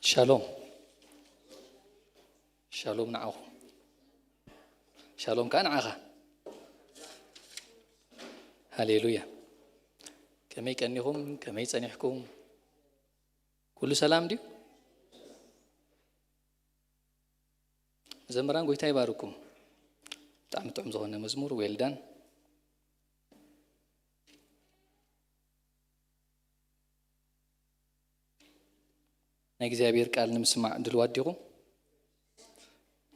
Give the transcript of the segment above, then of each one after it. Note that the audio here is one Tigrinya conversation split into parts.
ሻሎም። ሻሎም ንዓኹም። ሻሎም ከኣ ንዓኻ። ሃሌሉያ። ከመይ ቀኒኹም? ከመይ ጸኒሕኩም? ኩሉ ሰላም ድዩ? መዘምራን፣ ጎይታ ይባርኩም። ብጣዕሚ ጥዑም ዝኾነ መዝሙር፣ ዌልዳን። ናይ እግዚኣብሔር ቃል ንምስማዕ ድልዋት ዲኹም?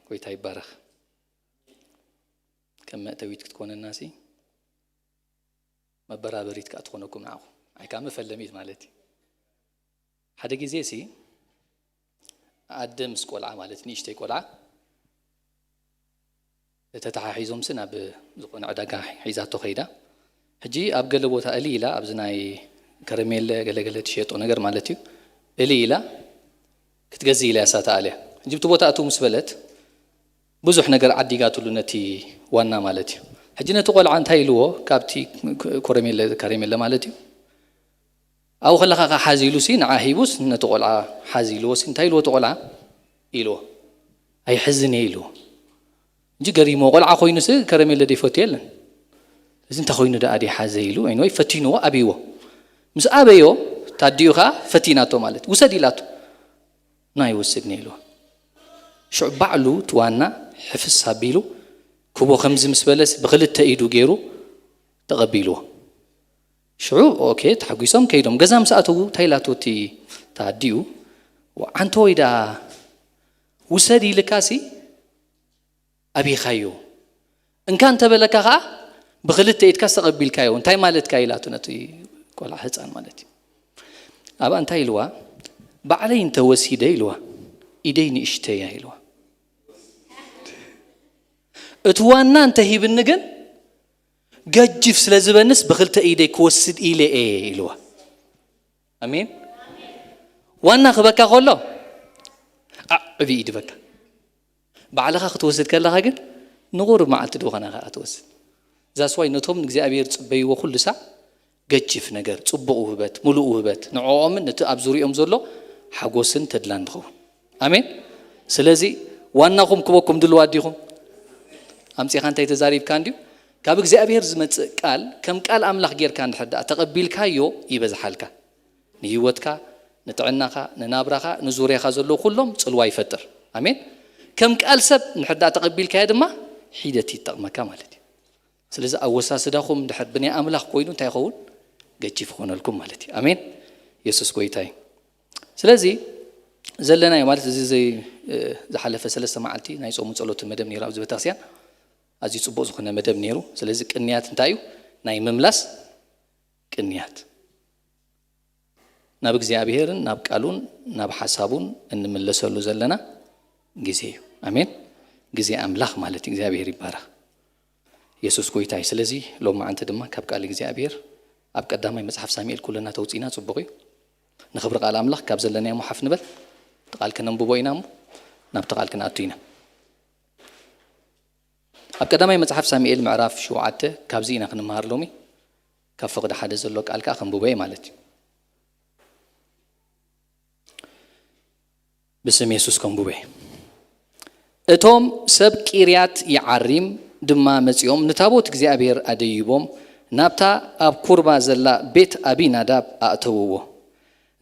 ጎይታ ይባረኽ። ከም መእተዊት ክትኮነና ሲ መበራበሪት ከኣ ትኾነኩም ንዓኹም። ኣይ ከኣ መፈለሚት ማለት እዩ። ሓደ ግዜ ሲ ኣደ ምስ ቆልዓ ማለት ንእሽተይ ቆልዓ ተተሓሒዞምሲ ናብ ዝኾነ ዕዳጋ ሒዛቶ ከይዳ። ሕጂ ኣብ ገለ ቦታ እሊ ኢላ፣ ኣብዚ ናይ ከረሜለ ገለገለ ትሸጦ ነገር ማለት እዩ፣ እሊ ኢላ ክትገዝእ ኢላ እያ ሳታ ኣልያ። ሕጂ ብቲ ቦታ እትው ምስ በለት ብዙሕ ነገር ዓዲጋትሉ ነቲ ዋና ማለት እዩ። ሕጂ ነቲ ቆልዓ እንታይ ኢልዎ? ካብቲ ኮረሜለ፣ ከረሜለ ማለት እዩ፣ ኣብኡ ከለኻ ከ ሓዝ ኢሉ ሲ ንዓ ሂቡስ ነቲ ቆልዓ ሓዝ ኢልዎ ሲ እንታይ ኢልዎ? እቲ ቆልዓ ኢልዎ፣ ኣይሕዝን እየ ኢልዎ። እንጂ ገሪሞ ቆልዓ ኮይኑስ ከረሜለ ደይፈቱ የለን። እዚ እንታይ ኮይኑ ደኣ ደይሓዘ ኢሉ ወይ ፈቲንዎ ኣብይዎ። ምስ ኣበዮ ታዲኡ ከዓ ፈቲናቶ ማለት ውሰድ ኢላቶ። ናይ ወስድኒ ኢልዎ። ሽዑ ባዕሉ እቲ ዋና ሕፍስ ኣቢሉ ክቦ ከምዚ ምስ በለስ ብክልተ ኢዱ ገይሩ ተቐቢልዎ። ሽዑ ኦኬ ተሓጒሶም ከይዶም ገዛ ምስ ኣተዉ እንታይ ኢላቶ እቲ ታዲኡ፣ ዓንተ ወይ ደኣ ውሰድ ኢልካሲ ኣቢኻዮ፣ እንካ እንተበለካ ከዓ ብክልተ ኢድካ ዝተቐቢልካዮ እንታይ ማለትካ ኢላቶ ነቲ ቆልዓ ህፃን ማለት እዩ። ኣብኣ እንታይ ኢልዋ? ባዕለይ እንተወሲደ ኢልዋ ኢደይ ንእሽተያ ኢልዋ። እቲ ዋና እንተሂብኒ ግን ገጅፍ ስለ ዝበንስ ብክልተ ኢደይ ክወስድ ኢለ እየ ኢልዋ። ኣሜን። ዋና ክበካ ከሎ ዓዕቢ ኢድበካ፣ ባዕልኻ ክትወስድ ከለኻ ግን ንቑሩብ መዓልቲ ድኾነ ከኣ ትወስድ። ዛስዋይ ነቶም ንእግዚኣብሔር ጽበይዎ ኩሉ ሳዕ ገጅፍ ነገር፣ ጽቡቕ ውህበት፣ ምሉእ ውህበት ንዕኦምን ነቲ ኣብ ዙሪኦም ዘሎ ሓጎስን ተድላን ንኸውን። ኣሜን። ስለዚ ዋናኹም ክበኩም ድልዋት ዲኹም? ኣምጺኻ እንታይ ተዛሪብካ እንድዩ? ካብ እግዚኣብሔር ዝመጽእ ቃል ከም ቃል ኣምላኽ ጌርካ እንድሕር ደኣ ተቐቢልካዮ ይበዝሓልካ። ንህይወትካ፣ ንጥዕናኻ፣ ንናብራኻ፣ ንዙርያኻ ዘለዉ ኩሎም ጽልዋ ይፈጥር። ኣሜን። ከም ቃል ሰብ እንድሕር ደኣ ተቐቢልካዮ ድማ ሒደት ይጠቕመካ ማለት እዩ። ስለዚ ኣወሳስዳኹም እንድሕር ብናይ ኣምላኽ ኮይኑ እንታይ ይኸውን? ገጅፍ ይኾነልኩም ማለት እዩ። ኣሜን። የሱስ ጎይታ እዩ። ስለዚ ዘለናዮ ማለት እዚ ዘይ-፣ ዝሓለፈ ሰለስተ መዓልቲ ናይ ጾምን ጸሎትን መደብ ነይሩ ኣብዚ ቤተክርስትያን። ኣዝዩ ጽቡቕ ዝኾነ መደብ ነይሩ። ስለዚ ቅንያት እንታይ እዩ? ናይ ምምላስ ቅንያት። ናብ እግዚኣብሔርን ናብ ቃሉን ናብ ሓሳቡን እንምለሰሉ ዘለና ግዜ እዩ። ኣሜን። ግዜ ኣምላኽ ማለት እዩ። እግዚኣብሔር ይባረኽ። የሱስ ጎይታ እዩ። ስለዚ ሎማዓንቲ ድማ ካብ ቃል እግዚኣብሔር ኣብ ቀዳማይ መጽሓፍ ሳሙኤል ኩልና ተውጺእና ጽቡቕ እዩ። ንኽብሪ ቃል ኣምላኽ ካብ ዘለናዮ ሓፍ ንበል። እቲ ቃል ክነንብቦ ኢና እሞ ናብቲ ቃል ክንኣቱ ኢና። ኣብ ቀዳማይ መጽሓፍ ሳሙኤል ምዕራፍ ሸውዓተ ካብዚ ኢና ክንመሃር ሎሚ። ካብ ፍቕዲ ሓደ ዘሎ ቃል ከኣ ከንብቦ እየ ማለት እዩ። ብስም የሱስ ከንብቦ እየ። እቶም ሰብ ቂርያት ይዓሪም ድማ መጺኦም ንታቦት እግዚኣብሔር ኣደይቦም ናብታ ኣብ ኩርባ ዘላ ቤት ኣቢናዳብ ኣእተውዎ።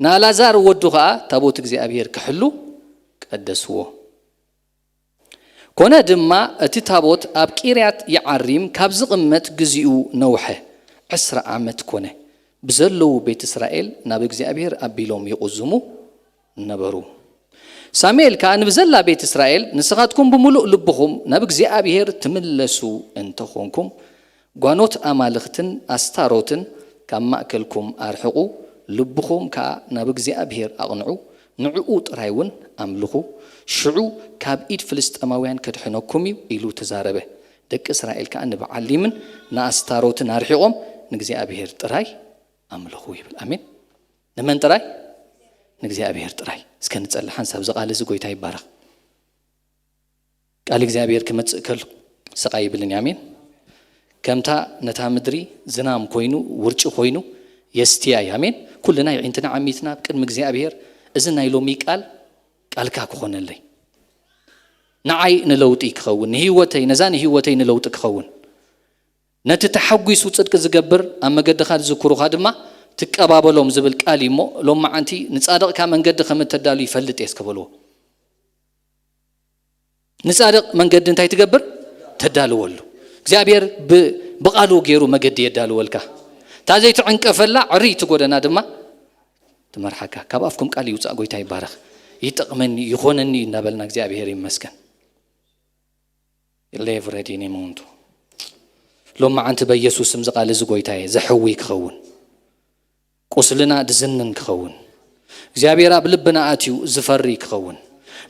ንኣልኣዛር ወዱ ኸኣ ታቦት እግዚኣብሔር ክሕሉ ቀደስዎ። ኮነ ድማ እቲ ታቦት ኣብ ቂርያት ይዓሪም ካብ ዝቕመጥ ግዚኡ ነውሐ፣ ዕስራ ዓመት ኮነ። ብዘለዉ ቤት እስራኤል ናብ እግዚኣብሔር ኣቢሎም ይቕዝሙ ነበሩ። ሳሙኤል ከኣ ንብዘላ ቤት እስራኤል፣ ንስኻትኩም ብምሉእ ልብኹም ናብ እግዚኣብሔር ትምለሱ እንተኾንኩም፣ ጓኖት ኣማልኽትን ኣስታሮትን ካብ ማእከልኩም ኣርሕቑ፣ ልብኹም ከኣ ናብ እግዚኣብሔር ኣቕንዑ፣ ንዕኡ ጥራይ እውን ኣምልኹ፣ ሽዑ ካብ ኢድ ፍልስጥኤማውያን ከድሕነኩም እዩ ኢሉ ተዛረበ። ደቂ እስራኤል ከኣ ንበዓሊምን ንኣስታሮትን ኣርሒቖም ንእግዚኣብሔር ጥራይ ኣምልኹ ይብል። ኣሜን። ንመን ጥራይ? ንእግዚኣብሔር ጥራይ። እስከ ንጸሊ ሓንሳብ፣ እዚ ቃል እዚ ጎይታ ይባረኽ። ቃል እግዚኣብሔር ክመጽእ ከሎ ስቕ ኣይብልን እዩ። ኣሜን። ከምታ ነታ ምድሪ ዝናም ኮይኑ ውርጪ ኮይኑ የስትያ እዩ። ኣሜን። ኩልና የዒንትና ዓሚትና ኣብ ቅድሚ እግዚኣብሔር እዚ ናይ ሎሚ ቃል ቃልካ ክኾነለይ፣ ንዓይ ንለውጢ ክኸውን፣ ንህይወተይ፣ ነዛ ንህይወተይ ንለውጢ ክኸውን። ነቲ ተሓጒሱ ጽድቂ ዝገብር ኣብ መገድኻ ዝዝክሩኻ ድማ ትቀባበሎም ዝብል ቃል እዩ እሞ፣ ሎማዓንቲ ንጻድቕካ መንገዲ ከም እተዳሉ ይፈልጥ እየ እስከ በልዎ። ንጻድቕ መንገዲ እንታይ ትገብር? ተዳልወሉ። እግዚኣብሔር ብ-፣ ብቓሉ ገይሩ መገዲ የዳልወልካ። እታ ዘይትዕንቀፈላ ዕርይቲ ጎደና ድማ ትመርሓካ። ካብ ኣፍኩም ቃል ይውጻእ። ጎይታ ይባረኽ። ይጠቕመኒ፣ ይኾነኒ እዩ እናበልና እግዚኣብሔር ይመስገን። ሌቭ ረዲኒ ሞንቱ። ሎማዓንቲ በኢየሱስ ስም ዝቓል እዚ ጎይታየ ዘሕዊ ክኸውን፣ ቁስልና ድዝንን ክኸውን፣ እግዚኣብሔር ኣብ ልብና ኣትዩ ዝፈሪ ክኸውን፣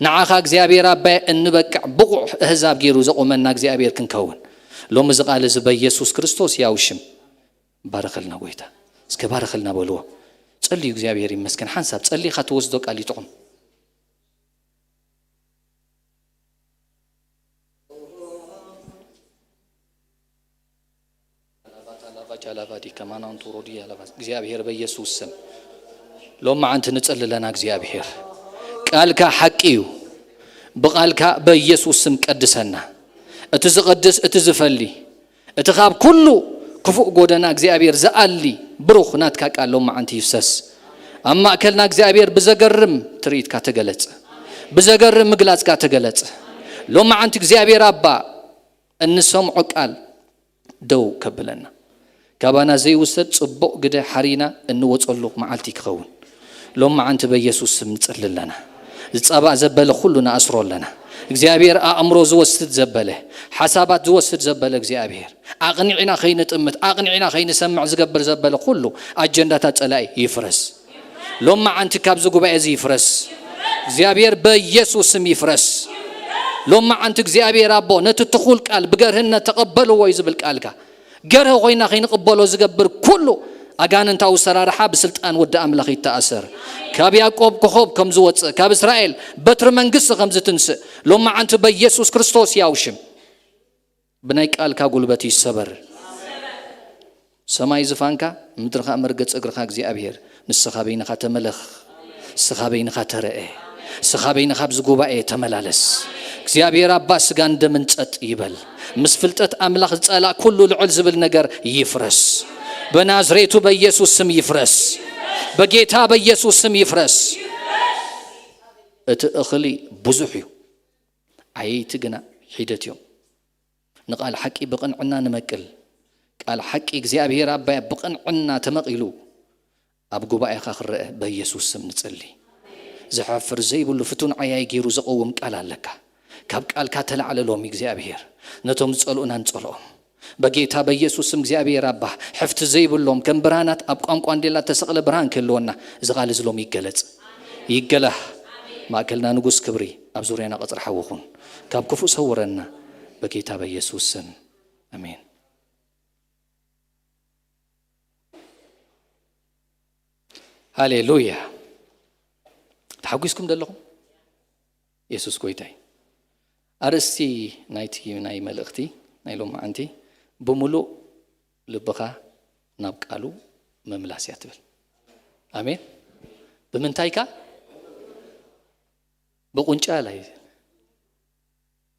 ንዓኻ እግዚኣብሔር ኣባይ እንበቅዕ ብቑዕ ኣህዛብ ገይሩ ዘቑመና እግዚኣብሔር ክንከውን ሎሚ እዚ ቃል እዚ በኢየሱስ ክርስቶስ ያው ሽም ባረኸልና ጎይታ። እስከ ባረኸልና በልዎ። ጸልዩ፣ እግዚኣብሔር ይመስገን። ሓንሳብ ጸሊኻ ትወስዶ ቃል ይጥዑም። እግዚኣብሔር በኢየሱስ ስም ሎማዓንቲ ንጸሊ ኣለና። እግዚኣብሔር ቃልካ ሓቂ እዩ። ብቃልካ በኢየሱስ ስም ቀድሰና። እቲ ዝቐድስ፣ እቲ ዝፈሊ፣ እቲ ካብ ኩሉ ክፉእ ጎደና እግዚኣብሔር ዝኣሊ ብሩኽ ናትካ ቃል ሎማዓንቲ ይፍሰስ። ኣብ ማእከልና እግዚኣብሔር ብዘገርም ትርኢትካ ተገለጸ። ብዘገርም ምግላጽካ ተገለጸ። ሎማዓንቲ እግዚኣብሔር ኣባ እንሰምዖ ቃል ደው ከብለና። ካባና ዘይውሰድ ጽቡቕ ግደ ሓሪና እንወጸሉ መዓልቲ ክኸውን ሎማዓንቲ በኢየሱስ ስም ንጸሊ ኣለና። ዝጸባእ ዘበለ ኩሉ ንኣስሮ ኣለና። እግዚኣብሔር ኣእምሮ ዝወስድ ዘበለ፣ ሓሳባት ዝወስድ ዘበለ እግዚኣብሔር ኣቕኒዕና ከይንጥምት፣ ኣቕኒዕና ከይንሰምዕ ዝገብር ዘበለ ኩሉ ኣጀንዳታት ጸላኢ ይፍረስ። ሎማዓንቲ ካብዚ ጉባኤ እዚ ይፍረስ። እግዚኣብሔር በኢየሱስ ስም ይፍረስ። ሎማዓንቲ እግዚኣብሔር ኣቦ ነቲ ትኹል ቃል ብገርህነት ተቐበልዎ እዩ ዝብል ቃልካ። ገርህ ኮይና ከይንቕበሎ ዝገብር ኩሉ ኣጋንንታዊ ሰራርሓ ብስልጣን ወዲ ኣምላኽ ይተኣሰር። ካብ ያዕቆብ ኮኾብ ከም ዝወጽእ፣ ካብ እስራኤል በትሪ መንግስቲ ከም ዝትንስእ ሎማዓንቲ በኢየሱስ ክርስቶስ ያው ሽም ብናይ ቃልካ ጉልበት ይሰበር። ሰማይ ዝፋንካ፣ ምድርኻ መርገጽ እግርኻ እግዚኣብሔር። ንስኻ በይንኻ ተመለኽ። ንስኻ በይንኻ ተረአ። ንስኻ በይንኻ ኣብዚ ጉባኤ ተመላለስ። እግዚኣብሔር ኣባ ስጋን ደምን ጸጥ ይበል። ምስ ፍልጠት ኣምላኽ ዝጸላእ ኩሉ ልዕል ዝብል ነገር ይፍረስ። በናዝሬቱ በኢየሱስ ስም ይፍረስ። በጌታ በኢየሱስ ስም ይፍረስ። እቲ እኽሊ ብዙሕ እዩ፣ ዓየይቲ ግና ሒደት እዮም። ንቃል ሓቂ ብቕንዕና ንመቅል። ቃል ሓቂ እግዚኣብሔር ኣባይ ብቕንዕና ተመቒሉ ኣብ ጉባኤኻ ክረአ በኢየሱስ ስም ንጽሊ። ዝሐፍር ዘይብሉ ፍቱን ዓያይ ገይሩ ዘቐውም ቃል ኣለካ። ካብ ቃልካ ተላዕለ ሎሚ እግዚኣብሔር። ነቶም ዝጸልኡና ንጸልኦም። በጌታ በኢየሱስ ስም እግዚኣብሔር ኣባ፣ ሕፍቲ ዘይብሎም ከም ብርሃናት ኣብ ቋንቋ እንዴላ ተሰቕለ ብርሃን ክህልወና እዚ ቃል እዚ ሎሚ ይገለጽ። ይገላህ። ማእከልና ንጉስ ክብሪ፣ ኣብ ዙርያና ቀጽሪ ሓዊ ኩን። ካብ ክፉእ ሰውረና በጌታ በኢየሱስ ስም። ኣሜን። ሃሌሉያ። ተሓጒስኩም ደለኹም? የሱስ ጎይታይ። ኣርእስቲ ናይቲ ናይ መልእኽቲ ናይ ሎማዓንቲ ብምሉእ ልብኻ ናብ ቃሉ ምምላስ እያ ትብል። ኣሜን። ብምንታይካ? ብቁንጫ ላይ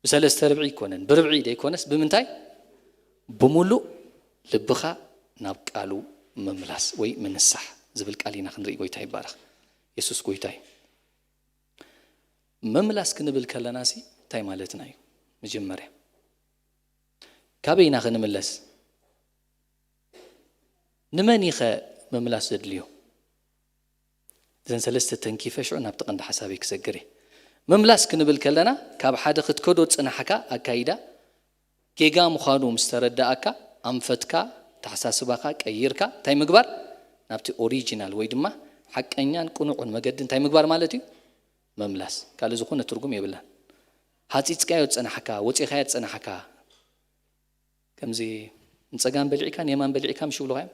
ብሰለስተ ርብዒ ኣይኮነን፣ ብርብዒ ደይኮነስ ብምንታይ? ብምሉእ ልብኻ ናብ ቃሉ ምምላስ ወይ ምንሳሕ ዝብል ቃል ኢና ክንርኢ። ጎይታ ይባረኽ። የሱስ ጎይታ እዩ። ምምላስ ክንብል ከለና ሲ እንታይ ማለትና እዩ? መጀመርያ ካበይ ኢና ክንምለስ? ንመን ኢኸ ምምላስ ዘድልዮ? እዘን ሰለስተ ተንኪፈ ሽዑ ናብቲ ቀንዲ ሓሳበይ ክሰግር እየ። ምምላስ ክንብል ከለና ካብ ሓደ ክትከዶ ዝጸናሕካ ኣካይዳ ጌጋ ምዃኑ ምስ ተረዳእካ ኣንፈትካ፣ ተሓሳስባኻ ቀይርካ እንታይ ምግባር? ናብቲ ኦሪጂናል ወይ ድማ ሓቀኛን ቅኑዕን መገዲ እንታይ ምግባር ማለት እዩ? ምምላስ። ካልእ ዝኾነ ትርጉም የብላን። ሃጺጽካዮ ዝጸናሕካ፣ ወጺኻዮ ዝጸናሕካ፣ ከምዚ ንጸጋም በሊዕካ ንየማን በሊዕካ ምሽ ይብሉኻ እዮም።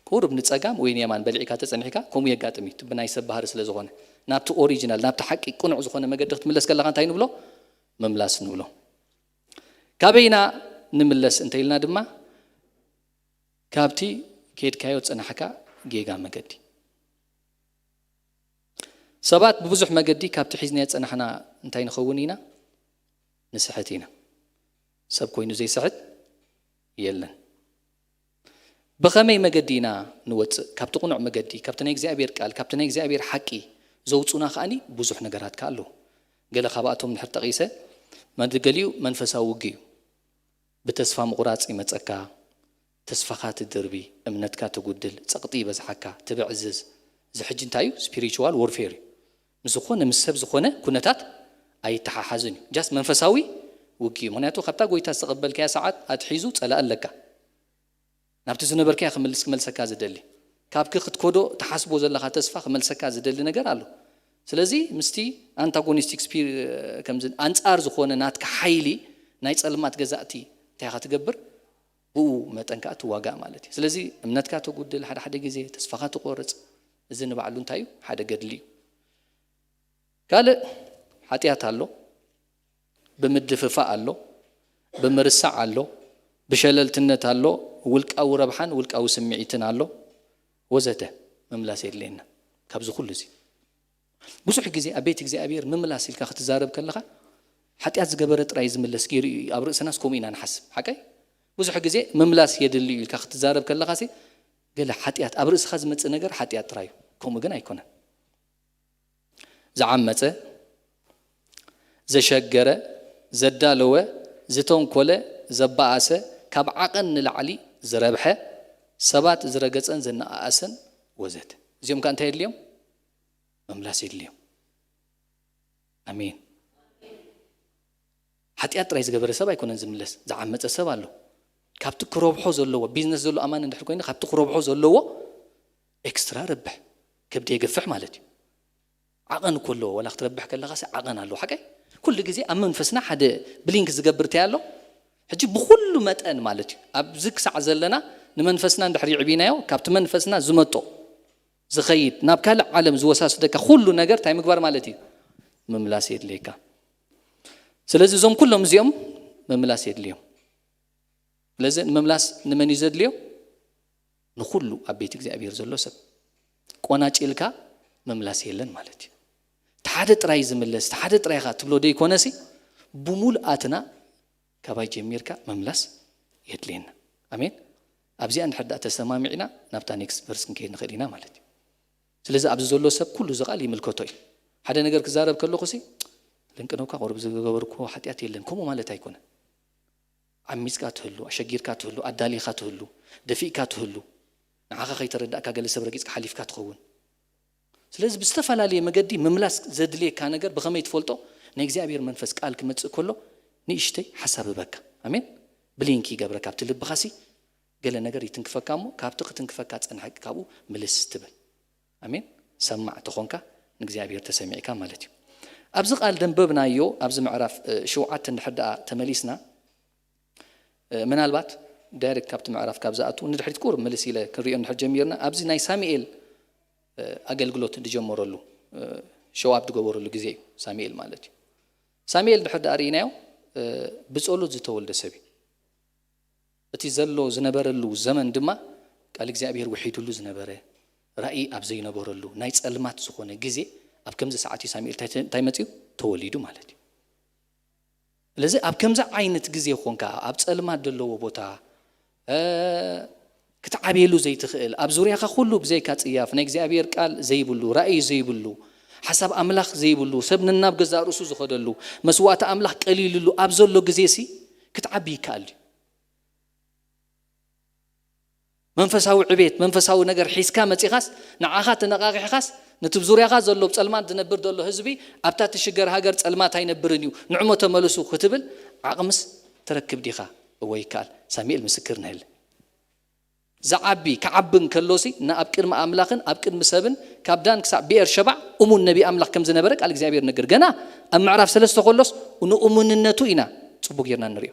ቁሩብ ንጸጋም ወይ ንየማን በሊዕካ ተጸኒሕካ ከምኡ የጋጥም እዩ። እቲ ብናይ ሰብ ባህሪ ስለ ዝኾነ ናብቲ ኦሪጂናል ናብቲ ሓቂ ቅኑዕ ዝኾነ መገዲ ክትምለስ ከለኻ እንታይ ንብሎ? ምምላስ ንብሎ። ካበይና ንምለስ እንተኢልና ድማ ካብቲ ከድካዮ ዝጸናሕካ ጌጋ መገዲ። ሰባት ብብዙሕ መገዲ ካብቲ ሒዝናዮ ዝጸናሕና እንታይ ንኸውን ኢና? ንስሕት ኢና። ሰብ ኮይኑ ዘይስሕት የለን። ብኸመይ መገዲ ኢና ንወጽእ? ካብቲ ቅኑዕ መገዲ፣ ካብቲ ናይ እግዚኣብሔር ቃል፣ ካብቲ ናይ እግዚኣብሔር ሓቂ ዘውጹና ከኣኒ ብዙሕ ነገራት ከኣ ኣለዉ። ገለ ካብኣቶም እንድሕር ጠቒሰ፣ መድ-፣ ገሊኡ መንፈሳዊ ውግእ እዩ። ብተስፋ ምቑራጽ ይመጸካ፣ ተስፋኻ ትድርቢ፣ እምነትካ ትጉድል፣ ጸቕጢ ይበዝሓካ፣ ትብዕዝዝ። እዚ ሕጂ እንታይ እዩ? ስፒሪቹዋል ዎርፌር እዩ። ምስ ዝኾነ፣ ምስ ሰብ ዝኾነ ኩነታት ኣይተሓሓዝን እዩ። ጃስት መንፈሳዊ ውግእ እዩ። ምኽንያቱ ካብታ ጎይታ ዝተቐበልካያ ሰዓት ኣትሒዙ ጸላኢ ኣለካ። ናብቲ ዝነበርካዮ ክምልስ-፣ ክመልሰካ ዝደሊ፣ ካብኪ ክትከዶ ትሓስቦ ዘለኻ ተስፋ ክመልሰካ ዝደሊ ነገር ኣሎ። ስለዚ ምስቲ ኣንታጎኒስቲክ ስፒ-፣ ከምዚ ኣንጻር ዝኾነ ናትካ ሓይሊ ናይ ጸልማት ገዛእቲ እንታይ ኢኻ ትገብር? ብኡ መጠን ከኣ ትዋጋእ ማለት እዩ። ስለዚ እምነትካ ተጉድል፣ ሓደ ሓደ ግዜ ተስፋኻ ትቆርጽ። እዚ ንባዕሉ እንታይ እዩ? ሓደ ገድሊ እዩ። ካልእ ሓጢኣት ኣሎ፣ ብምድፍፋእ ኣሎ፣ ብምርሳዕ ኣሎ፣ ብሸለልትነት ኣሎ፣ ውልቃዊ ረብሓን ውልቃዊ ስምዒትን ኣሎ፣ ወዘተ። ምምላስ የድልየና ካብዚ ኩሉ እዚ። ብዙሕ ግዜ ኣብ ቤት እግዚኣብሔር ምምላስ ኢልካ ክትዛረብ ከለኻ፣ ሓጢኣት ዝገበረ ጥራይ ዝምለስ ገይሩ እዩ። ኣብ ርእስናስ ከምኡ ኢና ንሓስብ። ሓቀይ? ብዙሕ ግዜ ምምላስ የድሊ እዩ ኢልካ ክትዛረብ ከለኻሲ፣ ገለ ሓጢኣት፣ ኣብ ርእስኻ ዝመጽእ ነገር ሓጢኣት ጥራይ እዩ። ከምኡ ግን ኣይኮነን። ዝዓመጸ፣ ዘሸገረ፣ ዘዳለወ፣ ዝተንኮለ፣ ዘባኣሰ፣ ካብ ዓቐን ንላዕሊ ዝረብሐ፣ ሰባት ዝረገጸን ዘነኣኣሰን ወዘተ። እዚኦም ከ እንታይ የድልዮም? ምምላስ የድልዮም። ኣሜን። ሓጢኣት ጥራይ ዝገበረ ሰብ ኣይኮነን ዝምለስ፣ ዝዓመጸ ሰብ ኣሎ። ካብቲ ክረብሖ ዘለዎ፣ ቢዝነስ ዘሎ ኣማኒ እንድሕር ኮይኑ፣ ካብቲ ክረብሖ ዘለዎ ኤክስትራ ረብሕ፣ ከብዲ የገፍሕ ማለት እዩ። ዓቐን እኮ ኣለዎ፣ ዋላ ክትረብሕ ከለኻሲ ዓቐን ኣለዎ። ሓቀይ? ኩሉ ግዜ ኣብ መንፈስና ሓደ ብሊንክ ዝገብር እንታይ ኣሎ? ሕጂ ብኹሉ መጠን ማለት እዩ፣ ኣብዚ ክሳዕ ዘለና ንመንፈስና እንድሕር ይዕቢናዮ፣ ካብቲ መንፈስና ዝመጦ ዝኸይድ፣ ናብ ካልእ ዓለም ዝወሳስደካ ኩሉ ነገር እንታይ ምግባር ማለት እዩ? ምምላስ የድልየካ። ስለዚ እዞም ኩሎም እዚኦም ምምላስ የድልዮም። ስለዚ ንምምላስ ንመን እዩ ዘድልዮ? ንኹሉ ኣብ ቤት እግዚኣብሔር ዘሎ ሰብ። ቆናጭ ኢልካ ምምላስ የለን ማለት እዩ። እቲ ሓደ ጥራይ ዝምለስ፣ እቲ ሓደ ጥራይ ኢኻ ትብሎ ደይኮነሲ፣ ብሙሉኣትና ካባይ ጀሚርካ ምምላስ የድልየና። ኣሜን። ኣብዚኣ እንድሕር ደኣ ተሰማሚዕና፣ ናብታ ኔክስት ቨርስ ክንከይድ ንኽእል ኢና ማለት እዩ። ስለዚ ኣብዚ ዘሎ ሰብ ኩሉ እዚ ቃል ይምልከቶ እዩ። ሓደ ነገር ክዛረብ ከለኹሲ፣ ልንቅነውካ ቁሩብ ዝገበርኩዎ ሓጢኣት የለን፣ ከምኡ ማለት ኣይኮነን። ዓሚጽካ ትህሉ፣ ኣሸጊርካ ትህሉ፣ ኣዳሊኻ ትህሉ፣ ደፊእካ ትህሉ፣ ንዓኻ ከይተረዳእካ ገለ ሰብ ረጊጽካ ሓሊፍካ ትኸውን። ስለዚ ብዝተፈላለየ መገዲ ምምላስ ዘድልየካ ነገር ብኸመይ ትፈልጦ? ናይ እግዚኣብሔር መንፈስ ቃል ክመጽእ ከሎ ንእሽተይ ሓሳብ ህበካ። ኣሜን። ብሊንክ ይገብረካ ኣብቲ ልብኻሲ፣ ገለ ነገር ይትንክፈካ እሞ ካብቲ ክትንክፈካ ዝጸንሐ ካብኡ ምልስ ትብል። ኣሜን። ሰማዕ ተኾንካ ንእግዚኣብሔር ተሰሚዕካ ማለት እዩ። ኣብዚ ቃል ደንበብናዮ ኣብዚ ምዕራፍ፣ እ፣ ሸውዓተ እንድሕር ደኣ ተመሊስና፣ እ፣ ምናልባት ዳይሬክት ካብቲ ምዕራፍ ካብ ዝኣቱ ንድሕሪት ቁሩብ ምልስ ኢለ ክንሪኦ እንድሕር ጀሚርና፣ ኣብዚ ናይ ሳሙኤል፣ እ፣ ኣገልግሎት ዝጀመረሉ፣ እ፣ ሸው ኣፕ ዝገበረሉ ግዜ እዩ ሳሙኤል ማለት እዩ። ሳሙኤል እንድሕር ደኣ ርኢናዮ፣ እ፣ ብጸሎት ዝተወልደ ሰብ እዩ። እቲ ዘሎ ዝነበረሉ ዘመን ድማ ቃል እግዚኣብሔር ውሒዱሉ ዝነበረ፣ ራእይ ኣብ ዘይነበረሉ ናይ ጸልማት ዝኾነ ግዜ ኣብ ከምዚ ሰዓት እዩ ሳሙኤል እንታይ፣ እንታይ መጺኡ? ተወሊዱ ማለት እዩ። ስለዚ ኣብ ከምዚ ዓይነት ግዜ ኾንካ ኣብ ጸልማት ዘለዎ ቦታ፣ እ፣ ክትዓብየሉ ዘይትኽእል፣ ኣብ ዙርያኻ ኩሉ ብዘይካ ጽያፍ ናይ እግዚኣብሔር ቃል ዘይብሉ፣ ራእይ ዘይብሉ፣ ሓሳብ ኣምላኽ ዘይብሉ፣ ሰብ ነናብ ገዛእ ርእሱ ዝኸደሉ፣ መስዋእቲ ኣምላኽ ቀሊልሉ ኣብ ዘሎ ግዜሲ ክትዓቢ ይከኣል ድዩ? መንፈሳዊ ዕቤት፣ መንፈሳዊ ነገር ሒዝካ መጺኻስ፣ ንዓኻ ተነቓቒሕኻስ፣ ነቲ ብ ዙርያኻ ዘሎ፣ ብ ጸልማት ዝነብር ዘሎ ህዝቢ፣ ኣብታ ትሽገር ሃገር ጸልማት ኣይነብርን እዩ፣ ንዕሞ ተመልሱ ክትብል ዓቕምስ ትረክብ ዲኻ? እወ ይከኣል። ሳሙኤል ምስክር ንህል። ዝዓቢ፣ ክዓቢ እንከሎሲ፣ ንኣብ ቅድሚ ኣምላኽን ኣብ ቅድሚ ሰብን፣ ካብ ዳን ክሳብ ብኤር ሸባዕ፣ እሙን ነቢ ኣምላኽ ከም ዝነበረ ቃል እግዚኣብሔር ነገር። ገና ኣብ ምዕራፍ ሰለስተ ከሎስ፣ ንእሙንነቱ ኢና ጽቡቕ ጌርና ንርእዮ።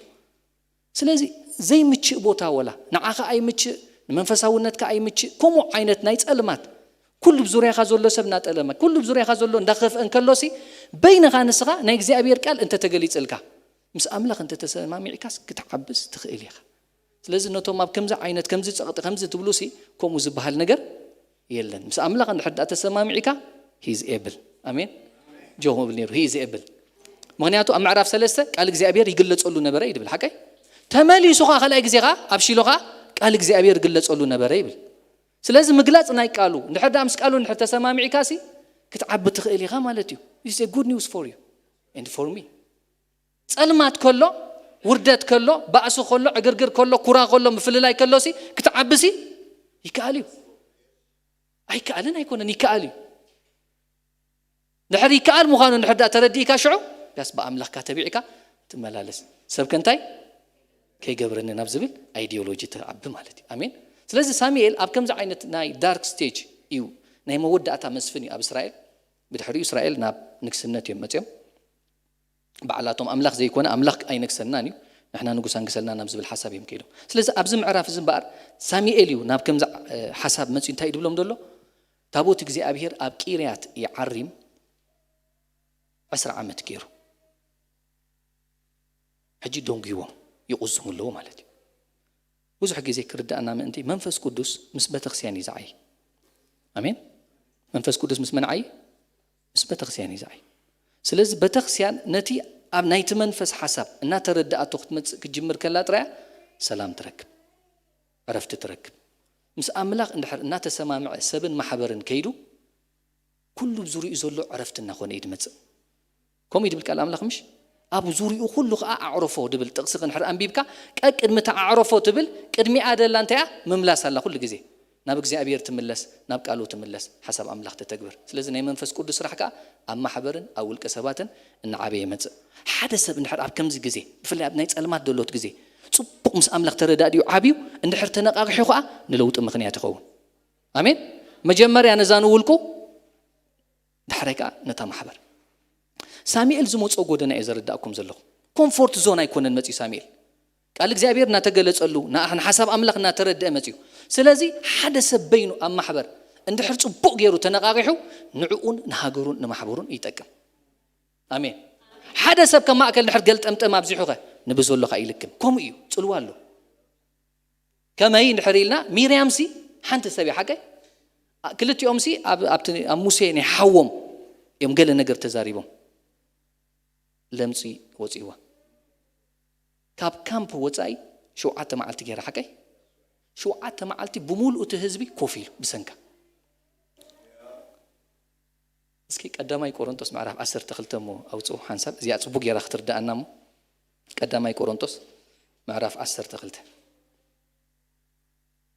ስለዚ ዘይምችእ ቦታ ወላ ንዓኻ ኣይምችእ፣ ንመንፈሳውነትካ ኣይምችእ፣ ከምኡ ዓይነት ናይ ጸልማት፣ ኩሉ ብዙርያኻ ዘሎ ሰብ እናጠለመ፣ ኩሉ ብዙርያኻ ዘሎ እንዳኸፍአ እንከሎሲ፣ በይንኻ ንስኻ ናይ እግዚኣብሔር ቃል እንተተገሊጽልካ፣ ምስ ኣምላኽ እንተተሰማሚዕካስ ክትዓብስ ትኽእል ኢኻ። ስለዚ ነቶም ኣብ ከምዚ ዓይነት፣ ከምዚ ጸቕጢ፣ ከምዚ ትብሉሲ፣ ከምኡ ዝበሃል ነገር የለን። ምስ ኣምላኽ እንድሕር ደኣ ተሰማሚዕካ፣ he is able። ኣሜን። ጆ ብል ነይሩ ሂ ብል። ምክንያቱ ኣብ ምዕራፍ ሰለስተ ቃል እግዚኣብሔር ይግለጸሉ ነበረ እዩ ድብል ሓቀይ። ተመሊሱ ኸዓ ካልኣይ ግዜ ኸዓ ኣብ ሺሎ ኸዓ ቃል እግዚኣብሔር ይግለጸሉ ነበረ ይብል። ስለዚ ምግላጽ ናይ ቃሉ እንድሕር ደኣ ምስ ቃሉ እንድሕር ተሰማሚዕካ ሲ ክትዓቢ ትኽእል ኢኻ ማለት እዩ። This is a good news for you and for me። ጸልማት ከሎ፣ ውርደት ከሎ፣ ባእሲ ከሎ፣ ዕግርግር ከሎ፣ ኩራ ከሎ፣ ምፍልላይ ከሎ ሲ ክትዓቢ ሲ ይከኣል እዩ። ኣይከኣልን ኣይኮነን፣ ይከኣል እዩ። ድሕር ይከኣል ምዃኑ እንድሕር ደኣ ተረዲእካ ሽዑ ያስ ብኣምላኽካ ተቢዕካ ትመላለስ። ሰብ ከንታይ ከይገብረኒ ናብ ዝብል ኣይዲዮሎጂ ትዓቢ ማለት እዩ። ኣሜን። ስለዚ ሳሙኤል ኣብ ከምዚ ዓይነት ናይ ዳርክ ስቴጅ እዩ፣ ናይ መወዳእታ መስፍን እዩ ኣብ እስራኤል። ብድሕሪኡ እስራኤል ናብ ንግስነት እዮም መፅዮም። ባዕላቶም ኣምላኽ ዘይኮነ ኣምላኽ ኣይነግሰናን እዩ፣ ንሕና ንጉስ ኣንግሰልና ናብ ዝብል ሓሳብ እዮም ከይዶም። ስለዚ ኣብዚ ምዕራፍ እዚ እምበኣር ሳሙኤል እዩ ናብ ከምዚ ሓሳብ መፅዩ እንታይ ድብሎም ዘሎ? ታቦት እግዚኣብሔር ኣብ ቂርያት ይዓሪም ዕስራ ዓመት ገይሩ ሕጂ ደንጉይዎም ይቑዝሙ ኣለዉ ማለት እዩ። ብዙሕ ግዜ ክርዳእና ምእንቲ መንፈስ ቅዱስ ምስ ቤተክርስቲያን እዩ ዝዓይ። ኣሜን። መንፈስ ቅዱስ ምስ መን ዓይ? ምስ ቤተክርስቲያን እዩ ዝዓይ። ስለዚ ቤተክርስቲያን ነቲ ኣብ ናይቲ መንፈስ ሓሳብ እናተረዳእቶ ክትመፅእ ክትጅምር ከላ ጥራያ ሰላም ትረክብ፣ ዕረፍቲ ትረክብ። ምስ ኣምላኽ እንድሕር እናተሰማምዐ ሰብን ማሕበርን ከይዱ ኩሉ ብዙሪኡ ዘሎ ዕረፍቲ እናኾነ እዩ ድመፅእ። ከምኡ እዩ ድብል ቃል ኣምላኽ ምሽ? ኣብ ዙሪኡ ኩሉ ከዓ ኣዕረፎ ድብል ጥቕሲ ክንሕር ኣንቢብካ ቀቅድሚ እታ ኣዕረፎ ትብል ቅድሚኣ ደላ እንታያ ምምላስ ኣላ ኩሉ ግዜ ናብ እግዚኣብሔር ትምለስ፣ ናብ ቃሉ ትምለስ፣ ሓሳብ ኣምላኽ ተተግብር። ስለዚ ናይ መንፈስ ቅዱስ ስራሕ ከዓ ኣብ ማሕበርን ኣብ ውልቀ ሰባትን እናዓበየ ይመፅእ። ሓደ ሰብ እንድሕር ኣብ ከምዚ ግዜ ብፍላይ ኣብ ናይ ፀልማት ደሎት ግዜ ፅቡቕ ምስ ኣምላኽ ተረዳዲኡ ዓብዩ እንድሕር ተነቃቂሑ ከዓ ንለውጢ ምኽንያት ይኸውን። ኣሜን። መጀመርያ ነዛ ንውልቁ ዳሕራይ ከዓ ነታ ማሕበር። ሳሙኤል ዝመፅኦ ጎደና እየ ዘረዳእኩም ዘለኹ። ኮምፎርት ዞን ኣይኮነን መፅዩ ሳሙኤል። ቃል እግዚኣብሔር እናተገለፀሉ ንሓሳብ ኣምላኽ እናተረድአ መፅዩ። ስለዚ ሓደ ሰብ በይኑ ኣብ ማሕበር እንድሕር ፅቡቕ ገይሩ ተነቃቂሑ ንዕኡን ንሃገሩን ንማሕበሩን ይጠቅም። ኣሜን። ሓደ ሰብ ከም ማእከል እንድሕር ገልጠምጠም ኣብዚሑ ኸ ንብዘሎ ኸ ይልክም። ከምኡ እዩ፣ ፅልዋ ኣሎ። ከመይ እንድሕር ኢልና ሚርያም ሲ ሓንቲ ሰብ እያ ሓቀይ። ክልቲኦም ሲ ኣብ ኣብቲ ኣብ ሙሴ ናይ ሓዎም እዮም ገለ ነገር ተዛሪቦም። ለምፂ ወፂእዋ ካብ ካምፕ ወፃኢ ሸውዓተ መዓልቲ ገይራ ሓቀይ። ሸውዓተ መዓልቲ ብሙሉእ እቲ ህዝቢ ኮፍ ኢሉ ብሰንካ። እስኪ ቀዳማይ ቆሮንቶስ ምዕራፍ ዓሰርተ ክልተ እሞ ኣውፅኡ ሓንሳብ እዚኣ ፅቡቅ ገይራ ክትርዳኣና እሞ ቀዳማይ ቆሮንቶስ ምዕራፍ ዓሰርተ ክልተ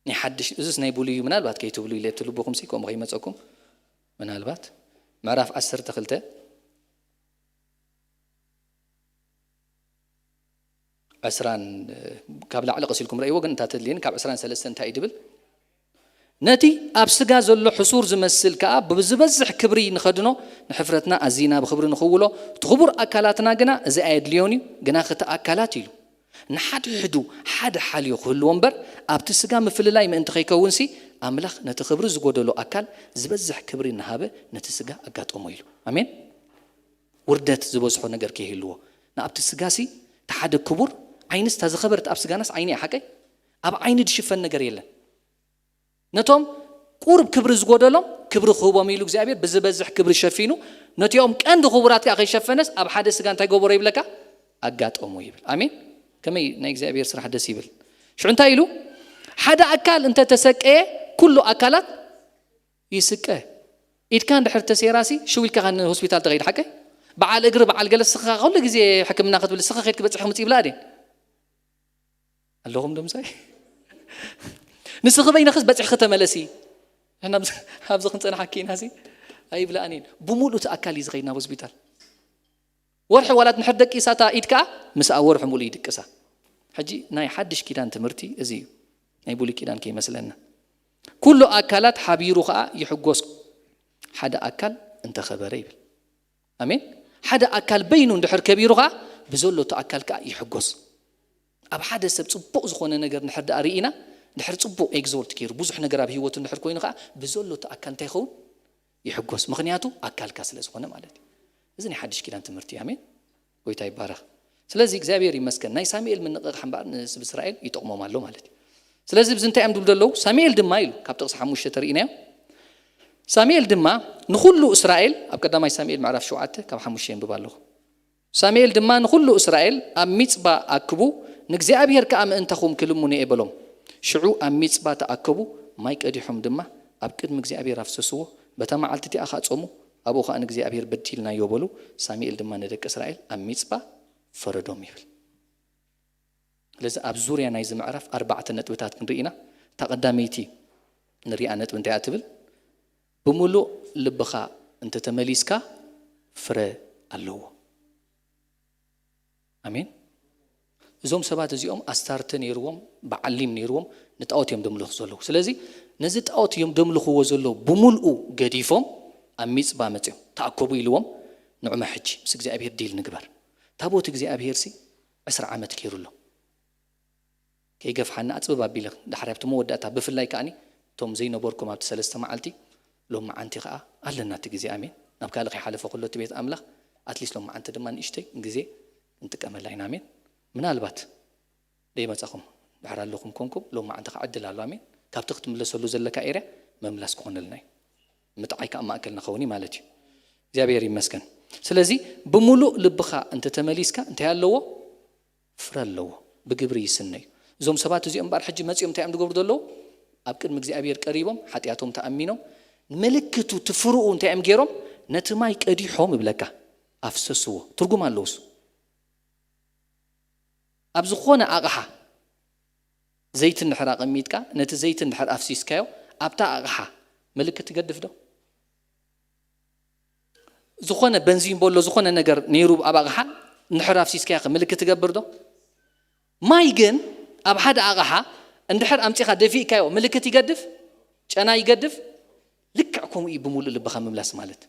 ናይ ሓድሽ እዙስ ናይ ብሉይ እዩ ምናልባት ከይትብሉ ኢለ እቲ ልብኹም ሲ ከምኡ ከይመፀኩም ምናልባት ምዕራፍ ዓሰርተ ክልተ ዕስራን ካብ ላዕሊ ቀሲልኩም ረእይዎ ግን እንታ ተድልየኒ ካብ ዕስራን ሰለስተን እንታይ እዩ ድብል ነቲ ኣብ ስጋ ዘሎ ሕሱር ዝመስል ከኣ ብዝበዝሕ ክብሪ ንኸድኖ ንሕፍረትና ኣዚና ብኽብሪ ንኽውሎ እቲ ክቡር ኣካላትና ግና እዚ ኣየድልዮን እዩ ግና ክቲ ኣካላት ኢሉ ንሓድሕዱ ሓደ ሓልዮ ክህልዎ እምበር ኣብቲ ስጋ ምፍልላይ ምእንቲ ከይከውንሲ ኣምላኽ ነቲ ክብሪ ዝጎደሎ ኣካል ዝበዝሕ ክብሪ እናሃበ ነቲ ስጋ ኣጋጠሞ ኢሉ ኣሜን ውርደት ዝበዝሖ ነገር ከይህልዎ ንኣብቲ ስጋሲ እቲ ሓደ ክቡር ዓይንስ እታ ዝኸበረት ኣብ ስጋናስ ዓይኒ እያ ሓቀይ ኣብ ዓይኒ ድሽፈን ነገር የለን ነቶም ቁሩብ ክብሪ ዝጎደሎም ክብሪ ክህቦም ኢሉ እግዚኣብሔር ብዝበዝሕ ክብሪ ሸፊኑ ነቲኦም ቀንዲ ክቡራት ከዓ ከይሸፈነስ ኣብ ሓደ ስጋ እንታይ ገበሮ ይብለካ ኣጋጠሙ ይብል ኣሜን ከመይ ናይ እግዚኣብሔር ስራሕ ደስ ይብል ሽዑ እንታይ ኢሉ ሓደ ኣካል እንተተሰቀየ ኩሉ ኣካላት ይስቀ ኢድካ እንድሕር ተሴራሲ ሽው ኢልካ ሆስፒታል ተኸይድ ሓቀ በዓል እግሪ በዓል ገለ ስኻ ኩሉ ግዜ ሕክምና ክትብል ስኻ ከይድ ክበፅሕ ክምፅ ይብላ ኣዴን ኣለኹም ዶ ምሳይ ንስኺ በይንኽስ በፂሕኺ ተመለሲ ንሕና ኣብዚ ክንፀንሓኪ ኢና ሲ ኣይብላኣን እየን ብምሉእ እቲ ኣካል እዩ ዝኸይድ ናብ ሆስፒታል ወርሒ ዋላት ንሕር ደቂሳታ ኢድ ከዓ ምስኣ ወርሒ ሙሉእ ይድቅሳ ሕጂ ናይ ሓድሽ ኪዳን ትምህርቲ እዚ እዩ ናይ ብሉይ ኪዳን ከይመስለና ኩሉ ኣካላት ሓቢሩ ከዓ ይሕጎስ ሓደ ኣካል እንተኸበረ ይብል ኣሜን ሓደ ኣካል በይኑ እንድሕር ከቢሩ ከዓ ብዘሎ እቲ ኣካል ከዓ ይሕጎስ ኣብ ሓደ ሰብ ፅቡቕ ዝኾነ ነገር እንድሕር ደኣ ርኢና እንድሕር ፅቡቕ ኤግዞልት ገይሩ ብዙሕ ነገር ኣብ ህይወቱ እንድሕር ኮይኑ ከዓ ብዘሎ እቲ ኣካል እንታይ ይኸውን ይሕጎስ ምኽንያቱ ኣካልካ ስለ ዝኾነ ማለት እዩ እዚ ናይ ሓድሽ ኪዳን ትምህርቲ ኣሜን ጎይታ ይባረኽ ስለዚ እግዚኣብሔር ይመስገን ናይ ሳሙኤል ምንቕቕ ሓምባር ንስብ እስራኤል ይጠቕሞም ኣሎ ማለት እዩ ስለዚ ብዚ እንታይ እዮም ድብሉ ዘለዉ ሳሙኤል ድማ ኢሉ ካብ ጥቕሲ ሓሙሽተ ተርእናዮ ሳሙኤል ድማ ንኹሉ እስራኤል፣ ኣብ ቀዳማይ ሳሙኤል ምዕራፍ ሸውዓተ ካብ ሓሙሽተ የንብብ ኣለኹ። ሳሙኤል ድማ ንኹሉ እስራኤል ኣብ ሚጽባ ኣክቡ፣ ንእግዚኣብሔር ከኣ ምእንታኹም ክልምኑ እየ በሎም። ሽዑ ኣብ ሚጽባ ተኣከቡ፣ ማይ ቀዲሖም ድማ ኣብ ቅድሚ እግዚኣብሔር ኣፍሰስዎ። በታ መዓልቲ እቲኣ ኸኣ ጾሙ፣ ኣብኡ ኸኣ ንእግዚኣብሔር በዲልናዮ በሉ። ሳሙኤል ድማ ንደቂ እስራኤል ኣብ ሚጽባ ፈረዶም ይብል። ስለዚ ኣብ ዙርያ ናይዚ ምዕራፍ ኣርባዕተ ነጥብታት ክንርኢ ኢና። እታ ቀዳመይቲ ንሪኣ ነጥቢ እንታይ እያ ትብል? ብምሉእ ልብኻ እንተተመሊስካ ፍረ ኣለዎ። ኣሜን። እዞም ሰባት እዚኦም ኣስታርተ ነይርዎም፣ በዓሊም ነይርዎም፣ ንጣዖት እዮም ደምልኹ ዘለዉ። ስለዚ ነዚ ጣዖት እዮም ደምልኽዎ ዘለዉ ብምልኡ ገዲፎም ኣብ ሚጽባ መጽዮም ተኣከቡ ኢልዎም። ንዑመ ሕጂ ምስ እግዚኣብሔር ዲል ንግበር። ታቦት እግዚኣብሔር ሲ ዕስራ ዓመት ገይሩ ኣሎ። ከይገፍሓና ኣጽብብ ኣቢለ ዳሕራይ ኣብቲ መወዳእታ ብፍላይ ከኣኒ እቶም ዘይነበርኩም ኣብቲ ሰለስተ መዓልቲ ሎም መዓንቲ ከኣ ኣለና እቲ ግዜ። ኣሜን። ናብ ካልእ ከይሓለፈ ከሎ እቲ ቤት ኣምላኽ ኣትሊስት ሎም መዓንቲ ድማ ንእሽተይ ግዜ ክንጥቀመላ ኢና። ኣሜን። ምናልባት ደይመጻኹም ድሕር ኣለኹም ኮንኩም ሎም መዓንቲ ከኣ ዕድል ኣሎ። ኣሜን። ካብቲ ክትምለሰሉ ዘለካ ኤርያ መምላስ ክኾነልና እዩ። ምጥዓይ ከኣ ማእከል ንኸውን እዩ ማለት እዩ። እግዚኣብሔር ይመስገን። ስለዚ ብምሉእ ልብኻ እንተተመሊስካ እንታይ ኣለዎ? ፍረ ኣለዎ። ብግብሪ ይስነ እዩ። እዞም ሰባት እዚኦም እምበኣር ሕጂ መጺኦም እንታይ እዮም ዝገብሩ ዘለዉ? ኣብ ቅድሚ እግዚኣብሔር ቀሪቦም ሓጢኣቶም ተኣሚኖም ምልክቱ ትፍርኡ እንታይ እዮም ገይሮም? ነቲ ማይ ቀዲሖም ይብለካ ኣፍሰስዎ። ትርጉም ኣለዎ እሱ። ኣብ ዝኾነ ኣቕሓ ዘይቲ እንድሕር ኣቐሚጥካ ነቲ ዘይቲ እንድሕር ኣፍሲስካዮ ኣብታ ኣቕሓ ምልክት ትገድፍ ዶ? ዝኾነ በንዚን ቦሎ ዝኾነ ነገር ነይሩ ኣብ ኣቕሓ እንድሕር ኣፍሲስካዮ ምልክት ትገብር ዶ? ማይ ግን ኣብ ሓደ ኣቕሓ እንድሕር ኣምጺኻ ደፊእካዮ ምልክት ይገድፍ? ጨና ይገድፍ? ልክዕ ከምኡ እዩ ብምሉእ ልብኻ ምምላስ ማለት።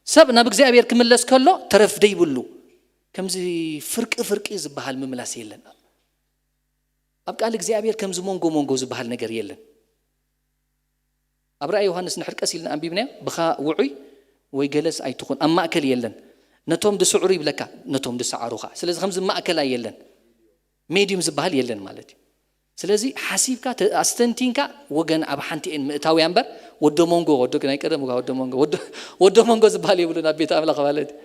ሰብ ናብ እግዚኣብሔር ክምለስ ከሎ ተረፍ ደይብሉ። ከምዚ ፍርቂ ፍርቂ ዝበሃል ምምላስ የለን። ኣብ ቃል እግዚኣብሔር ከምዚ መንጎ መንጎ ዝበሃል ነገር የለን። ኣብ ራእይ ዮሃንስ ንሕር ቀስ ኢልና ኣንቢብናዮ፣ ብኻ ውዑይ ወይ ገለስ ኣይትኹን፣ ኣብ ማእከል የለን። ነቶም ድስዕሩ ይብለካ፣ ነቶም ድሰዓሩ ኸዓ። ስለዚ ከምዚ ማእከላይ የለን። ሜድዩም ዝበሃል የለን ማለት እዩ። ስለዚ ሓሲብካ ተ-፣ ኣስተንቲንካ ወገን ኣብ ሓንቲ እየን ምእታውያ እምበር፣ ወደ መንጎ፣ ወደ ናይ ቀደም ወደ መንጎ፣ ወደ፣ ወደ መንጎ ዝበሃል የብሉን ኣብ ቤት ኣምላኽ ማለት እዩ።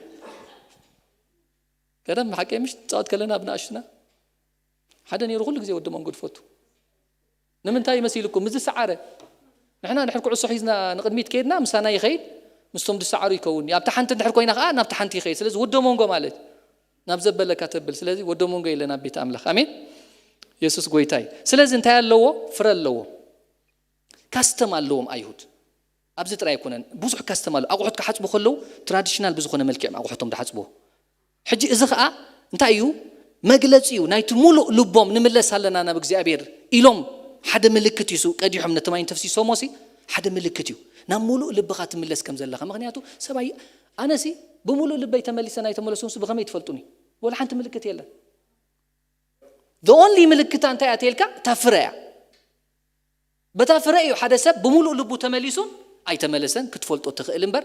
ቀደም ብሓቂ ምሽ ጻወት ከለና ብንኣሽቱና ሓደ ነይሩ ኩሉ ግዜ ወደ መንጎ ድፈቱ። ንምንታይ መሲልኩም? ምስ ዝሰዓረ። ንሕና ድሕር ኩዕሶ ሒዝና ንቕድሚት ከይድና ምሳና ይኸይድ፣ ምስቶም ዝሰዓሩ ይከውን እዩ። ኣብታ ሓንቲ እንድሕር ኮይና ኸዓ ናብታ ሓንቲ ይኸይድ። ስለዚ ወደ መንጎ ማለት ናብ ዘበለካ ተብል። ስለዚ ወደ መንጎ የለን ኣብ ቤት ኣምላኽ። ኣሜን። የሱስ ጎይታ እዩ። ስለዚ እንታይ ኣለዎ? ፍረ ኣለዎ። ካስተም ኣለዎም ኣይሁድ። ኣብዚ ጥራይ ኣይኮነን፣ ብዙሕ ካስተም ኣሎ። ኣቑሑት ክሓጽቡ ከለዉ ትራዲሽናል ብዝኾነ መልክዕ እዮም ኣቑሑቶም ዝሓጽብዎ። ሕጂ እዚ ኸኣ እንታይ እዩ? መግለጺ እዩ ናይቲ ሙሉእ ልቦም ንምለስ ኣለና ናብ እግዚኣብሔር ኢሎም ሓደ ምልክት እዩ። እሱ ቀዲሖም ነቲ ማይ እንተፍሲሶሞ ሲ ሓደ ምልክት እዩ ናብ ሙሉእ ልብኻ ትምለስ ከም ዘለኻ። ምኽንያቱ ሰብኣይ ኣነሲ ብሙሉእ ልበይ ተመሊሰ ናይ ተመለሱንሱ ብኸመይ ትፈልጡኒ? ወላ ሓንቲ ምልክት የለን። The only ምልክታ እንታይ እያ ተልካ? እታ ፍረ እያ። በታ ፍረ እዩ ሓደ ሰብ ብምሉእ ልቡ ተመሊሱን ኣይተመለሰን ክትፈልጦ ትኽእል እምበር፣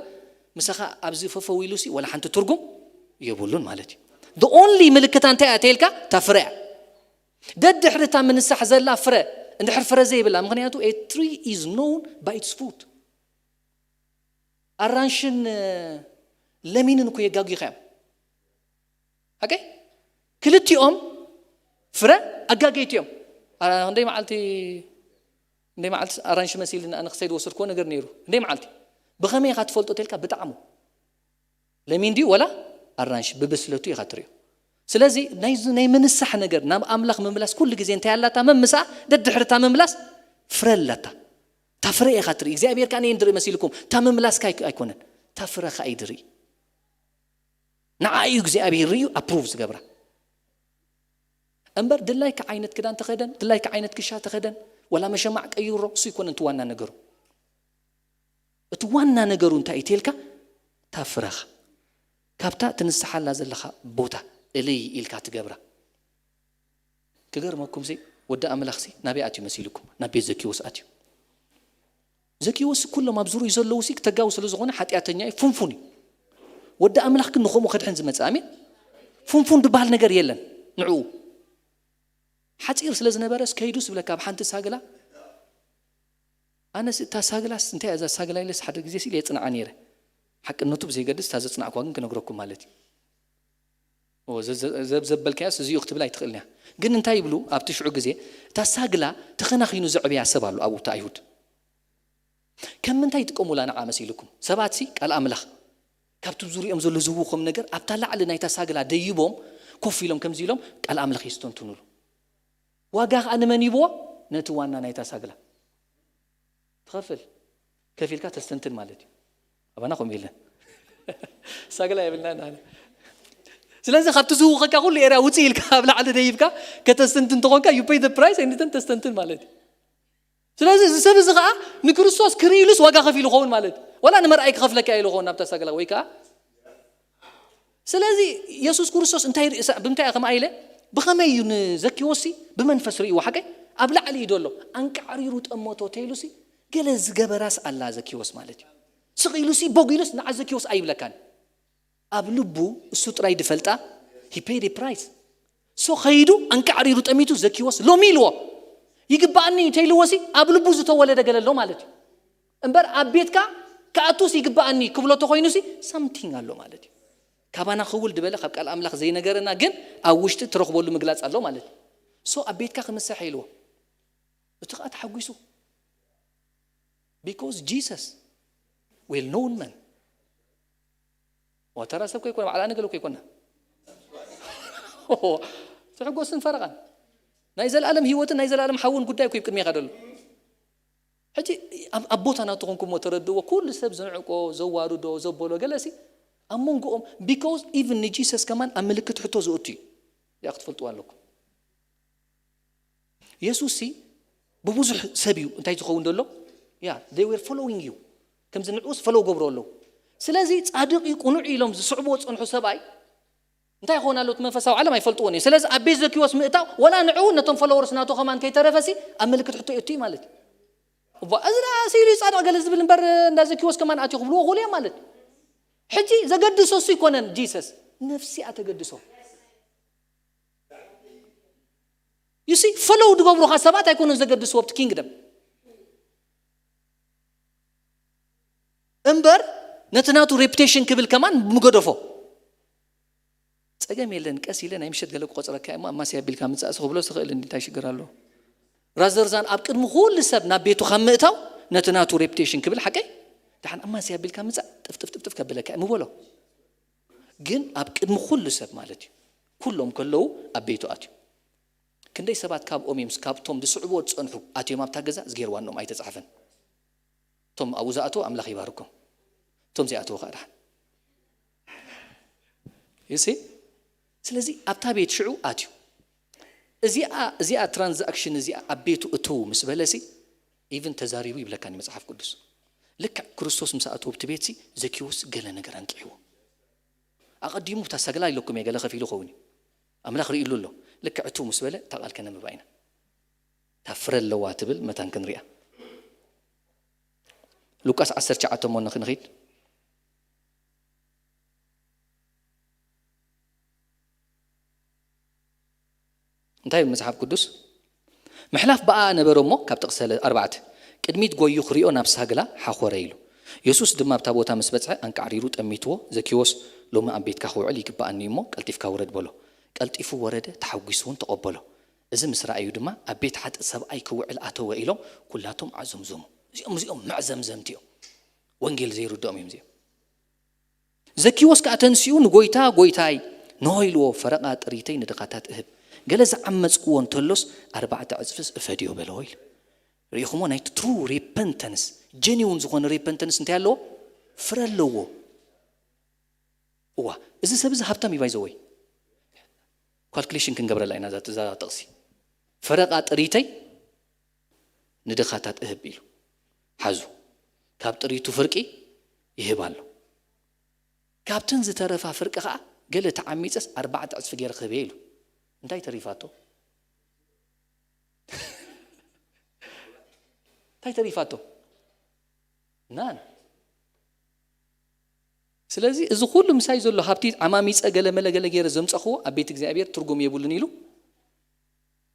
ምሳኻ ኣብዚ ፈፈው ኢሉሲ ወላ ሓንቲ ትርጉም የብሉን ማለት እዩ። The only ምልክታ እንታይ እያ ተልካ? እታ ፍረ እያ። ደድሕሪ እታ ምንሳሕ ዘላ ፍረ፣ እንድሕር ፍረ ዘይብላ፣ ምኽንያቱ a tree is known by its fruit። ኣራንሽን ለሚንን እኮ የጋግዩኻ እዮም። ሓቀይ? ክልቲኦም ፍረ ኣጋገይቲ እዮም። ኣ-፣ ክንደይ መዓልቲ፣ ክንደይ መዓልቲ ኣራንሽ መሲልና ኣነ ክሰይድ ወሰድክዎ ነገር ነይሩ። ክንደይ መዓልቲ? ብኸመይ ኢኻ ትፈልጦ ተልካ? ብጣዕሙ። ለሚን ድዩ ወላ ኣራንሽ? ብብስለቱ ኢኻ ትሪኦ። ስለዚ ናይዚ ናይ ምንሳሕ ነገር ናብ ኣምላኽ ምምላስ ኩሉ ግዜ እንታይ ኣላታ? መምስኣ ደድሕርታ ምምላስ ፍረ ኣላታ። እታ ፍረ ኢኻ ትርኢ። እግዚኣብሔር ከኣ ንየን ድርኢ መሲልኩም። እታ ምምላስካ ኣይኮ-፣ ኣይኮነን። እታ ፍረኻ እዩ ድርኢ። ንዓ እዩ እግዚኣብሔር ርእዩ ኣፕሩቭ ዝገብራ። እምበር ድላይካ ዓይነት ክዳን ተኸደን፣ ድላይካ ዓይነት ክሻ ተኸደን፣ ወላ መሸማዕ ቀይሮ፣ እሱ ኣይኮነን እቲ ዋና ነገሩ። እቲ ዋና ነገሩ እንታይ እዩ ተልካ? እታ ፍረኻ። ካብታ ትንስሓላ ዘለኻ ቦታ እልይ ኢልካ ትገብራ። ክገርመኩምሲ ወዲ ኣምላኽሲ ናበይ ኣትዩ መሲልኩም? ናብ ቤት ዘኪዎስ ኣትዩ። ዘኪዎስ ኩሎም ኣብ ዙርዩ ዘለዉሲ ክተጋዊ ስለ ዝኾነ ሓጢኣተኛ እዩ፣ ፍንፉን እዩ። ወዲ ኣምላኽ ግን ንኸምኡ ከድሕን ዝመጽእ፣ ኣሜን። ፍንፉን ዝበሃል ነገር የለን ንዕኡ። ሓጺር ስለ ዝነበረስ ከይዱስ ብለካ ኣብ ሓንቲ ሳግላ ኣነስ እታ ሳግላስ እንታይ እያ እዛ ሳግላ ኢለስ ሓደ ግዜ ሲል የጽንዓ ነይረ። ሓቅነቱ ብዘይገድስ እታ ዘጽናዕኳ ግን ክነግረኩም ማለት እዩ። ኦ፣ ዘ-፣ ዘ-፣ ዘብ-፣ ዘበልካያስ እዚኡ ክትብል ኣይትኽእልን እያ። ግን እንታይ ይብሉ ኣብቲ ሽዑ ግዜ? እታ ሳግላ ተኸናኺኑ ዘዕብያ ሰብ ኣሎ ኣብኡ፣ እቲ ኣይሁድ። ከም ምንታይ ይጥቀሙላ ንዓ መሲልኩም? ሰባት ሲ ቃል ኣምላኽ ካብቲ ዙሪኦም ዘሎ ዝህውኾም ነገር ኣብታ ላዕሊ ናይታ ሳግላ ደይቦም ኮፍ ኢሎም ከምዚ ኢሎም ቃል ኣምላኽ የስተንትኑሉ። ዋጋ ኸዓ ንመን ይብዎ? ነቲ ዋና ናይታ ሳግላ። ትኸፍል። ከፊልካ ተስተንትን ማለት እዩ። ኣባና ከምኡ የለን። ሳግላ የብልና ንዓና። ስለዚ ካብቲ ዝህውኸካ ኩሉ ኤርያ ውፅእ ኢልካ ኣብ ላዕሊ ደይብካ ከተስተንትን እንተኾንካ you pay the price and then ተስተንትን ማለት እዩ። ስለዚ እዚ ሰብ እዚ ኸዓ ንክርስቶስ ክርኢ ኢሉስ ዋጋ ከፊሉ ይኸውን ማለት እዩ። ዋላ ንመርኣይ ክኸፍለካ ኢሉ ይኸውን ናብታ ሳግላ ወይ ከዓ ስለዚ የሱስ ክርስቶስ እንታይ ርኢ-፣ ሳ-፣ ብምንታይ እየ ከምኣ ኢለ? ብኸመይ እዩ ንዘኪዎስሲ ብመንፈስ ርእይዎ? ሓቀይ ኣብ ላዕሊ እዩ ደሎ። ኣንቃዕሪሩ ጠመቶ ተይሉሲ ገለ ዝገበራስ ኣላ ዘኪዎስ ማለት እዩ። ስቕ ኢሉሲ ቦግ ኢሉስ ንዓ ዘኪዎስ ኣይብለካን። ኣብ ልቡ እሱ ጥራይ ድፈልጣ he paid a price። ሶ ኸይዱ ኣንቃዕሪሩ ጠሚቱ ዘኪዎስ ሎሚ ኢልዎ። ይግባኣኒ እዩ ተይልዎሲ ኣብ ልቡ ዝተወለደ ገለ ኣሎ ማለት እዩ። እምበር ኣብ ቤትካ ክኣቱስ ይግባኣኒ ክብሎ ተኾይኑሲ something ኣሎ ማለት እዩ። ካባና ክውል ድበለ ካብ ቃል ኣምላኽ ዘይነገረና ግን ኣብ ውሽጢ ትረኽበሉ ምግላጽ ኣሎ ማለት እዩ። ሶ ኣብ ቤትካ ክምሰሕ ኢልዎ። እቲ ኸኣ ተሓጒሱ። Because Jesus well known man። ዋ፣ ተራ ሰብ ከይኮነ፣ ባዕላ ነገር ከይኮና። ትሕጎስን ፈረቓን። ናይ ዘለኣለም ህይወትን ናይ ዘለኣለም ሓውን ጉዳይ እኮ እዩ ቅድሜኻ ደሎ። ሕጂ ኣብ፣ ኣብ ቦታ ናቱ ኮንኩሞ ተረድእዎ። ኩሉ ሰብ ዝንዕቆ፣ ዘዋርዶ፣ ዘበሎ ገለሲ ኣብ መንጎኦም፣ because even ንጂሰስ ከማን ኣብ ምልክት ሕቶ ዝእቱ እዩ። እዚኣ ክትፈልጥዋ ኣለኩም። የሱስ ሲ ብብዙሕ ሰብ እዩ እንታይ ዝኸውን ደሎ? ያ፣ they were following you። ከምዚ ንዕኡስ ፈለው ገብሮ ኣለዉ። ስለዚ ጻድቕ እዩ፣ ቅኑዕ እዩ ኢሎም ዝስዕብዎ ዝጸንሑ ሰብኣይ እንታይ ይኸውን ኣሎ? እቲ መንፈሳዊ ዓለም ኣይፈልጥዎን እዩ። ስለዚ ኣብ ቤት ዘኪዎስ ምእታው ወላ ንዕኡ ነቶም ፎሎወርስ ናቱ ከማን ከይተረፈሲ ኣብ ምልክት ሕቶ የእቱ እዩ ማለት እዩ። እባ እዚ ደኣ ስኢሉ እዩ ጻድቕ ገለ ዝብል እምበር እንዳ ዘኪዎስ ከማን ኣትዩ ክብልዎ ክእሉ እዮም ማለት እዩ። ሕጂ ዘገድሶ እሱ ኣይኮነን ጂሰስ፣ ነፍሲ እያ ተገድሶ። You see፣ ፈለው ዝገብሩኻ ሰባት ኣይኮኑን ዘገድስዎ ኣብቲ ኪንግደም። እምበር ነቲ ናቱ ሬፑቴሽን ክብል ከማን ምገደፎ። ጸገም የለን፣ ቀስ ኢለ ናይ ምሸት ገለ ክቆጽረካ እሞ ኣማስያ ኣቢልካ ምጻእ ክብሎ ዝኽእል እንዲ እንታይ ሽግር ኣለዎ? ራዘር ዛን ኣብ ቅድሚ ኩሉ ሰብ ናብ ቤቱ ካብ ምእታው ነቲ ናቱ ሬፑቴሽን ክብል ሓቀይ ደሓን ኣማስያ ኣቢልካ ምጻእ ጥፍጥፍ ጥፍጥፍ ከብለካ እየ ምበሎ። ግን ኣብ ቅድሚ ኩሉ ሰብ ማለት እዩ። ኩሎም ከለዉ ኣብ ቤቱ ኣትዩ። ክንደይ ሰባት ካብኦም እዮም፣ ካብቶም ዝስዕብዎ ዝጸንሑ ኣትዮም ኣብታ ገዛ ዝገይርዋ እኖም ኣይተጻሕፈን። እቶም ኣብኡ ዝኣተዉ ኣምላኽ ይባርኮም። እቶም ዘይኣተዉ ከኣ ደሓን። You see? ስለዚ ኣብታ ቤት ሽዑ ኣትዩ። እዚኣ፣ እዚኣ ትራንዛክሽን እዚኣ ኣብ ቤቱ እትዉ ምስ በለሲ፣ ኢቭን ተዛሪቡ ይብለካኒ መጽሓፍ ቅዱስ። ልክዕ ክርስቶስ ምስ ኣተወ ኣብቲ ቤትሲ ዘኪዎስ ገለ ነገር ኣንቂሕዎ። ኣቐዲሙ እታ ሰግላ ኢለኩም እየ፣ ገለ ከፊሉ ኸውን እዩ። ኣምላኽ ርእይሉ ኣሎ። ልክዕ እትዉ ምስ በለ እታ ቃል ከነንብባ ኢና። እታ ፍረ ኣለዋ ትብል መታን ክንሪኣ። ሉቃስ ዓሰርተ ትሽዓተ እሞ ንኽንኺድ። እንታይ ይብል መጽሓፍ ቅዱስ? ምሕላፍ ብኣ ነበረ እሞ፣ ካብ ጥቕሲ ሰለ-፣ ኣርባዕተ፣ ቅድሚት ጎዩ ክሪኦ ናብ ሳግላ ሓኾረ ኢሉ። የሱስ ድማ ኣብታ ቦታ ምስ በጽሐ ኣንቃዕሪሩ ጠሚትዎ፣ ዘኪዎስ፣ ሎሚ ኣብ ቤትካ ክውዕል ይግብኣኒ እዩ እሞ፣ ቀልጢፍካ ውረድ በሎ። ቀልጢፉ ወረደ፣ ተሓጒሱ እውን ተቐበሎ። እዚ ምስ ረኣዩ ድማ፣ ኣብ ቤት ሓጥእ ሰብኣይ ክውዕል ኣተወ ኢሎም ኩላቶም ኣዘምዘሙ። እዚኦም፣ እዚኦም መዕዘምዘምቲ እዮም። ወንጌል ዘይርድኦም እዮም እዚኦም። ዘኪዎስ ከኣ ተንሲኡ ንጎይታ፣ "ጎይታይ፣ ንሆ" ኢልዎ፣ "ፈረቓ ጥሪተይ ንድኻታት እህብ። ገለ ዝዓመጽክዎ እንተሎስ ኣርባዕተ ዕጽፍስ እፈድዮ" በሎ ኢሉ። ርኢኹሞ? ናይቲ ትሩ ሪፐንተንስ፣ ጀኒውን ዝኾነ ሪፐንተንስ እንታይ ኣለዎ? ፍረ ኣለዎ። እዋ፣ እዚ ሰብ እዚ ሃብታም እዩ ባይዘወይ። ካልኩሌሽን ክንገብረላ ኢና እዛ፣ እዛ ጥቕሲ። "ፈረቓ ጥሪተይ ንድኻታት እህብ" ኢሉ። ሓዙ። ካብ ጥሪቱ ፍርቂ ይህብ ኣሎ። ካብተን ዝተረፋ ፍርቂ ኸዓ ገለ ተዓሚጸስ ኣርባዕተ ዕጽፊ ገይረ ክህብ እየ ኢሉ። እንታይ ተሪፋቶ? እንታይ ተሪፋቶ? ናን። ስለዚ እዚ ኩሉ ምሳይ ዘሎ ሃብቲ ዓማሚጸ ገለ መለ ገለ ገይረ ዘምጸኽዎ ኣብ ቤት እግዚኣብሔር ትርጉም የብሉን ኢሉ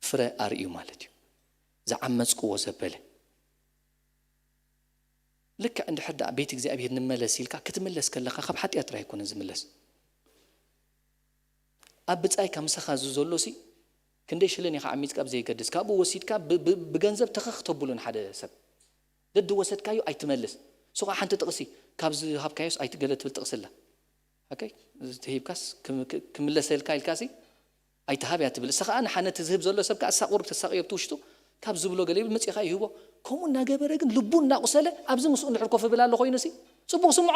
ፍረ ኣርእዩ ማለት እዩ። ዝዓመጽክዎ ዘበለ። ልክዕ እንድሕር ደኣ ቤት እግዚኣብሔር ንመለስ ኢልካ ክትምለስ ከለኻ ካብ ሓጢኣት ጥራይ ኣይኮነን ዝምለስ። ኣብ ብጻይካ ምሳኻ እዚ ዘሎ ሲ ክንደይ ሽልን ኢኻ ዓሚጽካ ኣብ ዘየገድስ ካብኡ ወሲድካ ብ- ብ- ብገንዘብ ተኸኽ ተብሉ ንሓደ ሰብ ደዲ ወሰድካዮ ኣይትመልስ። ሱኻ ሓንቲ ጥቕሲ ካብ ዝሃብካዮስ ኣይትገለ ትብል ጥቕሲ ኣላ። ኦኬ፣ እዚ ተሂብካስ ክም- ክምለሰልካ ኢልካሲ ኣይትሃብ እያ ትብል። እሳ ከዓ ንሓ ነቲ ዝህብ ዘሎ ሰብ ከዓ እሳ ቁሩብ ተሳቕዮ ኣብቲ ውሽጡ ካብ ዝብሎ ገለ ይብል መፂኻ ይህቦ። ከምኡ እናገበረ ግን ልቡ እናቑሰለ ኣብዚ ምስኡ እንድሕር ኮፍ ብል ኣሎ ኮይኑሲ ፅቡቕ ስምዖ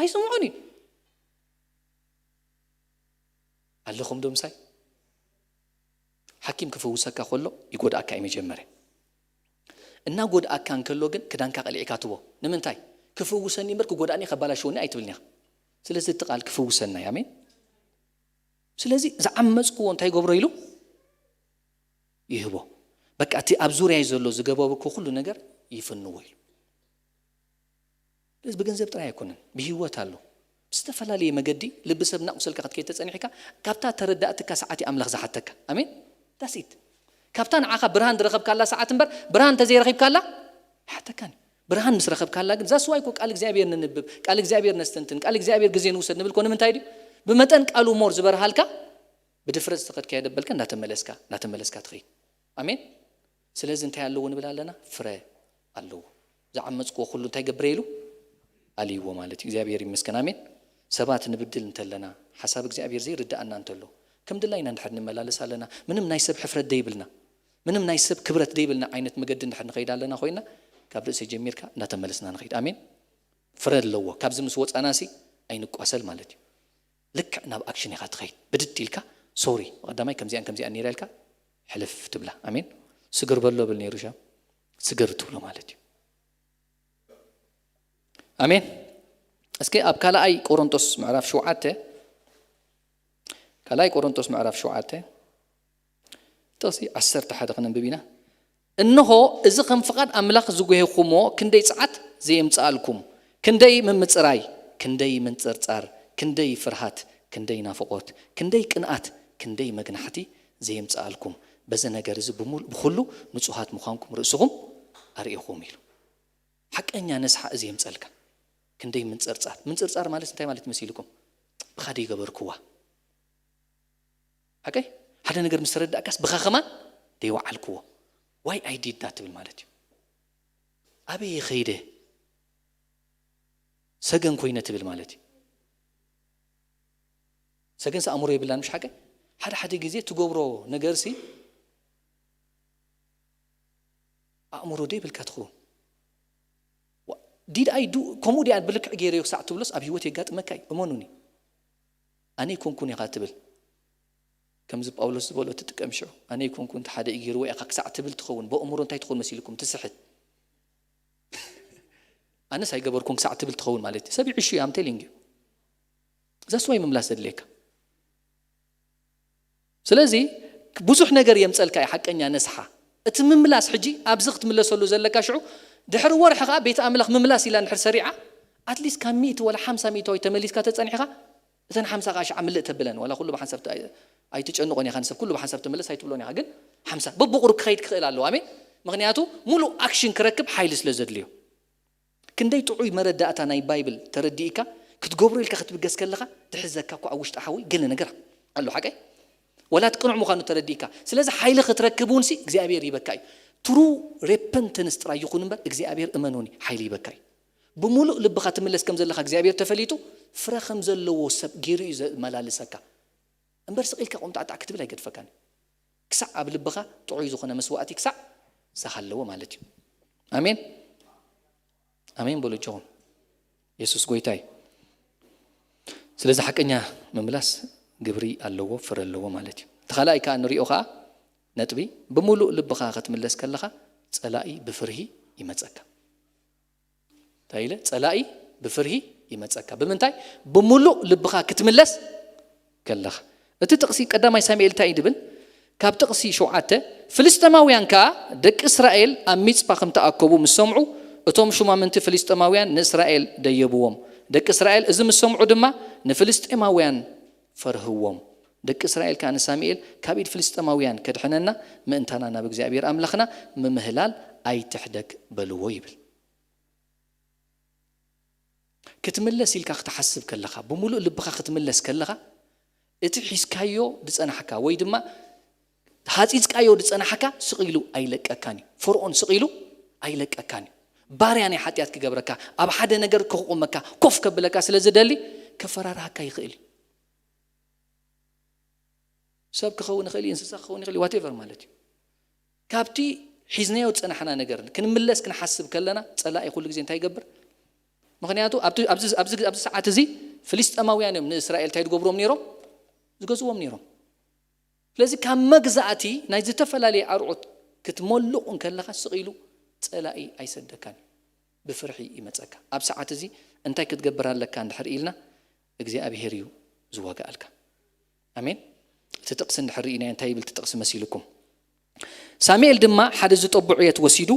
ኣይስምዖን እዩ። ኣለኹም ዶ ምሳይ? ሓኪም ክፍውሰካ ከሎ ይጎድኣካ እዩ መጀመርያ። እናጎድኣካ እንከሎ ግን ክዳንካ ቀሊዕካ ትቦ። ንምንታይ? ክፍውሰኒ እምበር ክጎድኣኒ ከባላሽወኒ ኣይትብልን ኢኻ። ስለዚ እቲ ቃል ክፍውሰና እዩ። ኣሜን። ስለዚ ዝዓመፅክዎ እንታይ ገብሮ ኢሉ ይህቦ። በቃ እቲ ኣብ ዙርያ ዘሎ ዝገበርኩ ኩሉ ነገር ይፍንዎ ኢሉ። ስለዚ ብገንዘብ ጥራይ ኣይኮነን፣ ብህይወት ኣሎ። ብዝተፈላለየ መገዲ ልቢ ሰብ እናቑሰልካ ክትከይድ ተጸኒሕካ፣ ካብታ ተረዳእትካ ሰዓት እዩ ኣምላኽ ዝሓተካ። ኣሜን። ዳስ ኢት። ካብታ ንዓኻ ብርሃን ዝረኸብካላ ሰዓት እምበር ብርሃን እንተዘይረኺብካላ ኣይሓተካን እዩ። ብርሃን ምስ ረኸብካላ ግን ዛስዋይ እኮ ቃል እግዚኣብሔር ንንብብ፣ ቃል እግዚኣብሔር ነስተንትን፣ ቃል እግዚኣብሔር ግዜ ንውሰድ ንብል እኮ ንምንታይ ድዩ? ብመጠን ቃሉ ሞር ዝበርሃልካ ብድፍረት ዝተኸድካዮ ደበልካ እንዳተመለስካ እንዳተመለስካ ትኸይድ። ኣሜን። ስለዚ እንታይ ኣለዎ ንብል ኣለና? ፍረ ኣለዎ። ዝዓመፅክዎ ኩሉ እንታይ ገብረ ኢሉ ኣልይዎ ማለት እዩ። እግዚኣብሔር ይመስገን። ኣሜን። ሰባት ንብድል እንተለና ሓሳብ እግዚኣብሔር ዘይርድኣና እንተሎ ከም ድላይና እንድሕር ንመላለስ ኣለና ምንም ናይ ሰብ ሕፍረት ደይብልና ምንም ናይ ሰብ ክብረት ደይብልና ዓይነት መገዲ እንድሕር ንኸይድ ኣለና ኮይና ካብ ርእሲ ጀሚርካ እንዳተመለስና ንኸይድ። ኣሜን። ፍረ ኣለዎ። ካብዚ ምስ ወፃና ሲ ኣይንቋሰል ማለት እዩ። ልክዕ ናብ ኣክሽን ኢኻ ትኸይድ። ብድድ ኢልካ ሶሪ ቀዳማይ ከምዚኣን ከምዚኣን ነይራ ኢልካ ሕልፍ ትብላ። ኣሜን። ስግር በሎ ብል ነይሩ ሻ ስግር ትብሎ ማለት እዩ። ኣሜን። እስኪ ኣብ ካልኣይ ቆሮንቶስ ምዕራፍ ሸውዓተ ካልኣይ ቆሮንቶስ ምዕራፍ ሸውዓተ ጥቕሲ ዓሰርተ ሓደ ከነንብብ ኢና። እንሆ እዚ ከም ፍቓድ ኣምላኽ ዝጉሄኹሞ ክንደይ ጸዓት ዘየምጽኣልኩም፣ ክንደይ ምምጽራይ፣ ክንደይ ምንጽርጻር፣ ክንደይ ፍርሃት፣ ክንደይ ናፍቖት፣ ክንደይ ቅንኣት፣ ክንደይ መግናሕቲ ዘየምጽኣልኩም፣ በዚ ነገር እዚ ብሙሉ- ብኹሉ ንጹሃት ምዃንኩም ርእስኹም ኣርእኹም ኢሉ። ሓቀኛ ነስሓ እዚ የምጸልካ። ክንደይ ምንጽርጻር። ምንጽርጻር ማለት እንታይ ማለት መሲልኩም? ብኻ ደይገበርክዋ። ሓቀይ? ሓደ ነገር ምስ ተረዳእካስ ብኻ ከማን ደይወዓልክዎ። ዋይ ኣይ ዲድ ዳት ትብል ማለት እዩ። ኣበይ ከይደ ሰገን ኮይነ ትብል ማለት እዩ። ሰገንስ ኣእምሮ የብላን ምሽ ሓቀ ሓደ ሓደ ግዜ ትገብሮ ነገርሲ ኣእምሮ ዶ ይብልካ ትኸውን። ዲድ ኣይ ዱ ከምኡ ዲኣ ብልክዕ ገይረዮ ክሳዕ ትብሎስ ኣብ ህይወት የጋጥመካ እዩ እመኑኒ። ኣነ ይኮንኩን ኢኻ ትብል ከምዚ ጳውሎስ ዝበሎ ትጥቀም ሽዑ ኣነ ይኮንኩን ሓደ እዩ ገይርዎ ኢኻ ክሳዕ ትብል ትኸውን ብኣእምሮ እንታይ ትኸውን መሲልኩም ትስሕት ኣነስ ኣይገበርኩን ክሳዕ ትብል ትኸውን ማለት እዩ ሰብ ይዕሹ እዩ ኣምቴሊንግ እዩ እዛ ስዋይ ምምላስ ዘድልየካ ስለዚ ብዙሕ ነገር የምፀልካ እዩ ሓቀኛ ነስሓ እቲ ምምላስ ሕጂ ኣብዚ ክትምለሰሉ ዘለካ ሽዑ ድሕሪ ወርሒ ከዓ ቤት ኣምላኽ ምምላስ ኢላ እንድሕር ሰሪዓ ኣትሊስት ካብ ሚእቲ ወላ ሓምሳ ሚእታዊ ተመሊስካ ተፀኒሕካ እተን ሓምሳ ከዓ ሽዓ ምልእ ተብለን ዋላ ኩሉ ብሓንሳብ ኣይትጨንቆን ኢኻ ንሰብ ኩሉ ብሓንሳብ ተመለስ ኣይትብሎን ኢኻ ግን ሓምሳ በብቁሩብ ክኸይድ ክኽእል ኣለዎ ኣሜን ምኽንያቱ ሙሉእ ኣክሽን ክረክብ ሓይሊ ስለ ዘድልዮ ክንደይ ጥዑይ መረዳእታ ናይ ባይብል ተረዲእካ ክትገብሮ ኢልካ ክትብገስ ከለኻ ትሕዘካ እኳ ኣብ ውሽጢ ሓዊ ገለ ነገር ኣሎ ሓቀይ ወላ እቲ ቅኑዕ ምዃኑ ተረዲእካ ስለዚ ሓይሊ ክትረክብ እውን ሲ እግዚኣብሔር ይበካ እዩ ትሩ ሬፐንተንስ ጥራይ ይኹን እምበር እግዚኣብሔር እመኑኒ ሓይሊ ይበካ እዩ ብምሉእ ልብኻ ትምለስ ከም ዘለኻ እግዚኣብሔር ተፈሊጡ ፍረ ከም ዘለዎ ሰብ ገይሩ እዩ ዘመላልሰካ እምበር ስቕ ኢልካ ቁምጣዕጣዕ ክትብል ኣይገድፈካን እዩ ክሳዕ ኣብ ልብኻ ጥዑይ ዝኾነ መስዋእቲ ክሳዕ ዝሃለዎ ማለት እዩ ኣሜን ኣሜን በሉ እጆኹም የሱስ ጎይታ እዩ ስለዚ ሓቀኛ ምምላስ ግብሪ ኣለዎ ፍረ ኣለዎ ማለት እዩ እቲ ካልኣይ ከዓ ንሪኦ ከዓ ነጥቢ ብምሉእ ልብኻ ክትምለስ ከለኻ ፀላኢ ብፍርሂ ይመፀካ እንታይ ኢለ ፀላኢ ብፍርሂ ይመፀካ ብምንታይ ብምሉእ ልብኻ ክትምለስ ከለኻ እቲ ጥቕሲ ቀዳማይ ሳሙኤል እንታይ እዩ ድብል ካብ ጥቕሲ ሸውዓተ ፍልስጤማውያን ከኣ ደቂ እስራኤል ኣብ ሚጽጳ ከም ተኣከቡ ምስ ሰምዑ እቶም ሹማምንቲ ፍልስጤማውያን ንእስራኤል ደየብዎም ደቂ እስራኤል እዚ ምስ ሰምዑ ድማ ንፍልስጤማውያን ፈርህዎም ደቂ እስራኤል ከኣ ንሳሙኤል፣ ካብ ኢድ ፍልስጤማውያን ከድሕነና ምእንታና ናብ እግዚኣብሔር ኣምላኽና ምምህላል ኣይትሕደግ በልዎ ይብል። ክትምለስ ኢልካ ክትሓስብ ከለኻ፣ ብምሉእ ልብኻ ክትምለስ ከለኻ፣ እቲ ሒዝካዮ ዝጸናሕካ ወይ ድማ ሃጺጽካዮ ዝጸናሕካ ስቕ ኢሉ ኣይለቀካን እዩ። ፈርዖን ስቕ ኢሉ ኣይለቀካን እዩ። ባርያ ናይ ሓጢኣት ክገብረካ፣ ኣብ ሓደ ነገር ክቑመካ፣ ኮፍ ከብለካ ስለ ዝደሊ፣ ከፈራርሃካ ይኽእል እዩ። ሰብ ክኸውን ይኽእል እዩ፣ እንስሳ ክኸውን ይኽእል እዩ፣ ዋቴቨር ማለት እዩ። ካብቲ ሒዝናዮ ዝጸናሕና ነገር ክንምለስ ክንሓስብ ከለና፣ ጸላኢ ኩሉ ግዜ እንታይ ይገብር? ምኽንያቱ ኣብቲ፣ ኣብዚ፣ ኣብዚ፣ ኣብዚ ሰዓት እዚ ፍልስጤማውያን እዮም ንእስራኤል እንታይ ዝገብርዎም ነይሮም? ዝገዝዎም ነይሮም። ስለዚ ካብ መግዛእቲ ናይ ዝተፈላለየ ኣርዑት ክትመልቕ እንከለኻ ስቕ ኢሉ ጸላኢ ኣይሰደካን እዩ። ብፍርሒ ይመጸካ። ኣብ ሰዓት እዚ እንታይ ክትገብር ኣለካ እንድሕር ኢልና፣ እግዚኣብሄር እዩ ዝዋጋኣልካ። ኣሜን። እቲ ጥቕሲ እንድሕር ርኢናዮ እንታይ ይብል እቲ ጥቕሲ መሲልኩም? ሳሙኤል ድማ ሓደ ዝጠቡ ዕየት ወሲዱ፣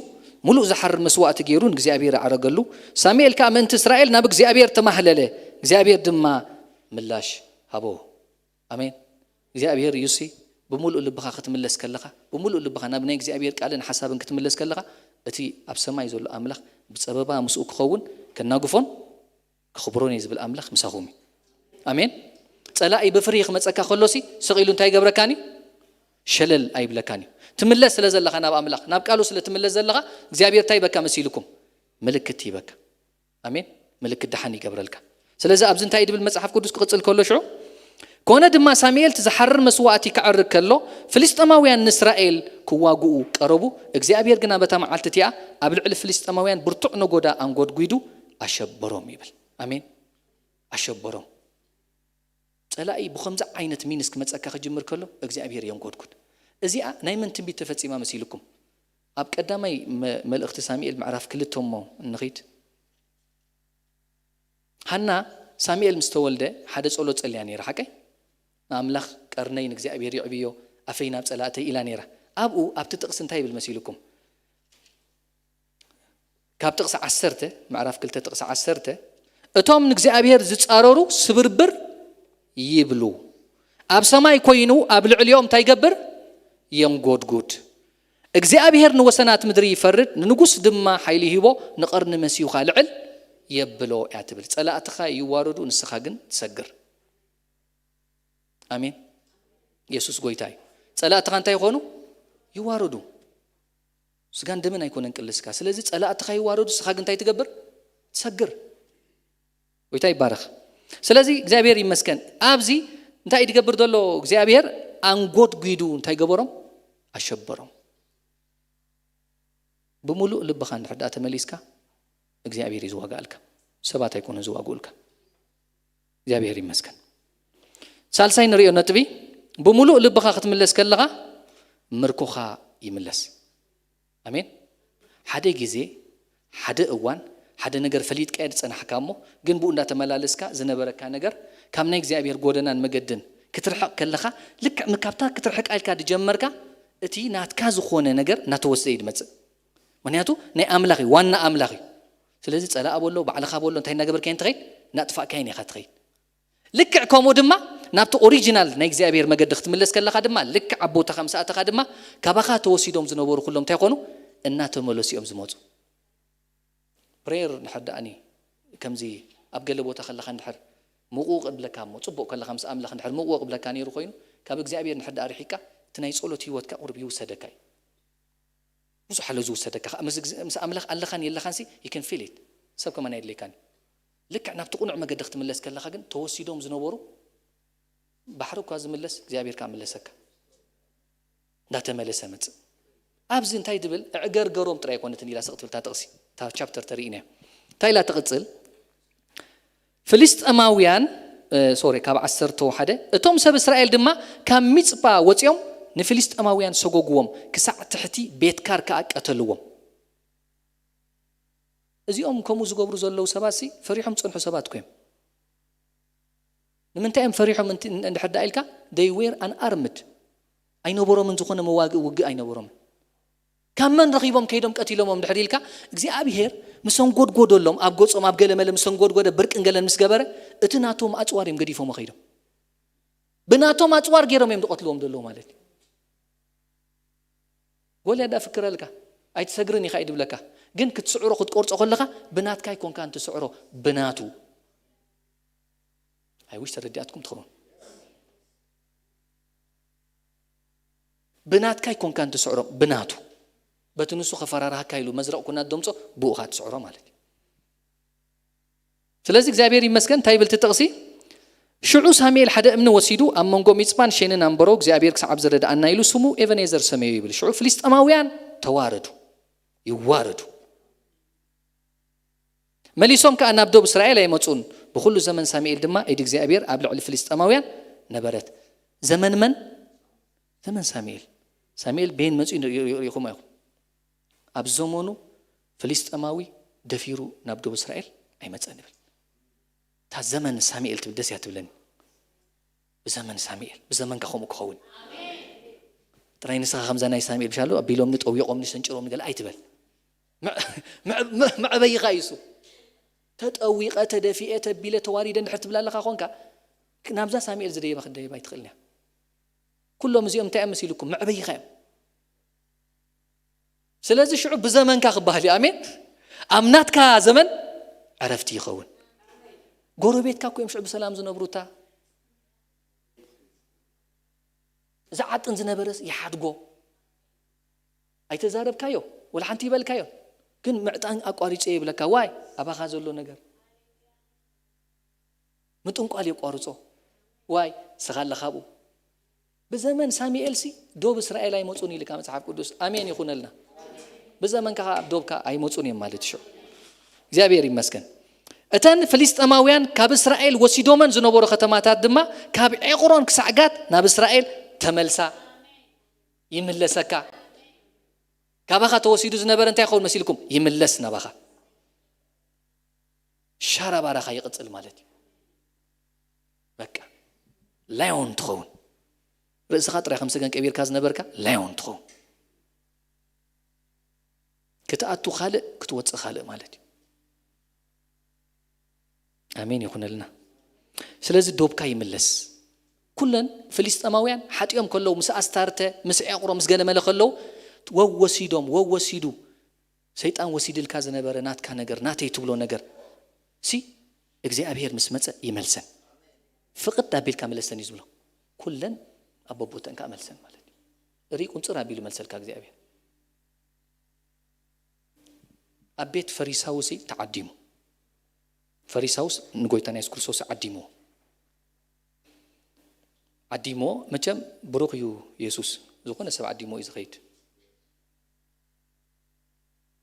ምሉእ ዝሓርር መስዋእቲ ገይሩ ንእግዚኣብሔር ኣዕረገሉ። ሳሙኤል ከኣ ምእንቲ እስራኤል ናብ እግዚኣብሔር ተማህለለ፣ እግዚኣብሔር ድማ ምላሽ ሃቦ። ኣሜን። እግዚኣብሔር እዩሲ፣ ብምሉእ ልብኻ ክትምለስ ከለኻ፣ ብምሉእ ልብኻ ናብ ናይ እግዚኣብሔር ቃልን ሓሳብን ክትምለስ ከለኻ፣ እቲ ኣብ ሰማይ ዘሎ ኣምላኽ ብጸበባ ምስኡ ክኸውን ከናግፎን ክኽብሮን እየ ዝብል ኣምላኽ ምሳኹም እዩ። ኣሜን። ጸላኢ ብፍርሂ ክመጸካ ከሎሲ ስቕ ኢሉ እንታይ ይገብረካን እዩ? ሸለል ኣይብለካን እዩ። ትምለስ ስለ ዘለኻ ናብ ኣምላኽ፣ ናብ ቃሉ ስለ ትምለስ ዘለኻ እግዚኣብሔር እንታይ ይበካ መሲልኩም? ምልክት ይበካ። ኣሜን። ምልክት ደሓን ይገብረልካ። ስለዚ ኣብዚ እንታይ ድብል መጽሓፍ ቅዱስ ክቕጽል ከሎ ሽዑ፣ ኮነ ድማ ሳሙኤል እቲ ዝሓርር መስዋእቲ ክዕርግ ከሎ ፍልስጤማውያን ንእስራኤል ክዋግኡ ቀረቡ። እግዚኣብሔር ግና በታ መዓልቲ እቲኣ ኣብ ልዕሊ ፍልስጤማውያን ብርቱዕ ነጎዳ ኣንጎድጒዱ ኣሸበሮም ይብል። ኣሜን። ኣሸበሮም። ጸላኢ ብኸምዚ ዓይነት ሚንስ ክመጸካ ክጅምር ከሎ እግዚኣብሔር የንጎድጉድ። እዚኣ ናይ መን ትንቢት ተፈጺማ መሲልኩም? ኣብ ቀዳማይ መ-፣ መልእኽቲ ሳሙኤል ምዕራፍ ክልተ እሞ እንኺድ። ሃና ሳሙኤል ምስ ተወልደ ሓደ ጸሎት ጸልያ ነይራ፣ ሓቀይ? ንኣምላኽ ቀርነይ ንእግዚኣብሔር ይዕብዮ፣ ኣፈይ ናብ ጸላእተይ ኢላ ነይራ። ኣብኡ ኣብቲ ጥቕሲ እንታይ ይብል መሲልኩም? ካብ ጥቕሲ ዓሰርተ፣ ምዕራፍ ክልተ ጥቕሲ ዓሰርተ፣ እቶም ንእግዚኣብሔር ዝጻረሩ ስብርብር ይብሉ፣ ኣብ ሰማይ ኮይኑ ኣብ ልዕሊኦም እንታይ ይገብር? የንጎድጉድ። እግዚኣብሔር ንወሰናት ምድሪ ይፈርድ፣ ንንጉስ ድማ ሓይሊ ሂቦ ንቐርኒ መሲሁ ኻልዕል የብሎ እያ ትብል። ጸላእትኻ ይዋረዱ፣ ንስኻ ግን ትሰግር። ኣሜን። የሱስ ጎይታ እዩ። ጸላእትኻ እንታይ ይኾኑ? ይዋረዱ። ስጋን ደምን ኣይኮነን ቅልስካ። ስለዚ ጸላእትኻ ይዋረዱ፣ ንስኻ ግን እንታይ ትገብር? ትሰግር። ጎይታ ይባረኽ። ስለዚ እግዚኣብሔር ይመስገን። ኣብዚ እንታይ እዩ ዝገብር ዘሎ እግዚኣብሔር? ኣንጎድጒዱ እንታይ ገበሮም? ኣሸበሮም። ብምሉእ ልብኻ እንድሕር ደኣ ተመሊስካ እግዚኣብሔር እዩ ዝዋጋኣልካ፣ ሰባት ኣይኮኑን ዝዋግኡልካ። እግዚኣብሔር ይመስገን። ሳልሳይ ንሪኦ ነጥቢ፣ ብምሉእ ልብኻ ክትምለስ ከለኻ ምርኮኻ ይምለስ። ኣሜን። ሓደ ግዜ፣ ሓደ እዋን፣ ሓደ ነገር ፈሊጥካዮ ዝጸናሕካ እሞ ግን ብኡ እንዳተመላለስካ ዝነበረካ ነገር ካብ ናይ እግዚኣብሔር ጎደናን መገድን ክትርሕቕ ከለኻ፣ ልክዕ ምካብታ ክትርሕቃ ኢልካ ዝጀመርካ እቲ ናትካ ዝኾነ ነገር እናተወስደ እዩ ዝመጽእ። ምክንያቱ ናይ ኣምላኽ እዩ፣ ዋና ኣምላኽ እዩ። ስለዚ ጸላእ በሎ፣ ባዕልኻ በሎ፣ እንታይ እናገበርካዮ እንትኸይድ? እናጥፋእካዮን ኢኻ ትኸይድ። ልክዕ ከምኡ ድማ ናብቲ ኦሪጂናል ናይ እግዚኣብሔር መገዲ ክትምለስ ከለኻ ድማ ልክዕ ኣብ ቦታኻ ምስ ኣተኻ ድማ ካባኻ ተወሲዶም ዝነበሩ ኩሎም እንታይ ኮኑ? እናተመለሱ እዮም ዝመፁ። ፕሬየር እንድሕር ደኣኒ ከምዚ ኣብ ገለ ቦታ ከለኻ እንድሕር ምቕውቕ እብለካ እሞ፣ ጽቡቕ ከለኻ ምስ ኣምላኽ እንድሕር ምቕውቕ እብለካ ነይሩ ኮይኑ፣ ካብ እግዚኣብሔር እንድሕር ደኣ ርሒቅካ፣ እቲ ናይ ጸሎት ህይወትካ ቁሩብ ይውሰደካ እዩ። ብዙሕ ኣሎ ዝውሰደካ። ምስ ግዝ-፣ ምስ ኣምላኽ ኣለኻን የለኻንሲ፣ you can feel it። ሰብ ከማን ኣየድልየካን እዩ። ልክዕ ናብቲ ቅኑዕ መገዲ ክትምለስ ከለኻ ግን፣ ተወሲዶም ዝነበሩ ባሕሪ እኳ ዝምለስ እግዚኣብሔር ከኣ ምለሰካ። እንዳተመለሰ መጽእ። ኣብዚ እንታይ ድብል? እዕገርገሮም ጥራይ ኣይኮነትን ኢላ ስቕ ትብል እታ ጥቕሲ። እታ ቻፕተር ተሪኢናዮ። እንታይ ኢላ ትቕጽል? ፍልስጤማውያን፣ እ፣ ሶሪ፣ ካብ ዓሰርተ ሓደ፣ እቶም ሰብ እስራኤል ድማ ካብ ሚጽጳ ወጺኦም ንፍልስጤማውያን ሰጎግዎም፣ ክሳዕ ትሕቲ ቤትካር ከኣ ቀተልዎም። እዚኦም ከምኡ ዝገብሩ ዘለዉ ሰባትሲ ፈሪሖም ዝጸንሑ ሰባት እኮ እዮም። ንምንታይ እዮም ፈሪሖም እንት-፣ እንድሕር ደኣ ኢልካ፣ they were unarmed። ኣይነበሮምን፣ ዝኾነ መዋግኢ ውግእ ኣይነበሮምን። ካብ መን ረኺቦም ከይዶም ቀቲሎሞም እንድሕር ኢልካ፣ እግዚኣብሄር ምስ ኣንጎድጎደሎም፣ ኣብ ገጾም፣ ኣብ ገለ መለ ምስ ኣንጎድጎደ፣ ብርቅን ገለን ምስ ገበረ፣ እቲ ናቶም ኣጽዋር እዮም ገዲፎሞ ከይዶም። ብናቶም ኣፅዋር ገይሮም እዮም ዝቐትልዎም ዘለዉ ማለት እዩ። ጎልያድ ዳ ፍክረልካ ኣይትሰግርን ኢኻ እዩ ድብለካ። ግን ክትስዕሮ ክትቆርጾ ከለኻ ብናትካ ኣይኮንካን ትስዕሮ፣ ብናቱ። ኣይውሽ ተረዲኣትኩም ትኸውን። ብናትካ ኣይኮንካን ትስዕሮ፣ ብናቱ። በቲ ንሱ ከፈራርሃካ ኢሉ መዝረቕ ኩናት ደምጾ ብኡኻ ትስዕሮ ማለት እዩ። ስለዚ እግዚኣብሔር ይመስገን እንታይ ይብል እቲ ጥቕሲ? ሽዑ ሳሙኤል ሓደ እምኒ ወሲዱ ኣብ መንጎ ሚጽጳን ሼንን ኣንበሮ እግዚኣብሔር ክሳብ ዝረድኣና ኢሉ ስሙ ኤቨኔዘር ሰመዮ ይብል። ሽዑ ፍልስጠማውያን ተዋረዱ፣ ይዋረዱ። መሊሶም ከኣ ናብ ዶብ እስራኤል ኣይመጹን። ብኹሉ ዘመን ሳሙኤል ድማ ኢድ እግዚኣብሔር ኣብ ልዕሊ ፍልስጠማውያን ነበረት። ዘመን መን? ዘመን ሳሙኤል። ሳሙኤል ቤን መጺኡ ሪኢኹም ኣይኹም? ኣብ ዘመኑ ፍልስጠማዊ ደፊሩ ናብ ዶብ እስራኤል ኣይመጸን ይብል። እታ ዘመን ሳሙኤል ትብል ደስ እያ ትብለኒ። ብዘመን ሳሙኤል፣ ብዘመንካ ከምኡ ክኸውን። ጥራይ ንስኻ ከምዛ ናይ ሳሙኤል ብሻሎ ኣቢሎምኒ፣ ጠዊቖምኒ፣ ሰንጭሮምኒ ገለ ኣይትበል። መዕ-፣ መዕ-፣ መዕ-፣ መዕበይኻ እዩ እሱ። ተጠዊቐ፣ ተደፊኤ፣ ተቢለ፣ ተዋሪደ እንድሕር ትብል ኣለኻ ኾንካ፣ ናብዛ ሳሙኤል ዝደየበ ክትደይብ ኣይትኽእልን እያ። ኩሎም እዚኦም እንታይ እዮም መሲልኩም? መዕበይኻ እዮም። ስለዚ ሽዑ ብዘመንካ ክበሃል እዩ። ኣሜን። ኣብ ናትካ ዘመን ዕረፍቲ ይኸውን። ጎረቤትካ እኮ እዮም ሽዑ ብሰላም ዝነብሩታ። ዝዓጥን ዝነበረስ ይሓድጎ። ኣይተዛረብካዮ፣ ወላ ሓንቲ ይበልካዮ። ግን ምዕጣን ኣቋሪጸ ይብለካ። ዋይ፣ ኣባኻ ዘሎ ነገር። ምጥንቋል የቋርጾ። ዋይ፣ ስኻ ኣለኻ ኣብኡ። ብዘመን ሳሙኤልሲ ዶብ እስራኤል ኣይመጹን ኢልካ መጽሓፍ ቅዱስ። ኣሜን ይኹነልና። ብዘመንካ ኣብ ዶብካ ኣይመጹን እዮም ማለት እዩ። እግዚኣብሔር ይመስገን። እተን ፍልስጠማውያን ካብ እስራኤል ወሲዶመን ዝነበሩ ከተማታት ድማ ካብ ዔቕሮን ክሳዕ ጋት ናብ እስራኤል ተመልሳ። ይምለሰካ። ካባኻ ተወሲዱ ዝነበረ እንታይ ይኸውን መሲልኩም? ይምለስ ናባኻ። ሻራባራኻ ይቕጽል ማለት እዩ። በቃ ላዮን ትኸውን። ርእስኻ ጥራይ ከም ሰገን ቀቢርካ ዝነበርካ ላዮን ትኸውን። ክትኣቱ ካልእ፣ ክትወጽእ ካልእ ማለት እዩ። ኣሜን ይኹነልና። ስለዚ ዶብካ ይምለስ። ኩለን ፍልስጠማውያን ሓጢኦም ከለዉ ምስ ኣስታርተ፣ ምስ ዔቕሮ፣ ምስ ገለመለ ከለዉ ወወሲዶም፣ ወወሲዱ ሰይጣን ወሲድልካ ዝነበረ ናትካ ነገር፣ ናተይ ትብሎ ነገር ሲ እግዚኣብሔር ምስ መጸ ይመልሰን። ፍቕድ ኣቢልካ መለሰን እዩ ዝብሎ። ኩለን ኣብ በቦተን ከኣ መልሰን ማለት እዩ። ርኢ ቁንጽር ኣቢሉ መልሰልካ እግዚኣብሔር። ኣብ ቤት ፈሪሳውሲ ተዓዲሙ። ፈሪሳውስ ንጎይታና የሱስ ክርስቶስ ዓዲምዎ። ዓዲምዎ፣ መቸም ብሩኽ እዩ የሱስ። ዝኾነ ሰብ ዓዲምዎ እዩ ዝኸይድ።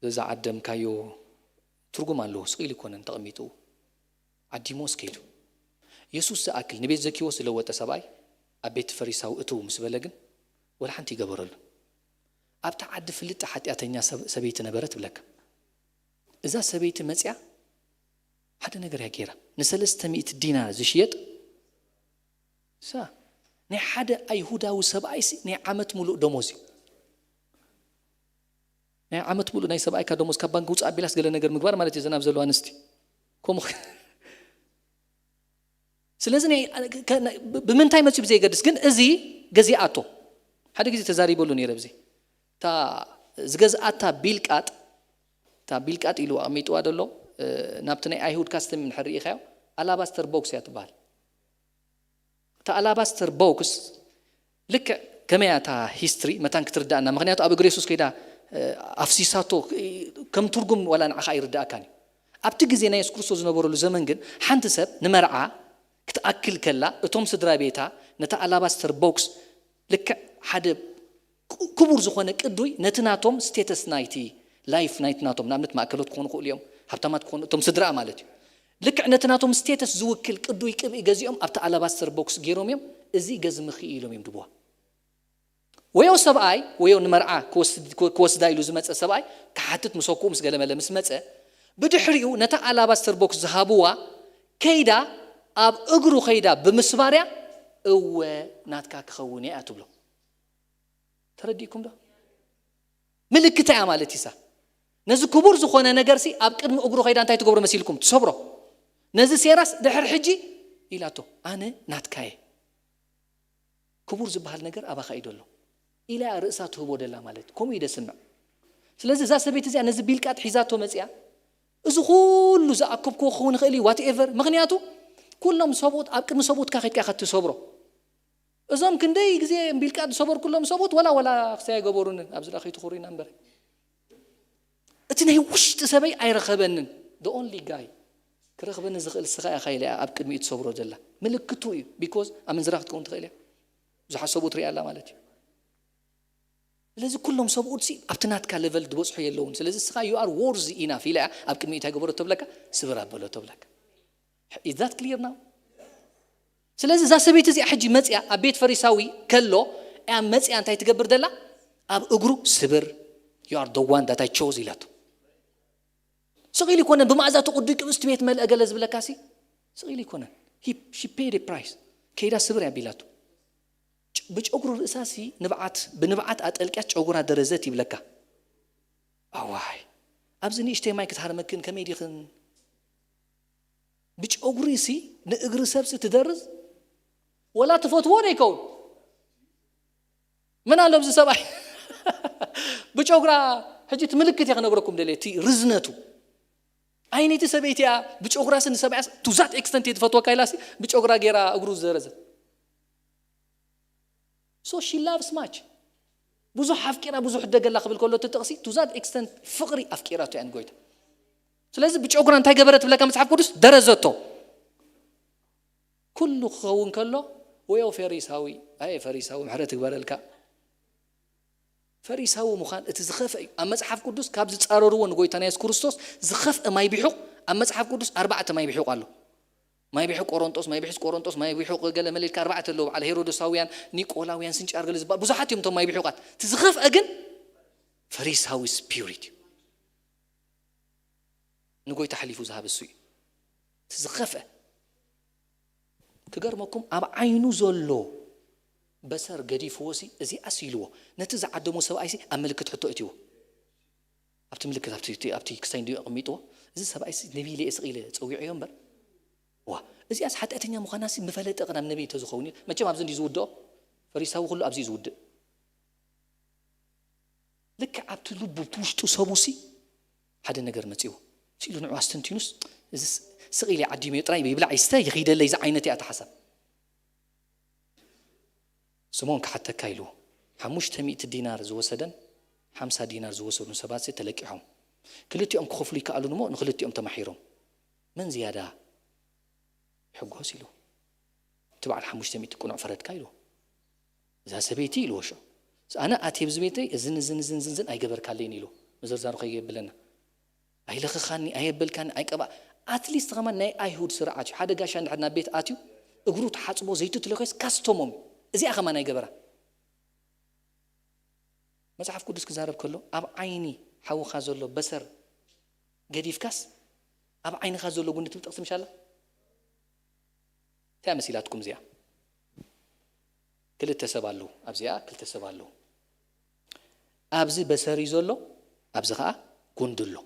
ዘዛ ዓደምካዮ ትርጉም ኣለዎ። ስቕ ኢሉ ኣይኮነን ተቐሚጡ። ዓዲምዎ ስከይዱ። የሱስ ዝኣክል ንቤት ዘኪዎስ ዝለወጠ ሰብኣይ ኣብ ቤት ፈሪሳዊ እትው ምስ በለ ግን ወላ ሓንቲ ይገበረሉ። ኣብታ ዓዲ ፍልጥ ሓጢኣተኛ ሰብ-፣ ሰበይቲ ነበረ ትብለካ። እዛ ሰበይቲ መጽያ ሓደ ነገር እያ ገይራ። ንሰለስተ ሚእቲ ዲናር ዝሽየጥ ሳ-፣ ናይ ሓደ ኣይሁዳዊ ሰብኣይሲ ናይ ዓመት ሙሉእ ደሞዝ እዩ። ናይ ዓመት ሙሉእ ናይ ሰብኣይካ ደሞዝ ካብ ባንክ ውፅእ ኣቢላስ ገለ ነገር ምግባር ማለት እዩ። ዘናብ ዘለዋ ኣንስቲ ከምኡ ከ-፣ ስለዚ ናይ፣ ከ-፣ ብ-፣ ብምንታይ መፅዩ ብዘይገድስ ግን እዚ ገዚኣቶ። ሓደ ግዜ ተዛሪበሉ ነይረ ብዚ። እታ ዝገዝኣታ ቢልቃጥ፣ እታ ቢልቃጥ ኢሉ ኣቕሚጥዋ ደሎ፣ እ፣ ናብቲ ናይ ኣይሁድ ካስተም እንድሕር ርኢኻዮ፣ ኣላባስተር ቦክስ እያ ትበሃል። እታ ኣላባስተር ቦክስ ልክዕ ከመይ እያ እታ ሂስትሪ መታን ክትርዳእና? ምኽንያቱ ኣብ እግሪ የሱስ ከይዳ፣ እ፣ ኣፍሲሳቶ፣ እ፣ ከም ትርጉም ዋላ ንዓኻ ኣይርዳእካን እዩ። ኣብቲ ግዜ ናይ የሱስ ክርስቶስ ዝነበረሉ ዘመን ግን ሓንቲ ሰብ ንመርዓ ክትኣክል ከላ እቶም ስድራ ቤታ ነታ ኣላባስተር ቦክስ ልክዕ ሓደ ክ-፣ ክቡር ዝኾነ ቅዱይ ነቲ ናቶም ስቴተስ ናይቲ ላይፍ ናይቲ ናቶም ንኣብነት ማእከሎት ክኾኑ ክእሉ እዮም፣ ሃብታማት ክኾኑ እቶም ስድራ ማለት እዩ። ልክዕ ነቲ ናቶም ስቴተስ ዝውክል ቅዱይ ቅብኢ ገዚኦም ኣብቲ ኣላባስተር ቦክስ ገይሮም እዮም። እዚ ገዝምኺ ኢሎም እዮም ድብዋ። ወዮ ሰብኣይ፣ ወዮ ንመርዓ ክወስድ-፣ ክወስዳ ኢሉ ዝመጸ ሰብኣይ ክሓትት ምስ ወክኡ ምስ ገለመለ ምስ መጸ፣ ብድሕሪኡ ነታ ኣላባስተር ቦክስ ዝሃብዋ ከይዳ ኣብ እግሩ ከይዳ ብምስባርያ፣ "እወ ናትካ ክኸውን እያ" ትብሎ። ተረዲእኩም ዶ? ምልክታ እያ ማለት ኢሳ። ነዚ ክቡር ዝኾነ ነገርሲ ኣብ ቅድሚ እግሩ ከይዳ እንታይ ትገብሮ መሲልኩም? ትሰብሮ። ነዚ ሴራስ ድሕር ሕጂ ኢላቶ፣ "ኣነ ናትካ እየ፣ ክቡር ዝበሃል ነገር ኣባኻ እዩ ዘሎ ኢላ እያ ርእሳ ትህቦ ደላ ማለት እዩ። ከምኡ እዩ ደስምዕ። ስለዚ እዛ ሰበይቲ እዚኣ ነዚ ቢልቃጥ ሒዛቶ መፅያ፣ እዚ ኩሉ ዝኣከብክዎ ክኸውን ይኽእል እዩ ዋትኤቨር። ምክንያቱ ኩሎም ሰብኡት ኣብ ቅድሚ ሰብኡትካ ከድካ ኢኻ ትሰብሮ። እዞም ክንደይ ግዜ ቢልቃጥ ዝሰበርኩሎም ሰብኡት ወላ ወላ ክሳይ ኣይገበሩንን፣ ኣብዚ ዳ ከይትኹሩ ኢና እምበር፣ እቲ ናይ ውሽጢ ሰበይ ኣይረኸበንን። The only guy ክረኽበኒ ዝኽእል ስኻ ኢኻ ኢለ ኣብ ቅድሚኡ ትሰብሮ ዘላ ምልክቱ እዩ። ቢኮዝ ኣመንዝራ ክትከውን ትኽእል እያ፣ ብዙሓት ሰብኡት ሪኣ ኣላ ማለት እዩ። ስለዚ ኩሎም ሰብኡት ሲ ኣብቲ ናትካ ሌቨል ዝበፅሑ የለውን። ስለዚ ስኻ you are worthy enough ኢላ እያ ኣብ ቅድሚኡ እንታይ ገበሮ ተብለካ፣ ስብር ኣበሎ ተብለካ። Is that clear now? ስለዚ እዛ ሰበይቲ እዚኣ ሕጂ መፅያ ኣብ ቤት ፈሪሳዊ ከሎ እያ መፅያ እንታይ ትገብር ደላ? ኣብ እግሩ ስብር። You are the one that I chose ኢላቶ። ስቕ ኢሉ ይኮነን ብመኣዛ ተቑዲ ቅብስቲ ቤት መልአ ገለ ዝብለካ ሲ ስቕ ኢሉ ይኮነን። He- she paid a price። ከይዳ ስብር እያ ቢላቶ። ጭ- ብጨጉሩ ርእሳ ሲ ንብዓት ብንብዓት ኣጠልቅያ ጨጉራ ደረዘት ይብለካ። ኣዋይ፣ ኣብዚ ንእሽተይ ማይ ክትሃርመክን ከመይ ዲኽን? ብጨጉሪ ሲ ንእግሪ ሰብሲ ትደርዝ። ወላ ትፈትዎ ዶ ይከውን? ምን ኣሎ ኣብዚ ሰብኣይ ብጨጉራ ሕጂ እቲ ምልክት እየ ክነግረኩም ደልየ፣ እቲ ርዝነቱ። ዓይነይቲ ሰበይቲ እያ። ብጨጉራ ሲ ንሰብኣያ to that extent እየ ትፈትወካ ኢላ ሲ ብጨጉራ ገይራ እግሩ ዝደረዘት። So she loves much። ብዙሕ ኣፍቂራ ብዙሕ ደገላ ክብል ከሎ እቲ ጥቕሲ to that extent ፍቕሪ ኣፍቂራቶ እያ ንጎይታ። ስለዚ ብጨጉራ እንታይ ገበረት ትብለካ መጽሓፍ ቅዱስ? ደረዘቶ። ኩሉ ክኸውን ከሎ ወዮ ፈሪሳዊ፣ ኣየ ፈሪሳዊ ምሕረት ይግበረልካ። ፈሪሳዊ ምዃን እቲ ዝኸፍአ እዩ። ኣብ መጽሓፍ ቅዱስ ካብ ዝጻረርዎ ንጎይታና የሱስ ክርስቶስ ዝኸፍአ ማይ ቢሑቕ ኣብ መጽሓፍ ቅዱስ ኣርባዕተ ማይ ቢሑቕ ኣሎ። ማይ ቢሑቕ ቆሮንጦስ፣ ማይ ቢሑስ ቆሮንጦስ፣ ማይ ቢሑቕ ገለ መለ ኢልካ ኣርባዕተ ኣለዉ። በዓል ሄሮዶሳውያን፣ ኒቆላውያን፣ ስንጫር ገለ ዝበሃሉ ብዙሓት እዮም እቶም ማይ ቢሑቓት። እቲ ዝኸፍአ ግን ፈሪሳዊ ስፒሪት እዩ። ንጎይታ ኣሕሊፉ ዝሃበ እሱ እዩ። እቲ ዝኸፍአ ክገርመኩም ኣብ ዓይኑ ዘሎ በሰር ገዲፍዎ ሲ እዚኣስ ኢልዎ ነቲ ዝዓደሞ ሰብኣይ ሲ ኣብ ምልክት ሕቶ እትዎ ኣብቲ ምልክት ኣብቲ ኣብቲ ክሳይ እንዲዩ ኣቐሚጥዎ። እዚ ሰብኣይ ሲ ነቢይ ኢለ ስቕ ኢለ ፀዊዐዮ እምበር ዋ እዚኣስ ሓጢኣተኛ ምዃና ሲ ምፈለጠ ቅዳም ነቢይ ተዝኸውን እዩ። መቸም ኣብዚ እንዲ ዝውድኦ ፈሪሳዊ ኩሉ ኣብዚ እዩ ዝውድእ። ልክዕ ኣብቲ ልቡ እቲ ውሽጡ ሰቡ ሲ ሓደ ነገር መፂዎ ሲሉ ንዑ ኣስተንቲኑስ እዚ ስቕ ኢለ ዓዲመዮ ጥራይ ይብላዕ ይስተ ይኸይደለይ ዝዓይነት እያ እታ ሓሳብ። ስምኦን ክሓተካ ኢልዎ ሓሙሽተ ሚእቲ ዲናር ዝወሰደን ሓምሳ ዲናር ዝወሰዱን ሰባት ተለቂሖም ክልቲኦም ክኸፍሉ ይከኣሉን እሞ ንክልቲኦም ተማሒሮም መን ዝያዳ ይሕጎስ ኢሉ እቲ በዓል ሓሙሽተ ሚእቲ ቅኑዕ ፈረድካ ኢሉ እዛ ሰበይቲ ኢልዎ ሽዑ ኣነ ኣትየ ብዚ ቤተይ እዝን እዝን እዝን ዝንዝን ኣይገበርካለይን ኢሉ ምዝርዛሩ ከይብለና ኣይለኽኻኒ ኣየበልካኒ ኣይቀባ ኣትሊስት ከማን ናይ ኣይሁድ ስርዓት እዩ ሓደ ጋሻ እንድሕር ናብ ቤት ኣትዩ እግሩ ተሓፅቦ ዘይቱ ትለኮስ ካስተሞም እዚኣ ከማን ኣይገበራ መፅሓፍ ቅዱስ ክዛረብ ከሎ ኣብ ዓይኒ ሓውኻ ዘሎ በሰር ገዲፍካስ ኣብ ዓይንኻ ዘሎ ጉንዲ ትብል ጥቕሲ ምሻላ እንታይ መሲላትኩም እዚኣ ክልተ ሰብ ኣለዉ ኣብዚኣ ክልተ ሰብ ኣለዉ ኣብዚ በሰር እዩ ዘሎ ኣብዚ ከዓ ጉንዲ ኣሎ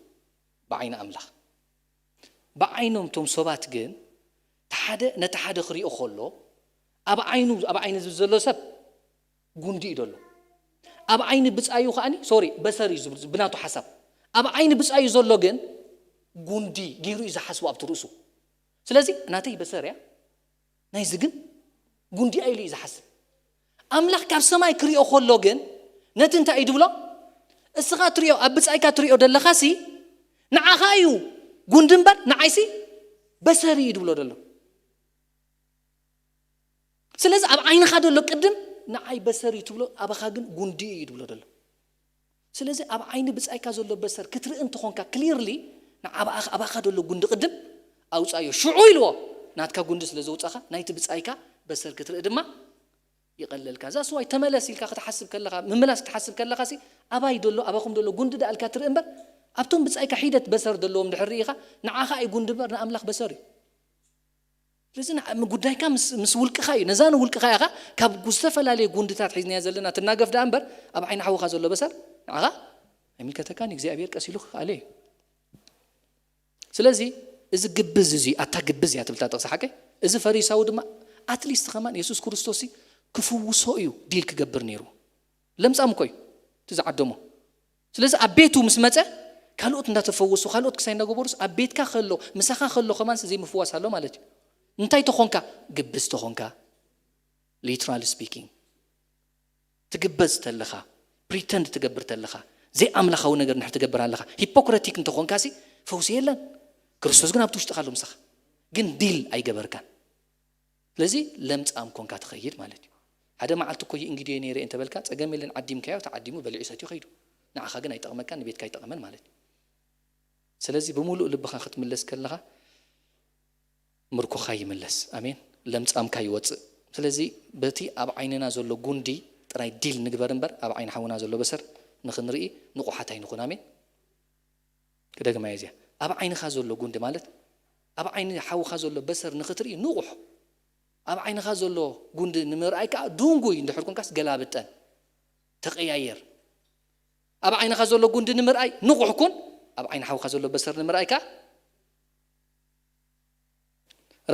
ብዓይኒ ኣምላኽ ብዓይኖም እቶም ሰባት ግን ሓደ ነቲ ሓደ ክሪኦ ከሎ ኣብ ዓይኑ ኣብ ዓይኒ ዘሎ ሰብ ጉንዲ እዩ ዘሎ ኣብ ዓይኒ ብፃዩ ከዓኒ ሶሪ በሰር እዩ ዝብል ብናቱ ሓሳብ ኣብ ዓይኒ ብፃዩ ዘሎ ግን ጉንዲ ገይሩ እዩ ዝሓስቡ ኣብቲ ርእሱ ስለዚ ናተይ በሰር እያ ናይዚ ግን ጉንዲ ኢሉ እዩ ዝሓስብ ኣምላኽ ካብ ሰማይ ክሪኦ ከሎ ግን ነቲ እንታይ እዩ ድብሎ እስኻ ትሪኦ ኣብ ብፃይካ ትሪኦ ዘለኻሲ ንዓኻ እዩ ጉንዲ እምበር ንዓይሲ በሰር እዩ ድብሎ ዘሎ ስለዚ ኣብ ዓይንኻ ዘሎ ቅድም ንዓይ በሰር እዩ ትብሎ ኣባኻ ግን ጉንዲ እዩ ድብሎ ዘሎ ስለዚ ኣብ ዓይኒ ብፃይካ ዘሎ በሰር ክትርኢ እንተኾንካ ክሊርሊ ንዓባኻ ኣባኻ ዘሎ ጉንዲ ቅድም ኣውፃዮ ሽዑ ኢልዎ ናትካ ጉንዲ ስለ ዘውፃኻ ናይቲ ብፃይካ በሰር ክትርኢ ድማ ይቐለልካ እዛ ስዋይ ተመለስ ኢልካ ክትሓስብ ከለኻ ምምላስ ክትሓስብ ከለኻ ሲ ኣባይ ደሎ ኣባኹም ደሎ ጉንዲ ዳእልካ ትርኢ እምበር ኣብቶም ብፃይካ ሒደት በሰር ዘለዎም ድሕር ኢኻ ንዓኻ እዩ ጉንዲ እምበር ንኣምላኽ በሰር እዩ ስለዚ ጉዳይካ ምስ ውልቅኻ እዩ ነዛ ንውልቅኻ ኢኻ ካብ ዝተፈላለየ ጉንድታት ሒዝናያ ዘለና ትናገፍ ደኣ እምበር ኣብ ዓይኒ ሓውኻ ዘሎ በሰር ንዓኻ ኣይምልከተካን እግዚኣብሔር ቀሲሉ ክኣለ እዩ ስለዚ እዚ ግብዝ እዚ ኣታ ግብዝ እያ ትብልታ ጥቕሲ ሓቀይ እዚ ፈሪሳዊ ድማ ኣትሊስት ከማን የሱስ ክርስቶስ ክፍውሶ እዩ ዲል ክገብር ነይሩ። ለምጻም እኮ እዩ እቲ ዝዓደሞ። ስለዚ ኣብ ቤቱ ምስ መጸ ካልኦት እንዳተፈወሱ፣ ካልኦት ክሳይ እንዳገበሩስ ኣብ ቤትካ ከሎ፣ ምሳኻ ከሎ ከማንስ ዘይምፍዋስ ኣሎ ማለት እዩ። እንታይ ተኾንካ? ግብዝ ተኾንካ። Literally speaking፣ ትግበዝ ተለኻ፣ ፕሪተንድ ትገብር ተለኻ፣ ዘይኣምላኻዊ ነገር እንድሕር ትገብር ኣለኻ፣ ሂፖክረቲክ እንተኾንካ ሲ ፈውሲ የለን። ክርስቶስ ግን ኣብቲ ውሽጥኻ ኣሎ ምሳኻ። ግን ዲል ኣይገበርካን። ስለዚ ለምጻም ኮንካ ትኸይድ ማለት እዩ። ሓደ መዓልቲ እኮ ይእንግድዮ ነይረ እንተበልካ፣ ጸገም የለን፣ ዓዲምካዮ፣ ተዓዲሙ በሊዑ ሰትዩ ከይዱ። ንዓኻ ግን ኣይጠቕመካን፣ ንቤትካ ኣይጠቕመን ማለት እዩ። ስለዚ ብምሉእ ልብኻ ክትምለስ ከለኻ ምርኮኻ ይምለስ። ኣሜን። ለምጻምካ ይወጽእ። ስለዚ በቲ ኣብ ዓይንና ዘሎ ጉንዲ ጥራይ ዲል ንግበር እምበር፣ ኣብ ዓይኒ ሓውና ዘሎ በሰር ንኽንርኢ ንቑሓት ኣይንኹን። ኣሜን። ክደግማ እየ እዚኣ። ኣብ ዓይንኻ ዘሎ ጉንዲ ማለት ኣብ ዓይኒ ሓውኻ ዘሎ በሰር ንኽትርኢ ንቑሕ። ኣብ ዓይንኻ ዘሎ ጉንዲ ንምርኣይ ከኣ ድንጉይ እንድሕር ኮንካስ ገላብጠን፣ ተቐያየር። ኣብ ዓይንኻ ዘሎ ጉንዲ ንምርኣይ ንቑሕ ኩን፣ ኣብ ዓይኒ ሓውኻ ዘሎ በሰር ንምርኣይ ከኣ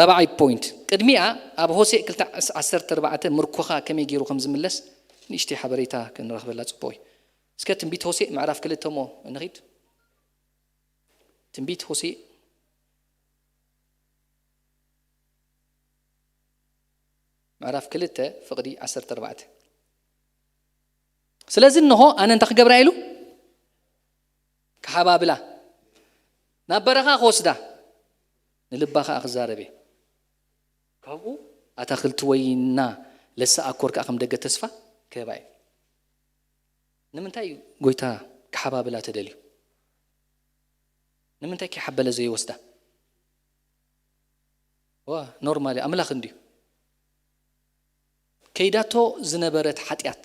ራብዓይ ፖይንት፣ ቅድሚኣ ኣብ ሆሴእ ክልተ ዓሰርተ ኣርባዕተ ምርኮኻ ከመይ ገይሩ ከም ዝምለስ ንእሽተይ ሓበሬታ ክንረኽበላ ጽቡቕ እዩ። እስከ ትንቢት ሆሴእ ምዕራፍ ክልተ እሞ እንኺድ። ትንቢት ሆሴእ ምዕራፍ ክልተ ፍቕዲ ዓሰርተ ኣርባዕተ። ስለዚ እንሆ ኣነ እንታይ ክገብራ ኢሉ? ክሓባብላ፣ ናብ በረኻ ክወስዳ፣ ንልባ ኸኣ ክዛረብ እየ። ካብኡ ኣታኽልቲ ወይና ለሰ ኣኮር ከኣ ከም ደገ ተስፋ ክህባ እየ። ንምንታይ እዩ ጎይታ ክሓባብላ ተደልዩ? ንምንታይ ከይሓበለ ዘይወስዳ? ዋ፣ ኖርማሊ ኣምላኽ እንድዩ። ከይዳቶ ዝነበረት ሓጢኣት፣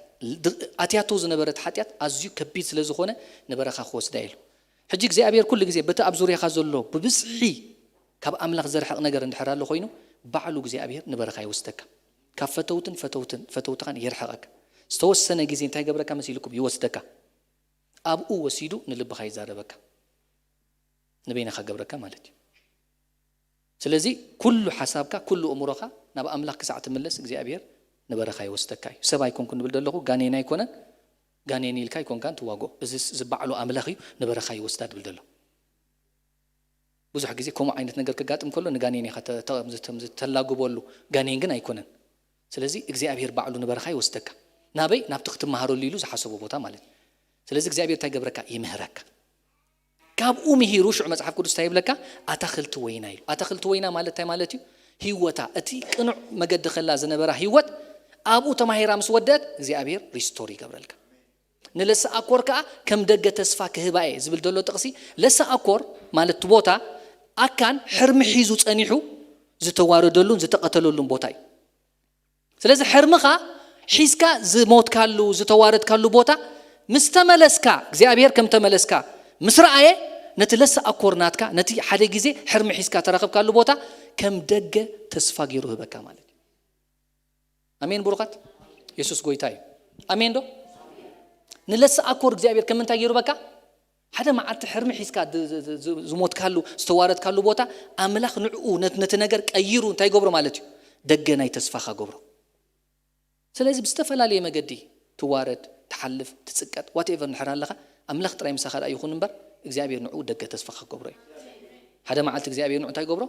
ኣትያቶ ዝነበረት ሓጢኣት ኣዝዩ ከቢድ ስለ ዝኾነ ንበረኻ ክወስዳ ኢሉ። ሕጂ እግዚኣብሔር ኩሉ ግዜ በቲ ኣብ ዙርያኻ ዘሎ ብብዝሒ ካብ ኣምላኽ ዘርሕቕ ነገር እንድሕር ኣሎ ኮይኑ፣ ባዕሉ እግዚኣብሔር ንበረኻ ይወስደካ። ካብ ፈተውትን ፈተውትን ፈተውትኻን የርሕቐካ። ዝተወሰነ ግዜ እንታይ ገብረካ መሲልኩም? ይወስደካ። ኣብኡ ወሲዱ ንልብኻ ይዛረበካ። ንበይንኻ ገብረካ ማለት እዩ። ስለዚ ኩሉ ሓሳብካ፣ ኩሉ እምሮኻ ናብ ኣምላኽ ክሳዕ ትምለስ እግዚኣብሔር ንበረኻ ይወስደካ እዩ። ሰብ ኣይኮንኩን ንብል ዘለኹ፣ ጋኔን ኣይኮነን። ጋኔን ኢልካ ኣይኮንካን ትዋግኦ። እዚ ስ-፣ እዚ ባዕሉ ኣምላኽ እዩ ንበረኻ ይወስዳ ድብል ዘሎ። ብዙሕ ግዜ ከምኡ ዓይነት ነገር ክጋጥም ከሎ ንጋኔን ኢኻ ተ-፣ ተ-፣ ተላግበሉ። ጋኔን ግን ኣይኮነን። ስለዚ እግዚኣብሔር ባዕሉ ንበረኻ ይወስደካ። ናበይ? ናብቲ ክትመሃረሉ ኢሉ ዝሓሰቦ ቦታ ማለት እዩ። ስለዚ እግዚኣብሔር እንታይ ገብረካ? ይምህረካ። ካብኡ ምሂሩ ሽዑ መጽሓፍ ቅዱስ እንታይ ይብለካ? ኣታኽልቲ ወይና ኢሉ። ኣታኽልቲ ወይና ማለት እንታይ ማለት እዩ? ህይወታ፣ እቲ ቅኑዕ መገዲ ከላ ዝነበራ ህይወት ኣብኡ ተማሂራ ምስ ወደት እግዚኣብሔር ሪስቶር ይገብረልካ። ንለሰ ኣኮር ከኣ ከም ደገ ተስፋ ክህባ እየ ዝብል ዘሎ ጥቕሲ፣ ለሰ ኣኮር ማለት እቲ ቦታ ኣካን ሕርሚ ሒዙ ጸኒሑ ዝተዋረደሉን ዝተቐተለሉን ቦታ እዩ። ስለዚ ሕርምኻ ሒዝካ ዝሞትካሉ ዝተዋረድካሉ ቦታ ምስ ተመለስካ፣ እግዚኣብሔር ከም ተመለስካ ምስ ረኣየ፣ ነቲ ለሰ ኣኮር ናትካ፣ ነቲ ሓደ ግዜ ሕርሚ ሒዝካ ተረኸብካሉ ቦታ ከም ደገ ተስፋ ገይሩ ህበካ ማለት እዩ። ኣሜን ብሩኻት። የሱስ ጎይታ እዩ። ኣሜን ዶ? ንለሰ ኣኮር እግዚኣብሔር ከም እንታይ ገይሩ በካ? ሓደ መዓልቲ ሕርሚ ሒዝካ ድ-፣ ዝ-፣ ዝ-፣ ዝ-፣ ዝሞትካሉ ዝተዋረድካሉ ቦታ ኣምላኽ ንዕኡ ነት-፣ ነቲ ነገር ቀይሩ እንታይ ገብሮ ማለት እዩ? ደገ ናይ ተስፋኻ ገብሮ። ስለዚ ብዝተፈላለየ መገዲ ትዋረድ፣ ትሓልፍ፣ ትጽቀጥ፣ ዋትኤቨር እንድሕር ኣለኻ፣ ኣምላኽ ጥራይ ምሳኻ ደኣ ይኹን እምበር እግዚኣብሔር ንዕኡ ደገ ተስፋኻ ክገብሮ እዩ። ሓደ መዓልቲ እግዚኣብሔር ንዕኡ እንታይ ይገብሮ?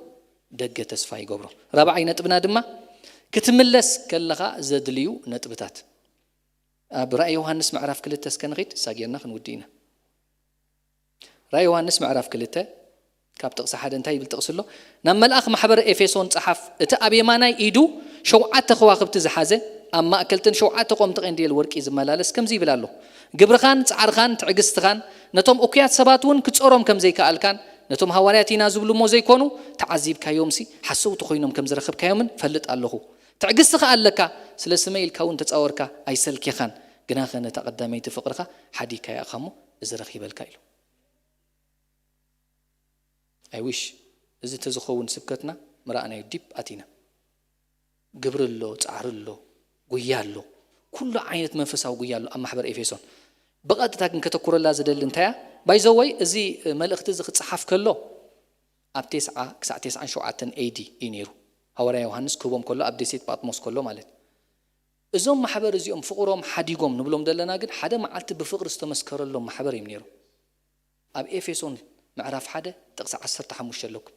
ደገ ተስፋ ይገብሮ። ራብዓይ ነጥብና ድማ ክትምለስ ከለኻ ዘድልዩ ነጥብታት። ኣብ ራእይ ዮሃንስ ምዕራፍ ክልተ እስከ ንኺድ፣ እሳ ጌርና ክንውዲ ኢና። ራእይ ዮሃንስ ምዕራፍ ክልተ ካብ ጥቕሲ ሓደ እንታይ ይብል ጥቕሲ ኣሎ? ናብ መልኣኽ ማሕበር ኤፌሶን ጸሓፍ፣ እቲ ኣብ የማናይ ኢዱ ሸውዓተ ከዋኽብቲ ዝሓዘ፣ ኣብ ማእከልተን ሸውዓተ ቆምቲ ቐንዴል ወርቂ ዝመላለስ ከምዚ ይብል ኣሎ፣ ግብርኻን ጻዕርኻን ትዕግስትኻን፣ ነቶም እኩያት ሰባት እውን ክትጾሮም ከም ዘይከኣልካን፣ ነቶም ሃዋርያት ኢና ዝብሉ እሞ ዘይኮኑ ተዓዚብካዮምሲ ሓሰውቲ ኮይኖም ከም ዝረኸብካዮምን ፈልጥ ኣለኹ። ትዕግስቲ ከኣ ኣለካ፣ ስለ ስመይ ኢልካ እውን ተጻወርካ ኣይሰልኬኻን፣ ግናኸ ነታ ቀዳመይቲ ፍቕርኻ ሓዲግካያ ኢኻ እሞ እዚ ረኺበልካ ኢሉ። ኣይ ዊሽ እዚ ተዝኸውን ስብከትና ምረኣናዮ ዲፕ ኣቲና። ግብሪ ኣሎ፣ ጻዕሪ ኣሎ፣ ጉያ ኣሎ፣ ኩሉ ዓይነት መንፈሳዊ ጉያ ኣሎ ኣብ ማሕበር ኤፌሶን። ብቐጥታ ግን ከተኩረላ ዝደሊ እንታይ እያ? ባይዘወይ እዚ መልእኽቲ እዚ ክጸሓፍ ከሎ ኣብ ተስዓ ክሳዕ ተስዓን ሸውዓተን ኤዲ እዩ ነይሩ። ሃዋርያ ዮሃንስ ክህቦም ከሎ ኣብ ደሴት ጳጥሞስ ከሎ ማለት እዩ። እዞም ማሕበር እዚኦም ፍቕሮም ሓዲጎም ንብሎም ዘለና ግን ሓደ መዓልቲ ብፍቕሪ ዝተመስከረሎም ማሕበር እዮም ነይሮም። ኣብ ኤፌሶን ምዕራፍ ሓደ ጥቕሲ ዓሰርተ ሓሙሽተ ኣለኩም።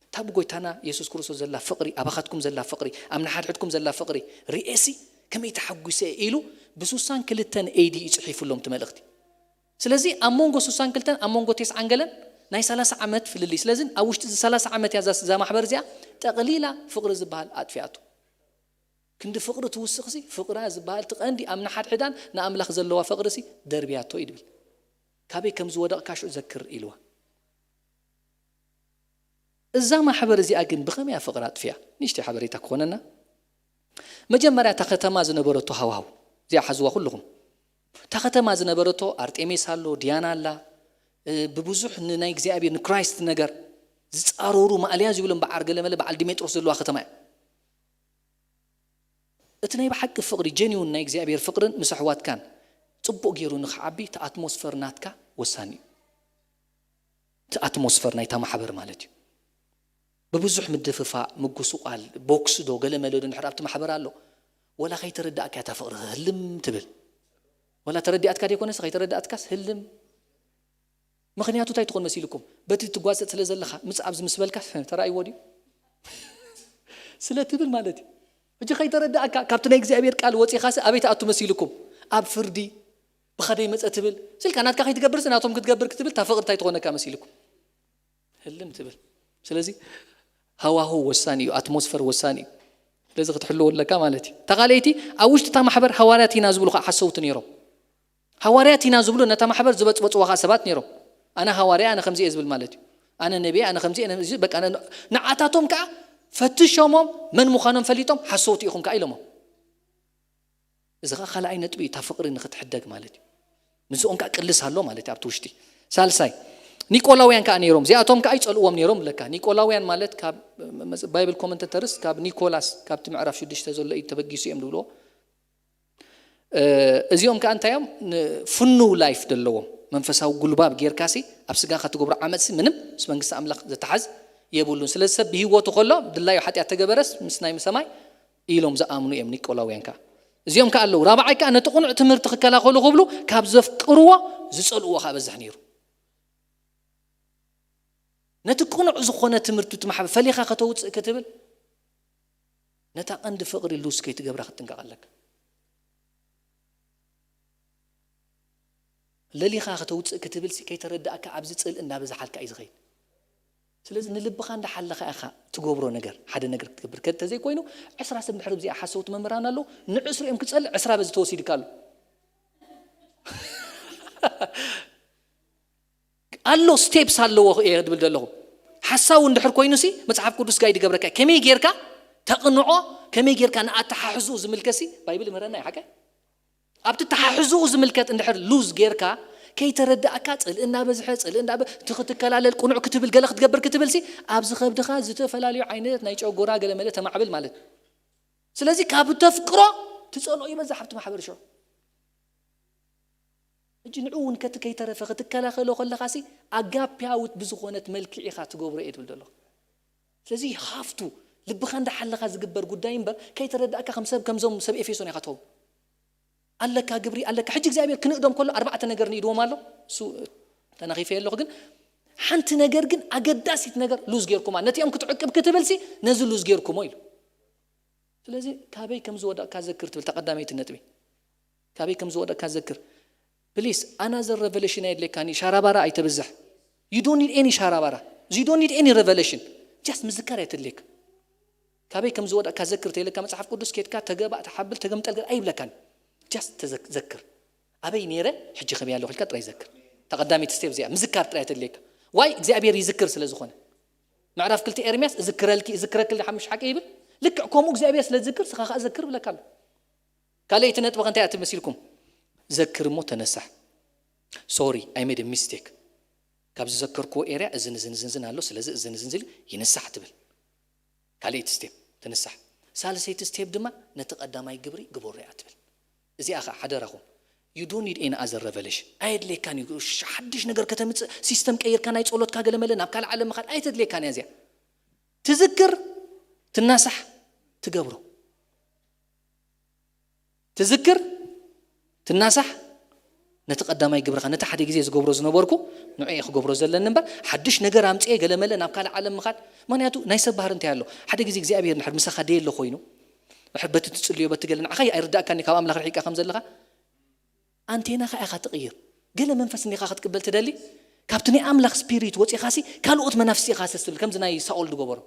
እታ ብጎይታና የሱስ ክርስቶስ ዘላ ፍቕሪ፣ ኣባኻትኩም ዘላ ፍቕሪ፣ ኣብ ንሓድሕድኩም ዘላ ፍቕሪ ርእየሲ ከመይ ተሓጒሰ ኢሉ ብሱሳን ክልተን ኤዲ ይጽሒፉሎም እቲ መልእኽቲ። ስለዚ ኣብ መንጎ ሱሳን ክልተን ኣብ መንጎ ተስዓን ገለን ናይ ሰላሳ ዓመት ፍልልይ። ስለዚ ኣብ ውሽጢ እዚ ሰላሳ ዓመት እያ እዛ ማሕበር እዚኣ ጠቕሊላ ፍቕሪ ዝበሃል ኣጥፊኣቶ። ክንዲ ፍቕሪ ትውስኽሲ ፍቕራ ዝበሃል እቲ ቀንዲ ኣብ ንሓድሕዳን ንኣምላኽ ዘለዋ ፍቕርሲ ደርብያቶ እዩ ድብል። ካበይ ከም ዝወደቕካ ሽዑ ዘክር ኢልዋ። እዛ ማሕበር እዚኣ ግን ብኸመይ እያ ፍቕራ ኣጥፊኣ? ንእሽተይ ሓበሬታ ክኾነና። መጀመርያ እታ ከተማ ዝነበረቶ ሃዋህው እዚኣ ሓዝዋ ኩልኹም። እታ ከተማ ዝነበረቶ ኣርጤሜስ ኣሎ፣ ዲያና ኣላ፣ እ፣ ብብዙሕ ንናይ እግዚኣብሔር ንክራይስት ነገር ዝጻረሩ ማእለያ ዝብሎም በዓል ገለመለ በዓል ዲሜጥሮስ ዘለዋ ከተማ እያ። እቲ ናይ ብሓቂ ፍቕሪ ጀኒውን ናይ እግዚኣብሔር ፍቕርን ምስ ኣሕዋትካን ጽቡቕ ገይሩ ንኽዓቢ እቲ ኣትሞስፈር ናትካ ወሳኒ እዩ። እቲ ኣትሞስፈር ናይታ ማሕበር ማለት እዩ። ብብዙሕ ምድፍፋእ ምጉስቋል ቦክስ ዶ ገለ መለ ዶ እንድሕር ኣብቲ ማሕበር ኣሎ ወላ ከይተረዳእካ እታ ፍቕሪ ህልም ትብል። ወላ ተረዲኣትካ ደይኮነስ ከይተረዳእትካስ ህልም። ምኽንያቱ እንታይ ትኾን መሲልኩም? በቲ ትጓሰጥ ስለ ዘለኻ ምጽእ ኣብዚ ምስ በልካ ተራእይዎ ድዩ ስለ ትብል ማለት እዩ። ሕጂ ከይተረዳእካ ካብቲ ናይ እግዚኣብሔር ቃል ወፂኻሲ ኣበይ ትኣቱ መሲልኩም? ኣብ ፍርዲ ብኸደይ መፀ ትብል ስልካ ናትካ ከይትገብርሲ ናቶም ክትገብር ክትብል እታ ፍቕሪ እንታይ ትኾነካ መሲልኩም? ህልም ትብል። ስለዚ ሃዋሁ ወሳኒ እዩ፣ ኣትሞስፈር ወሳኒ እዩ። ስለዚ ክትሕልዎ ኣለካ ማለት እዩ። ተኻለይቲ ኣብ ውሽጢ እታ ማሕበር ሃዋርያት ኢና ዝብሉ ከዓ ሓሰውቲ ነይሮም። ሃዋርያት ኢና ዝብሉ ነታ ማሕበር ዝበጽበጽዋ ከዓ ሰባት ነይሮም። ኣነ ሃዋርያ ኣነ ከምዚ እየ ዝብል ማለት እዩ። ኣነ ነቢይ ኣነ ከምዚ እየ፣ ነዚ በቃ ነ- ንዓታቶም ከዓ ፈትሾሞም መን ምዃኖም ፈሊጦም ሓሰውቲ ኢኹም ከዓ ኢሎሞም። እዚ ከዓ ካልኣይ ነጥቢ እዩ፣ እታ ፍቕሪ ንክትሕደግ ማለት እዩ። ምስኦም ከዓ ቅልስ ኣሎ ማለት እዩ ኣብቲ ውሽጢ። ሳልሳይ ኒቆላውያን ከዓ ነይሮም፣ እዚኣቶም ከዓ ይጸልእዎም ነይሮም። ለካ ኒቆላውያን ማለት ካብ ባይብል ኮመንተተርስ ካብ ኒኮላስ ካብቲ ምዕራፍ ሽዱሽተ ዘሎ እዩ ተበጊሱ እዮም ዝብልዎ። እ፣ እዚኦም ከዓ እንታይ እዮም? ፍኑው ላይፍ ዘለዎም መንፈሳዊ ጉልባብ ጌርካሲ ኣብ ስጋኻ ትገብሮ ዓመፅሲ ምንም ምስ መንግስቲ ኣምላኽ ዘተሓዝ የብሉን። ስለዚ ሰብ ብህይወቱ ከሎ ድላዩ ሓጢኣት ተገበረስ ምስ ናይ ሰማይ ኢሎም ዝኣምኑ እዮም ኒቆላውያን ከዓ። እዚኦም ከዓ ኣለዉ። ራብዓይ ከዓ ነቲ ቅኑዕ ትምህርቲ ክከላኸሉ ክብሉ ካብ ዘፍቅርዎ ዝፀልእዎ ከዓ በዝሕ ነይሩ። ነቲ ቅኑዕ ዝኾነ ትምህርቲ እቲ ማሕበር ፈሊኻ ከተውፅእ ክትብል ነታ ቀንዲ ፍቕሪ ሉስ ከይትገብራ ክትጥንቀቕ ኣለካ። ለሊኻ ከተውፅእ ክትብልሲ ከይተረዳእካ ኣብዚ ፅልኢ እንዳበዝሓልካ እዩ ዝኸይድ። ስለዚ ንልብኻ እንዳሓለኻ ኢኻ ትገብሮ ነገር፣ ሓደ ነገር ክትገብር ከ እንተዘይኮይኑ ዕስራ ሰብ ድሕሪ ብዚኣ ሓሰውቲ መምህራን ኣለዉ፣ ንዕስርኦም ክፀልእ ዕስራ በዚ ተወሲድካ ኣሎ ኣሎ ስቴፕስ ኣለዎ እየ ድብል ዘለኹ። ሓሳዊ እንድሕር ኮይኑሲ መፅሓፍ ቅዱስ ጋይ ድገብረካ ከመይ ጌርካ ተቕንዖ፣ ከመይ ጌርካ ንኣተሓሕዝኡ ዝምልከሲ ባይብል ምህረና እዩ ሓቀ ኣብቲ ተሓሕዝኡ ዝምልከት እንድሕር ሉዝ ጌርካ ከይተረዳእካ ፅልእ እናበዝሐ ፅልእ እናበ እቲ ክትከላለል ቁኑዕ ክትብል ገለ ክትገብር ክትብል ሲ ኣብዚ ከብድኻ ዝተፈላለዩ ዓይነት ናይ ጨጎራ ገለ መለ ተማዕብል ማለት። ስለዚ ካብ ተፍቅሮ ትፀልኦ ይበዝሕ ኣብቲ ማሕበር ሽዑ። ሕጂ ንዑ እውን ከቲ ከይተረፈ ክትከላኸሎ ከለኻ ሲ ኣጋፕያዊት ብዝኾነት መልክዕ ኢኻ ትገብሮ እየ ትብል ዘለኹ። ስለዚ ሃፍቱ ልብኻ እንዳሓለኻ ዝግበር ጉዳይ እምበር ከይተረዳእካ ከም ሰብ ከምዞም ሰብ ኤፌሶን ኢኻ ትኸውን። ኣለካ ግብሪ ኣለካ። ሕጂ እግዚኣብሔር ክንእዶም ከሎ ኣርባዕተ ነገር ንኢድዎም ኣሎ። እሱ ተናኺፈ ኣለኹ ግን ሓንቲ ነገር ግን ኣገዳሲት ነገር ሉዝ ጌርኩማ ነቲኦም ክትዕቅብ ክትብልሲ ነዚ ሉዝ ጌርኩሞ ኢሉ። ስለዚ ካበይ ከም ዝወደቕካ ዘክር ትብል ተቐዳመይቲ ነጥቢ። ካበይ ከም ዝወደቕካ ዘክር። ፕሊስ ኣናዘር ሬቨሌሽን ኣየድልየካን እዩ። ሻራባራ ኣይተብዝሕ። You don't need any ሻራባራ። You don't need any revelation. Just ምዝካር እያ ተድልየካ። ካበይ ከም ዝወደቕካ ዘክር ተይለካ መጽሓፍ ቅዱስ ኬድካ ተገባእ ተሓብል ተገምጠልገል ኣይብለካን። Just ተዘክ- ዘክር። ኣበይ ነይረ ሕጂ ከመይ ኣለኹ ኢልካ ጥራይ ዘክር። ተቐዳሚት ስቴፕ እዚኣ ምዝካር ጥራይ ተድልየካ። ዋይ እግዚኣብሔር ይዝክር ስለ ዝኾነ። ምዕራፍ ክልተ ኤርምያስ እዝክረልኪ እዝክረክል ሓሙሽ ሓቂ ይብል። ልክዕ ከምኡ እግዚኣብሔር ስለ ዝዝክር ስኻ ከኣ ዘክር ብለካ ኣሎ። ካልኣይቲ ነጥቢ ከ እንታይ እያ ትመስልኩም? ዘክር እሞ ተነሳሕ። Sorry, I made a mistake. ካብ ዝዘከርክዎ ኤርያ እዝን እዝን እዝን እዝን ኣሎ፣ ስለዚ እዝን እዝን ዝል ይንሳሕ ትብል። ካልኣይቲ ስቴፕ ትንሳሕ። ሳልሰይቲ ስቴፕ ድማ ነቲ ቀዳማይ ግብሪ ግበሮ እያ ትብል። እዚኣ ኸዓ ሓደራኹም፣ you don't need any other revelation። ኣየድልየካን እዩ ሓድሽ ነገር ከተምፅእ፣ ሲስተም ቀይርካ ናይ ፀሎትካ ገለመለ ናብ ካልእ ዓለም ምኻድ ኣይተድልየካን እያ እዚኣ። ትዝክር፣ ትናሳሕ፣ ትገብሮ። ትዝክር፣ ትናሳሕ። ነቲ ቀዳማይ ግብርኻ፣ ነቲ ሓደ ግዜ ዝገብሮ ዝነበርኩ ንዑ ክገብሮ ዘለኒ እምበር ሓድሽ ነገር ኣምፅኤ ገለመለ ናብ ካልእ ዓለም ምኻድ። ምክንያቱ ናይ ሰብ ባህሪ እንታይ ኣሎ? ሓደ ግዜ እግዚኣብሔር ንድሕር ምሳኻ ደየለ ኮይኑ፣ ድሕር በቲ ትፅልዮ በቲ ገለ ንዓኻ ኣይርዳእካኒ ካብ ኣምላኽ ርሒቃ ከም ዘለኻ ኣንቴናኻ ኢኻ ትቕይር። ገለ መንፈስ እኒኻ ክትቅበል ትደሊ፣ ካብቲ ናይ ኣምላኽ ስፒሪት ወፂኻሲ ካልኦት መናፍስቲ ኢኻ ሰስ ትብል፣ ከምዚ ናይ ሳኦል ዝገበሮ።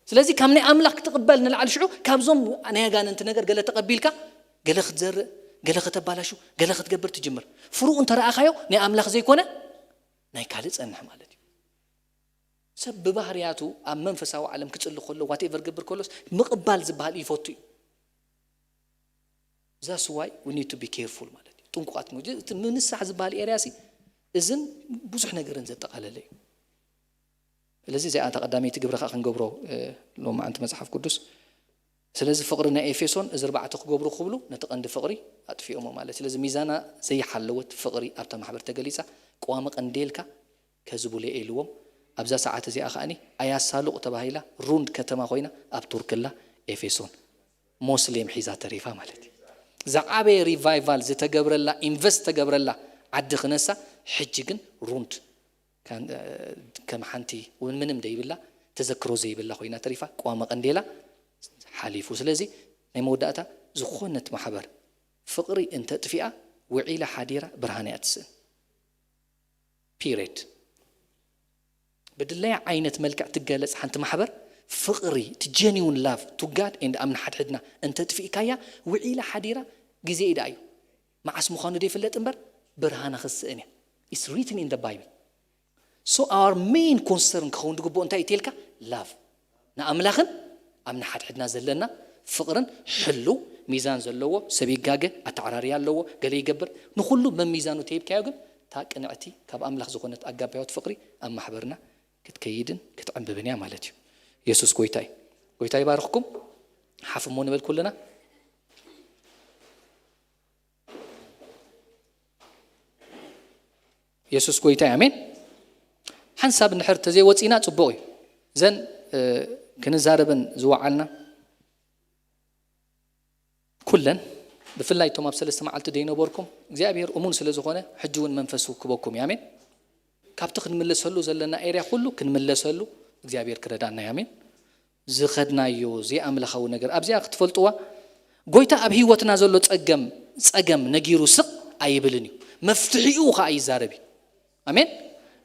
ስለዚ ካብ ናይ ኣምላኽ ክትቕበል ንላዕሊ ሽዑ ካብዞም ናይ ኣጋንንቲ ነገር ገለ ተቐቢልካ ገለ ክትዘርእ፣ ገለ ከተባላሹ፣ ገለ ክትገብር ትጅምር። ፍሩኡ እንተረኣኻዮ ናይ ኣምላኽ ዘይኮነ ናይ ካልእ ጸንሕ ማለት እዩ። ሰብ ብባህርያቱ ኣብ መንፈሳዊ ዓለም ክጽሊ ከሎ ዋቴቨር ክገብር ከሎስ ምቕባል ዝበሃል ይፈቱ እዩ። That's why we need to be careful ማለት እዩ። ጥንቁቓት ነው። እቲ ምንሳሕ ዝበሃል ኤርያ ሲ እዝን ብዙሕ ነገርን ዘጠቓለለ እዩ። ስለዚ እዚኣ እታ ቀዳመይቲ ግብሪ ከዓ ክንገብሮ እ፣ ሎማዓንቲ መጽሓፍ ቅዱስ። ስለዚ ፍቕሪ ናይ ኤፌሶን እዚ ኣርባዕተ ክገብሩ ክብሉ ነቲ ቀንዲ ፍቕሪ ኣጥፊኦሞ ማለት። ስለዚ ሚዛና ዘይሓለወት ፍቕሪ ኣብታ ማሕበር ተገሊጻ። ቀዋሚ ቀንዴልካ ከዝቡለ ኢልዎም። ኣብዛ ሰዓት እዚኣ ከዓኒ ኣያ ሳሉቅ ተባሂላ ሩንድ ከተማ ኮይና ኣብ ቱርክላ ኤፌሶን ሞስሌም ሒዛ ተሪፋ ማለት እዩ። ዝዓበየ ሪቫይቫል ዝተገብረላ ኢንቨስት ተገብረላ ዓዲ ክነሳ ሕጂ ግን ሩንድ ካን- ከም ሓንቲ እውን ምንም ደይብላ ተዘክሮ ዘይብላ ኮይና ተሪፋ። ቀዋሚ ቀንዴላ ሓሊፉ። ስለዚ ናይ መወዳእታ ዝኾነት ማሕበር ፍቕሪ እንተጥፊኣ ውዒላ ሓዲራ ብርሃን እያ ትስእን። ፒሬድ። ብድለያ ዓይነት መልክዕ ትገለጽ ሓንቲ ማሕበር ፍቕሪ እቲ ጀኒውን ላቭ ቱ ጋድ ኤንድ ኣብ ንሓድሕድና እንተጥፊእካያ ውዒላ ሓዲራ ግዜ ኢዳ እዩ። መዓስ ምዃኑ ዘይፍለጥ እምበር ብርሃና ክስእን እያ። It's written in the Bible. So our main concern ክኸውን ዝግብኦ እንታይ እዩ ተልካ? ላቭ ንኣምላኽን ኣብ ንሓድሕድና ዘለና ፍቕርን ሕልው ሚዛን ዘለዎ። ሰብ ይጋገ፣ ኣተዓራርያ ኣለዎ፣ ገለ ይገብር። ንኹሉ መሚዛኑ ተሂብካዮ ግን እታ ቅንዕቲ ካብ ኣምላኽ ዝኾነት ኣጋባዮት ፍቕሪ ኣብ ማሕበርና ክትከይድን ክትዕንብብን እያ ማለት እዩ። የሱስ ጎይታ እዩ። ጎይታ ይባርኽኩም። ሓፍ እሞ ንበል ኩልና። የሱስ ጎይታ እዩ። ኣሜን። ሓንሳብ እንድሕር ተዘይወፂና ፅቡቕ እዩ። ዘን እ፣ ክንዛረብን ዝወዓልና ኩለን ብፍላይ እቶም ኣብ ሰለስተ መዓልቲ ደይነበርኩም እግዚኣብሔር እሙን ስለ ዝኾነ ሕጂ እውን መንፈሱ ክበኩም እዩ። ኣሜን። ካብቲ ክንምለሰሉ ዘለና ኤርያ ኩሉ ክንምለሰሉ እግዚኣብሔር ክረዳና እዩ። ኣሜን። ዝኸድናዮ ዘይኣምላኻዊ ነገር ኣብዚኣ ክትፈልጥዋ። ጎይታ ኣብ ህይወትና ዘሎ ጸገም ጸገም ነጊሩ ስቕ ኣይብልን እዩ። መፍትሒኡ ኸዓ ይዛረብ እዩ። ኣሜን።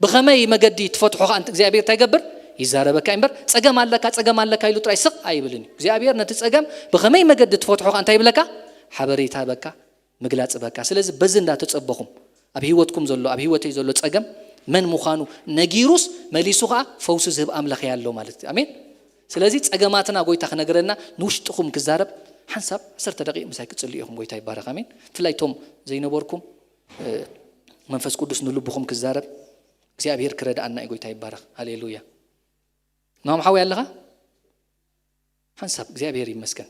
ብኸመይ መገዲ ትፈትሖ ኸዓ እግዚኣብሔር እንታይ ይገብር? ይዛረበካ እዩ እምበር ጸገም ኣለካ ጸገም ኣለካ ኢሉ ጥራይ ስቕ ኣይብልን እዩ። እግዚኣብሔር ነቲ ጸገም ብኸመይ መገዲ ትፈትሖ ኸዓ እንታይ ይብለካ? ሓበሬታ በካ ምግላጽ በካ። ስለዚ በዚ እንዳተጸበኹም ኣብ ህይወትኩም ዘሎ ኣብ ህይወተይ ዘሎ ጸገም መን ምዃኑ ነጊሩስ መሊሱ ኸዓ ፈውሲ ዝህብ ኣምላኽ እያ ኣሎ ማለት እዩ። ኣሜን። ስለዚ ጸገማትና ጎይታ ክነግረና ንውሽጥኹም ክዛረብ ሓንሳብ ዓሰርተ ደቂቕ ምሳይ ክጽልዩ ኢኹም። ጎይታ ይባረኽ። ኣሜን። ብፍላይ እቶም ዘይነበርኩም እ፣ መንፈስ ቅዱስ ንልብኹም ክዛረብ እግዚኣብሔር ክረድኣና እዩ። ጎይታ ይባረኽ። ሃሌሉያ። ናሆም ሓወይ ኣለኻ? ሓንሳብ እግዚኣብሔር ይመስገን።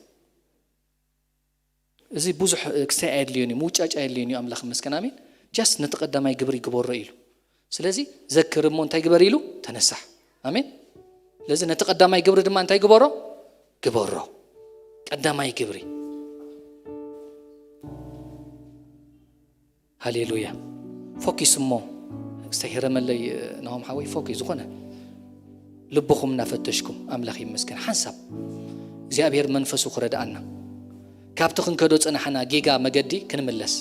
እዚ ብዙሕ ክስተይ ኣየድልዮን እዩ፣ ምውጫጭ ኣየድልዮን እዩ። ኣምላኽ ይመስገን። ኣሜን። ጃስት ነቲ ቀዳማይ ግብሪ ግበሮ ኢሉ። ስለዚ ዘክር እሞ እንታይ ግበር ኢሉ? ተነሳሕ። ኣሜን። ስለዚ ነቲ ቀዳማይ ግብሪ ድማ እንታይ ግበሮ? ግበሮ። ቀዳማይ ግብሪ። ሃሌሉያ። ፎኪስ እሞ ዝተሂረመለይ ናሆም ሓወይ ፎኪስ ዝኾነ ልብኹም እናፈተሽኩም ኣምላኽ ይመስገን ሓንሳብ እግዚኣብሔር መንፈሱ ክረድኣና ካብቲ ክንከዶ ጽናሕና ጌጋ መገዲ ክንምለስ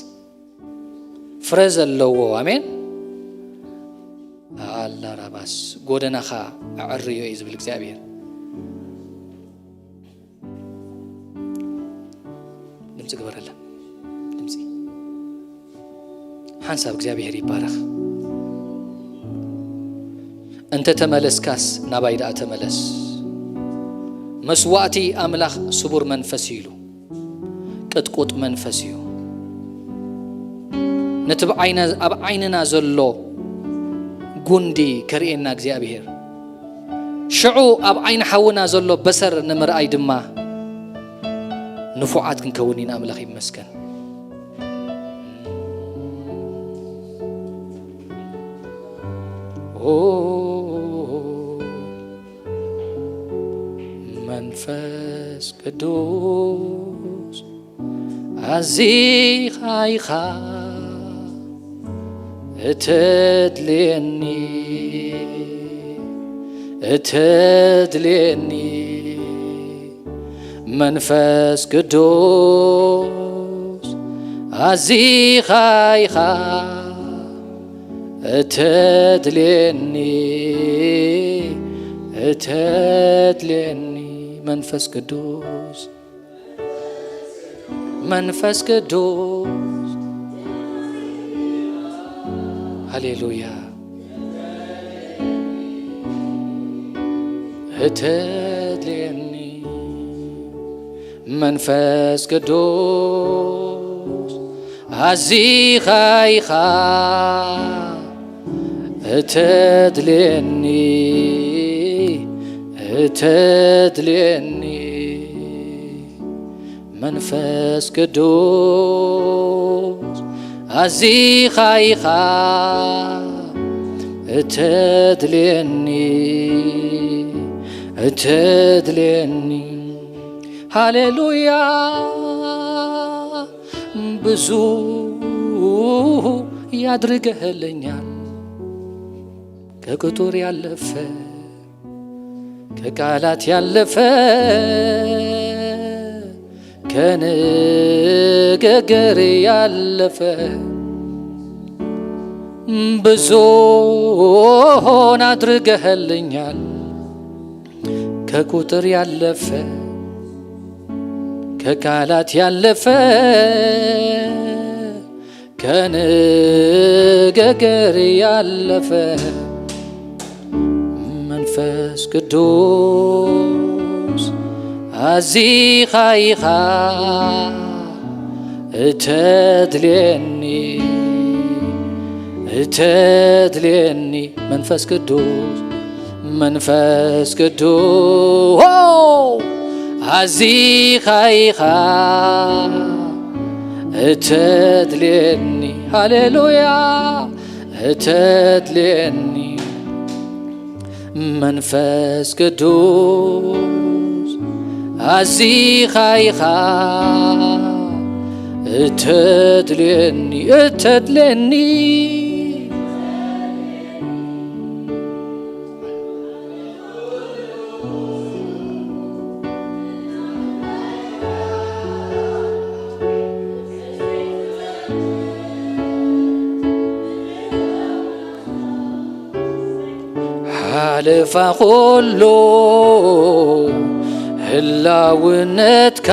ፍረ ዘለዎ ኣሜን ኣላራባስ ጎደናኻ ኣዕርዮ እዩ ዝብል እግዚኣብሔር ድምፂ ግበረላ ድምፂ ሓንሳብ እግዚኣብሔር ይባረኽ እንተ ተመለስካስ ናባይ ደኣ ተመለስ መስዋእቲ ኣምላኽ ስቡር መንፈስ እዩ ኢሉ ቅጥቁጥ መንፈስ እዩ ነቲ ኣብ ዓይንና ዘሎ ጉንዲ ከርእየና እግዚኣብሔር ሽዑ ኣብ ዓይኒ ሓውና ዘሎ በሰር ንምርኣይ ድማ ንፉዓት ክንከውን ኢና ኣምላኽ ይመስገን መንፈስ ቅዱስ ኣዚኻ ኢኻ እተድልየኒ፣ እተድልየኒ መንፈስ ቅዱስ ኣዚኻ ኢኻ እተድልየኒ፣ እተድልየኒ መንፈስ ቅዱስ፣ መንፈስ ቅዱስ። ሃሌሉያ። እተድልየኒ መንፈስ ቅዱስ ኣዚኻ ኢኻ እተድልየኒ፣ እተድልየኒ መንፈስ ቅዱስ ኣዚኻ ኢኻ እተድልየኒ፣ እተድልየኒ። ሃሌሉያ። ብዙ ያድርገህልኛል፣ ከቁጥር ያለፈ፣ ከቃላት ያለፈ፣ ከንግግር ያለፈ ብዙ አድርገህልኛል። ከቁጥር ያለፈ፣ ከቃላት ያለፈ፣ ከንግግር ያለፈ መንፈስ ቅዱስ ኣዚኻ ኢኻ እተድልየኒ፣ እተድልየኒ መንፈስ ቅዱስ፣ መንፈስ ቅዱስ ኣዚኻ ኢኻ እተድልየኒ። ሃሌሉያ። እተድልየኒ መንፈስ ቅዱስ ኣዚኻ ኢኻ እተድልየኒ፣ እተድልየኒ። ሓለፋ ኩሉ ህላውነትካ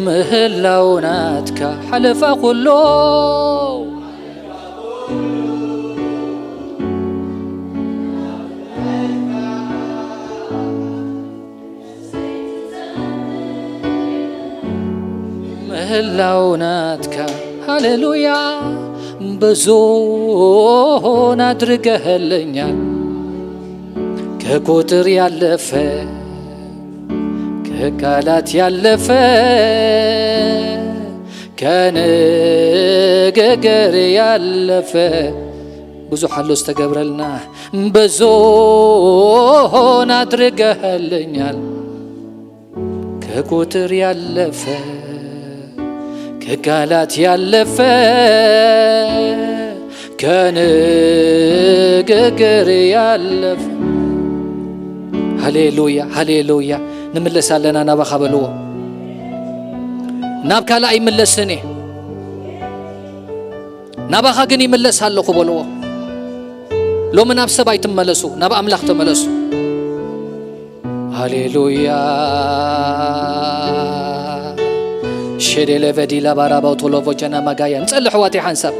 ምህላው ናትካ ሓለፋ ኩሉ ምህላው ናትካ ሃሌሉያ ብዙን ኣድርገህልኛል። ከቁጥር ያለፈ ከቃላት ያለፈ ከንግግር ያለፈ ብዙሕ ኣሎ ዝተገብረልና ብዙን ኣድርገህልኛል። ከቁጥር ያለፈ ከቃላት ያለፈ ከንግግር ያለፈ ሃሌሉያ ሃሌሉያ። ንምለስ ኣለና ናባኻ በልዎ። ናብ ካልእ ኣይምለስን እየ፣ ናባኻ ግን ይምለስ ኣለኹ በልዎ። ሎሚ ናብ ሰብ ኣይትመለሱ፣ ናብ ኣምላኽ ተመለሱ። ሃሌሉያ። ሸዴለ ቨዲላ ባራባው ቶሎቮ ጀና ማጋያ። ንጸሊ ኣሕዋተይ ሓንሳብ።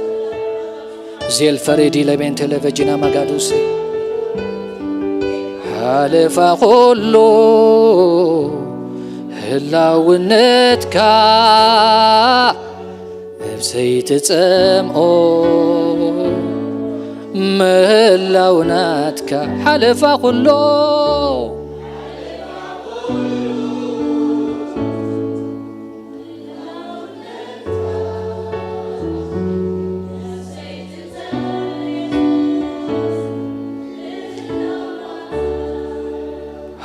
ዜል ፈሬዲ ለቤን ቴሌቨጂና ማጋዱሲ። ሓለፋ ኩሉ ህላውነትካ እብ ዘይትጸምኦ ምህላው ናትካ ሓለፋ ኩሎ።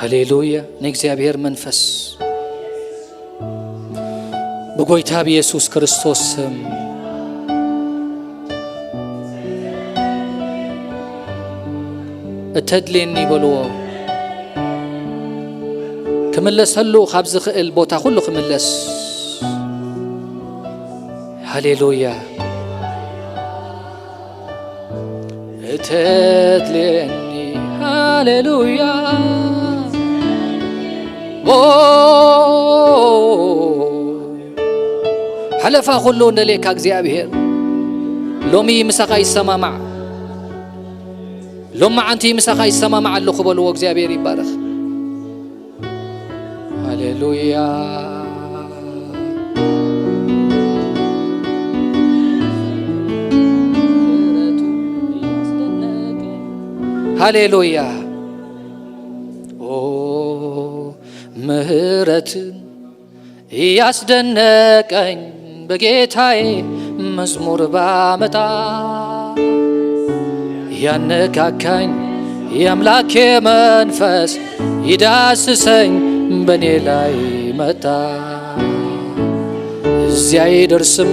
ሃሌሉያ። ንእግዚኣብሔር መንፈስ ብጎይታ ብየሱስ ክርስቶስ ስም እተድልየኒ በልዎ። ክምለሰሉ ካብ ዝኽእል ቦታ ኩሉ ክምለስ። ሃሌሉያ። እተድልየኒ። ሃሌሉያ። ኦ፣ ሓለፋ ኩሉ እንደልየካ እግዚኣብሔር። ሎሚ ምሳኻ ይሰማማዕ። ሎሚ ዓንቲ ምሳኻ ይሰማማዕ ኣለኹ በልዎ። እግዚኣብሔር ይባረኽ። ሃሌሉያ። ሃሌሉያ። ኦ፣ ምህረትን ያስደነቀኝ በጌታዬ መዝሙር ባመጣ፣ ያነካካኝ የአምላኬ መንፈስ ይዳስሰኝ በኔ ላይ መጣ። እዚያ አይደርስም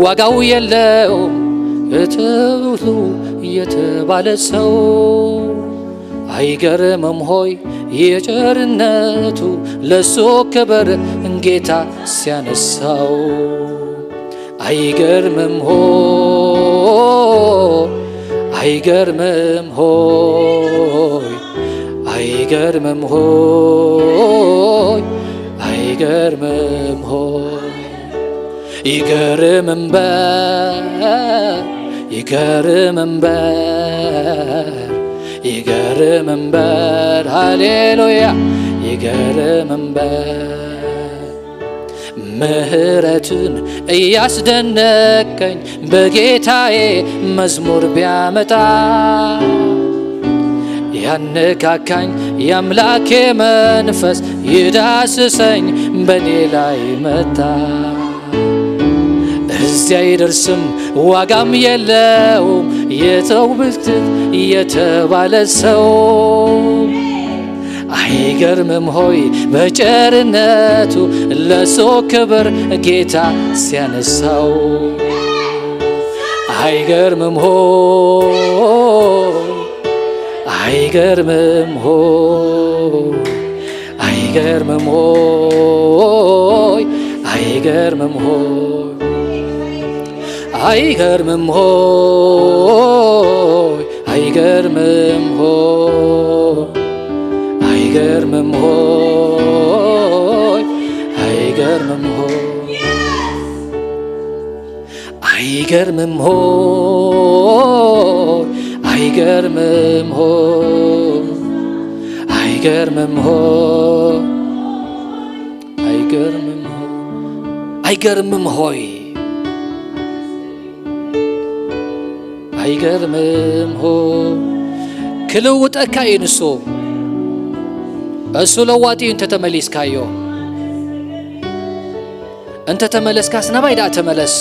ዋጋው የለውም እትብሉ የተባለ ሰው፣ አይገርምም ሆይ የቸርነቱ ለሱ ክብር ጌታ ሲያነሳው? አይገርምም ሆይ፣ አይገርምም ሆይ፣ አይገርምም ሆይ፣ አይገርምም ሆይ። ይገርም እምበር፣ ይገርም እምበር፣ ይገርም እምበር፣ ሃሌሉያ፣ ይገርም እምበር። ምህረትን እያስደነቀኝ በጌታዬ መዝሙር ቢያመጣ፣ ያነካካኝ የአምላኬ መንፈስ ይዳስሰኝ በኔ ላይ መጣ። እዚያ አይደርስም ዋጋም የለውም የተውብትት የተባለ ሰው፣ አይገርምም ሆይ በቸርነቱ ለሱ ክብር ጌታ ሲያነሳው? አይገርምም ሆይ፣ አይገርምም ሆይ፣ አይገርምም ሆይ፣ አይገርምም ሆይ፣ አይገርምም ሆይ፣ አይገርምም ሆይ፣ አይገርምም ሆይ፣ አይገርምም ሆይ። አይገርምም ሆይ፣ አይገርምም ሆይ፣ አይገርምም ሆይ፣ አይገርምም ሆይ፣ አይገርምም ሆይ፣ አይገርምም ሆይ። ክልውጠካ እዩ ንሱ። እሱ ለዋጢ እዩ እንተ ተመሊስካዮ። እንተ ተመለስካስ ናባይ ደኣ ተመለስ።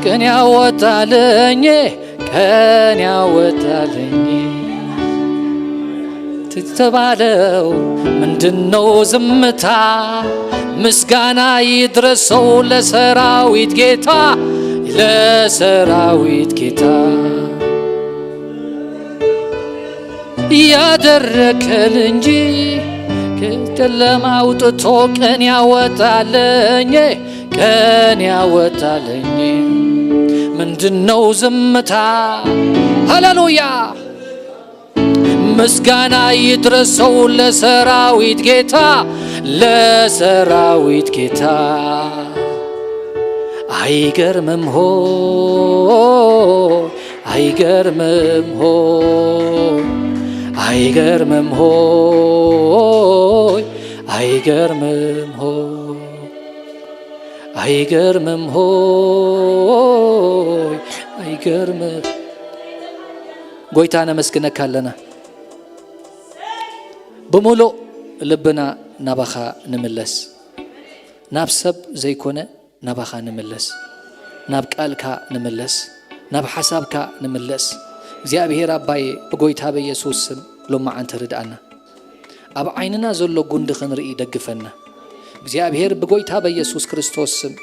ቀን ያወጣልኝ፣ ቀን ያወጣልኝ ትተባለው ምንድነው ዝምታ? ምስጋና ይድረሰው ለሰራዊት ጌታ፣ ለሰራዊት ጌታ። ያደረከል እንጂ ከጨለማ አውጥቶ ቀን ያወጣለኝ፣ ቀን ያወጣለኝ ምንድነው ዝምታ? ሃሌሉያ! ምስጋና ይድረሰው ለሰራዊት ጌታ፣ ለሰራዊት ጌታ። አይገርምም ሆይ፣ አይገርምም ሆይ፣ አይገርምም ሆይ፣ አይገርምም ሆይ፣ አይገርምም ሆይ፣ አይገርምም። ጎይታ ነመስግነካ ኣለና። ብምሉእ ልብና ናባኻ ንምለስ። ናብ ሰብ ዘይኮነ ናባኻ ንምለስ። ናብ ቃልካ ንምለስ። ናብ ሓሳብካ ንምለስ። እግዚኣብሔር ኣባዬ፣ ብጎይታ በኢየሱስ ስም ሎማዓንቲ ርድኣና። ኣብ ዓይንና ዘሎ ጉንዲ ክንርኢ ደግፈና። እግዚኣብሔር ብጎይታ በኢየሱስ ክርስቶስ ስም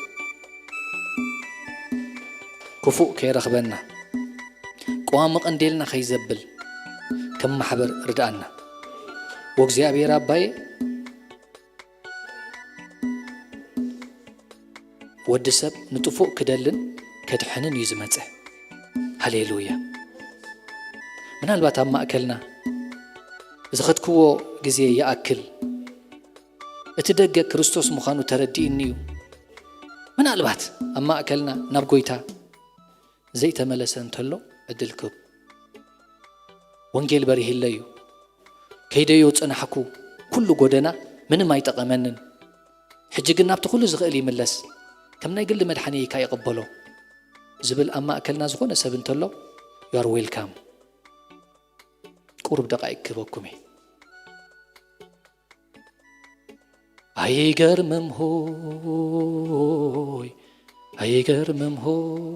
ክፉእ ከይረኽበና፣ ቅዋም ቀንዴልና ከይዘብል ከም ማሕበር ርድኣና። ወእግዚኣብሔር ኣባዬ፣ ወዲ ሰብ ንጥፉእ ክደልን ከድሕንን እዩ ዝመጸ። ሃሌሉያ። ምናልባት ኣብ ማእከልና ዝኸድክዎ ግዜ ይኣክል፣ እቲ ደገ ክርስቶስ ምዃኑ ተረዲእኒ እዩ። ምናልባት ኣብ ማእከልና ናብ ጎይታ ዘይተመለሰ እንተሎ ዕድል ክብ። ወንጌል በሪህለይ እዩ። ከይደዮ ጸናሕኩ፣ ኩሉ ጎደና ምንም ኣይጠቐመንን። ሕጂ ግን ናብቲ ኩሉ ዝኽእል ይምለስ፣ ከም ናይ ግሊ መድሓኒይ ከኣ ይቕበሎ ዝብል ኣብ ማእከልና ዝኾነ ሰብ እንተሎ፣ you are welcome። ቁሩብ ደቓይቕ ክህበኩም እየ። ኣይገርምም ሆይ፣ ኣይገርምም ሆይ፣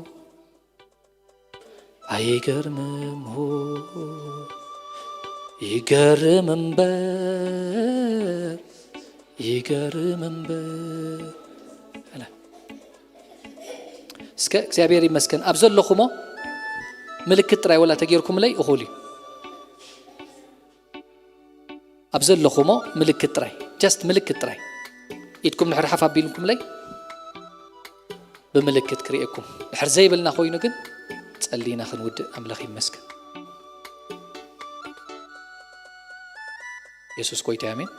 ኣይገርምም ሆይ፣ ይገርም እምበር፣ ይገርም እምበር። ኣለ። እስከ እግዚኣብሔር ይመስገን። ኣብ ዘለኹሞ ምልክት ጥራይ ወላ ተጌርኩምለይ እኹል እዩ። ኣብ ዘለኹሞ ምልክት ጥራይ፣ just ምልክት ጥራይ። ኢድኩም ድሕር ሓፍ ኣቢልኩምለይ ብምልክት ክርእየኩም። ድሕር ዘይብልና ኮይኑ ግን ጸሊና ክንውድእ። ኣምላኽ ይመስገን። የሱስ ጎይታ፣ ኣሜን።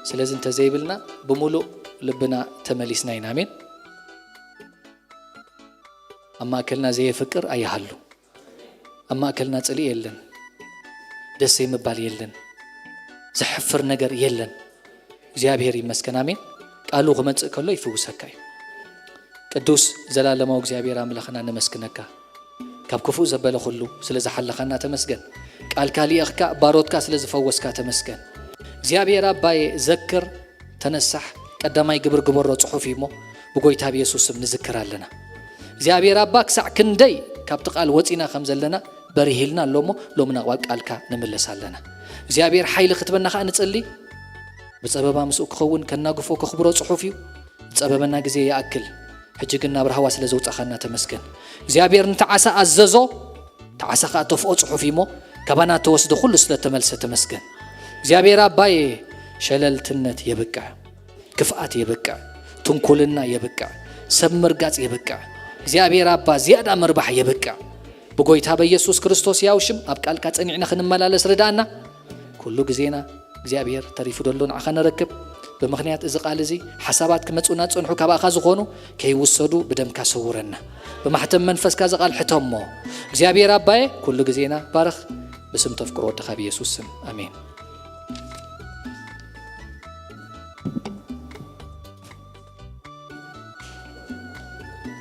ስለዚ እንተ ዘይብልና ብምሉእ ልብና ተመሊስና ኢና። ኣሜን። ኣብ ማእከልና ዘየፍቅር ኣይሃሉ። ኣብ ማእከልና ጽልኢ የለን። ደስ ዘይምባል የለን። ዘሕፍር ነገር የለን። እግዚኣብሔር ይመስገን። ኣሜን። ቃሉ ክመጽእ ከሎ ይፍውሰካ እዩ። ቅዱስ ዘላለማዊ እግዚኣብሔር ኣምላኽና ነመስግነካ። ካብ ክፉእ ዘበለ ኩሉ ስለ ዝሓለኻና ተመስገን። ቃልካ ልኢኽካ ባሮትካ ስለ ዝፈወስካ ተመስገን። እግዚኣብሔር ኣባዬ ዘክር፣ ተነሳሕ፣ ቀዳማይ ግብር ግበሮ ጽሑፍ እዩ እሞ ብጎይታ ብየሱስ ስም ንዝክር ኣለና። እግዚኣብሔር ኣባ ክሳዕ ክንደይ ካብቲ ቃል ወጺና ከም ዘለና በሪሂልና ኣሎ እሞ ሎሚ ናብ ቃልካ ንምለስ ኣለና። እግዚኣብሔር ሓይሊ ክትበና ከኣ ንጽሊ። ብጸበባ ምስኡ ክኸውን ከናግፎ ከኽብሮ ጽሑፍ እዩ። ጸበበና ግዜ ይኣክል። ሕጂ ግን ናብ ራህዋ ስለ ዘውጻኻና ተመስገን። እግዚኣብሔር ንተዓሳ ኣዘዞ፣ ተዓሳ ከኣ ተፍኦ ጽሑፍ እዩ እሞ ካባና ተወስደ ኩሉ ስለ ተመልሰ ተመስገን። እግዚኣብሔር ኣባዬ ሸለልትነት የብቅዕ፣ ክፍኣት የብቅዕ፣ ትንኩልና የብቅዕ፣ ሰብ ምርጋጽ የብቅዕ። እግዚኣብሔር ኣባ ዝያዳ ምርባሕ የብቅዕ። ብጎይታ በኢየሱስ ክርስቶስ ያው ሽም ኣብ ቃልካ ጸኒዕና ክንመላለስ ርዳእና። ኩሉ ግዜና እግዚኣብሔር ተሪፉ ደሎ ንዓኻ ነረክብ። ብምኽንያት እዚ ቃል እዚ ሓሳባት ክመጹና ዝጸንሑ ካባኻ ዝኾኑ ከይውሰዱ ብደምካ ሰውረና። ብማሕተም መንፈስካ እዚ ቃል ሕተሞ። እግዚኣብሔር ኣባዬ ኩሉ ግዜና ባርኽ። ብስም ተፍቅሮ ወድኻ ብየሱስ ስም ኣሜን።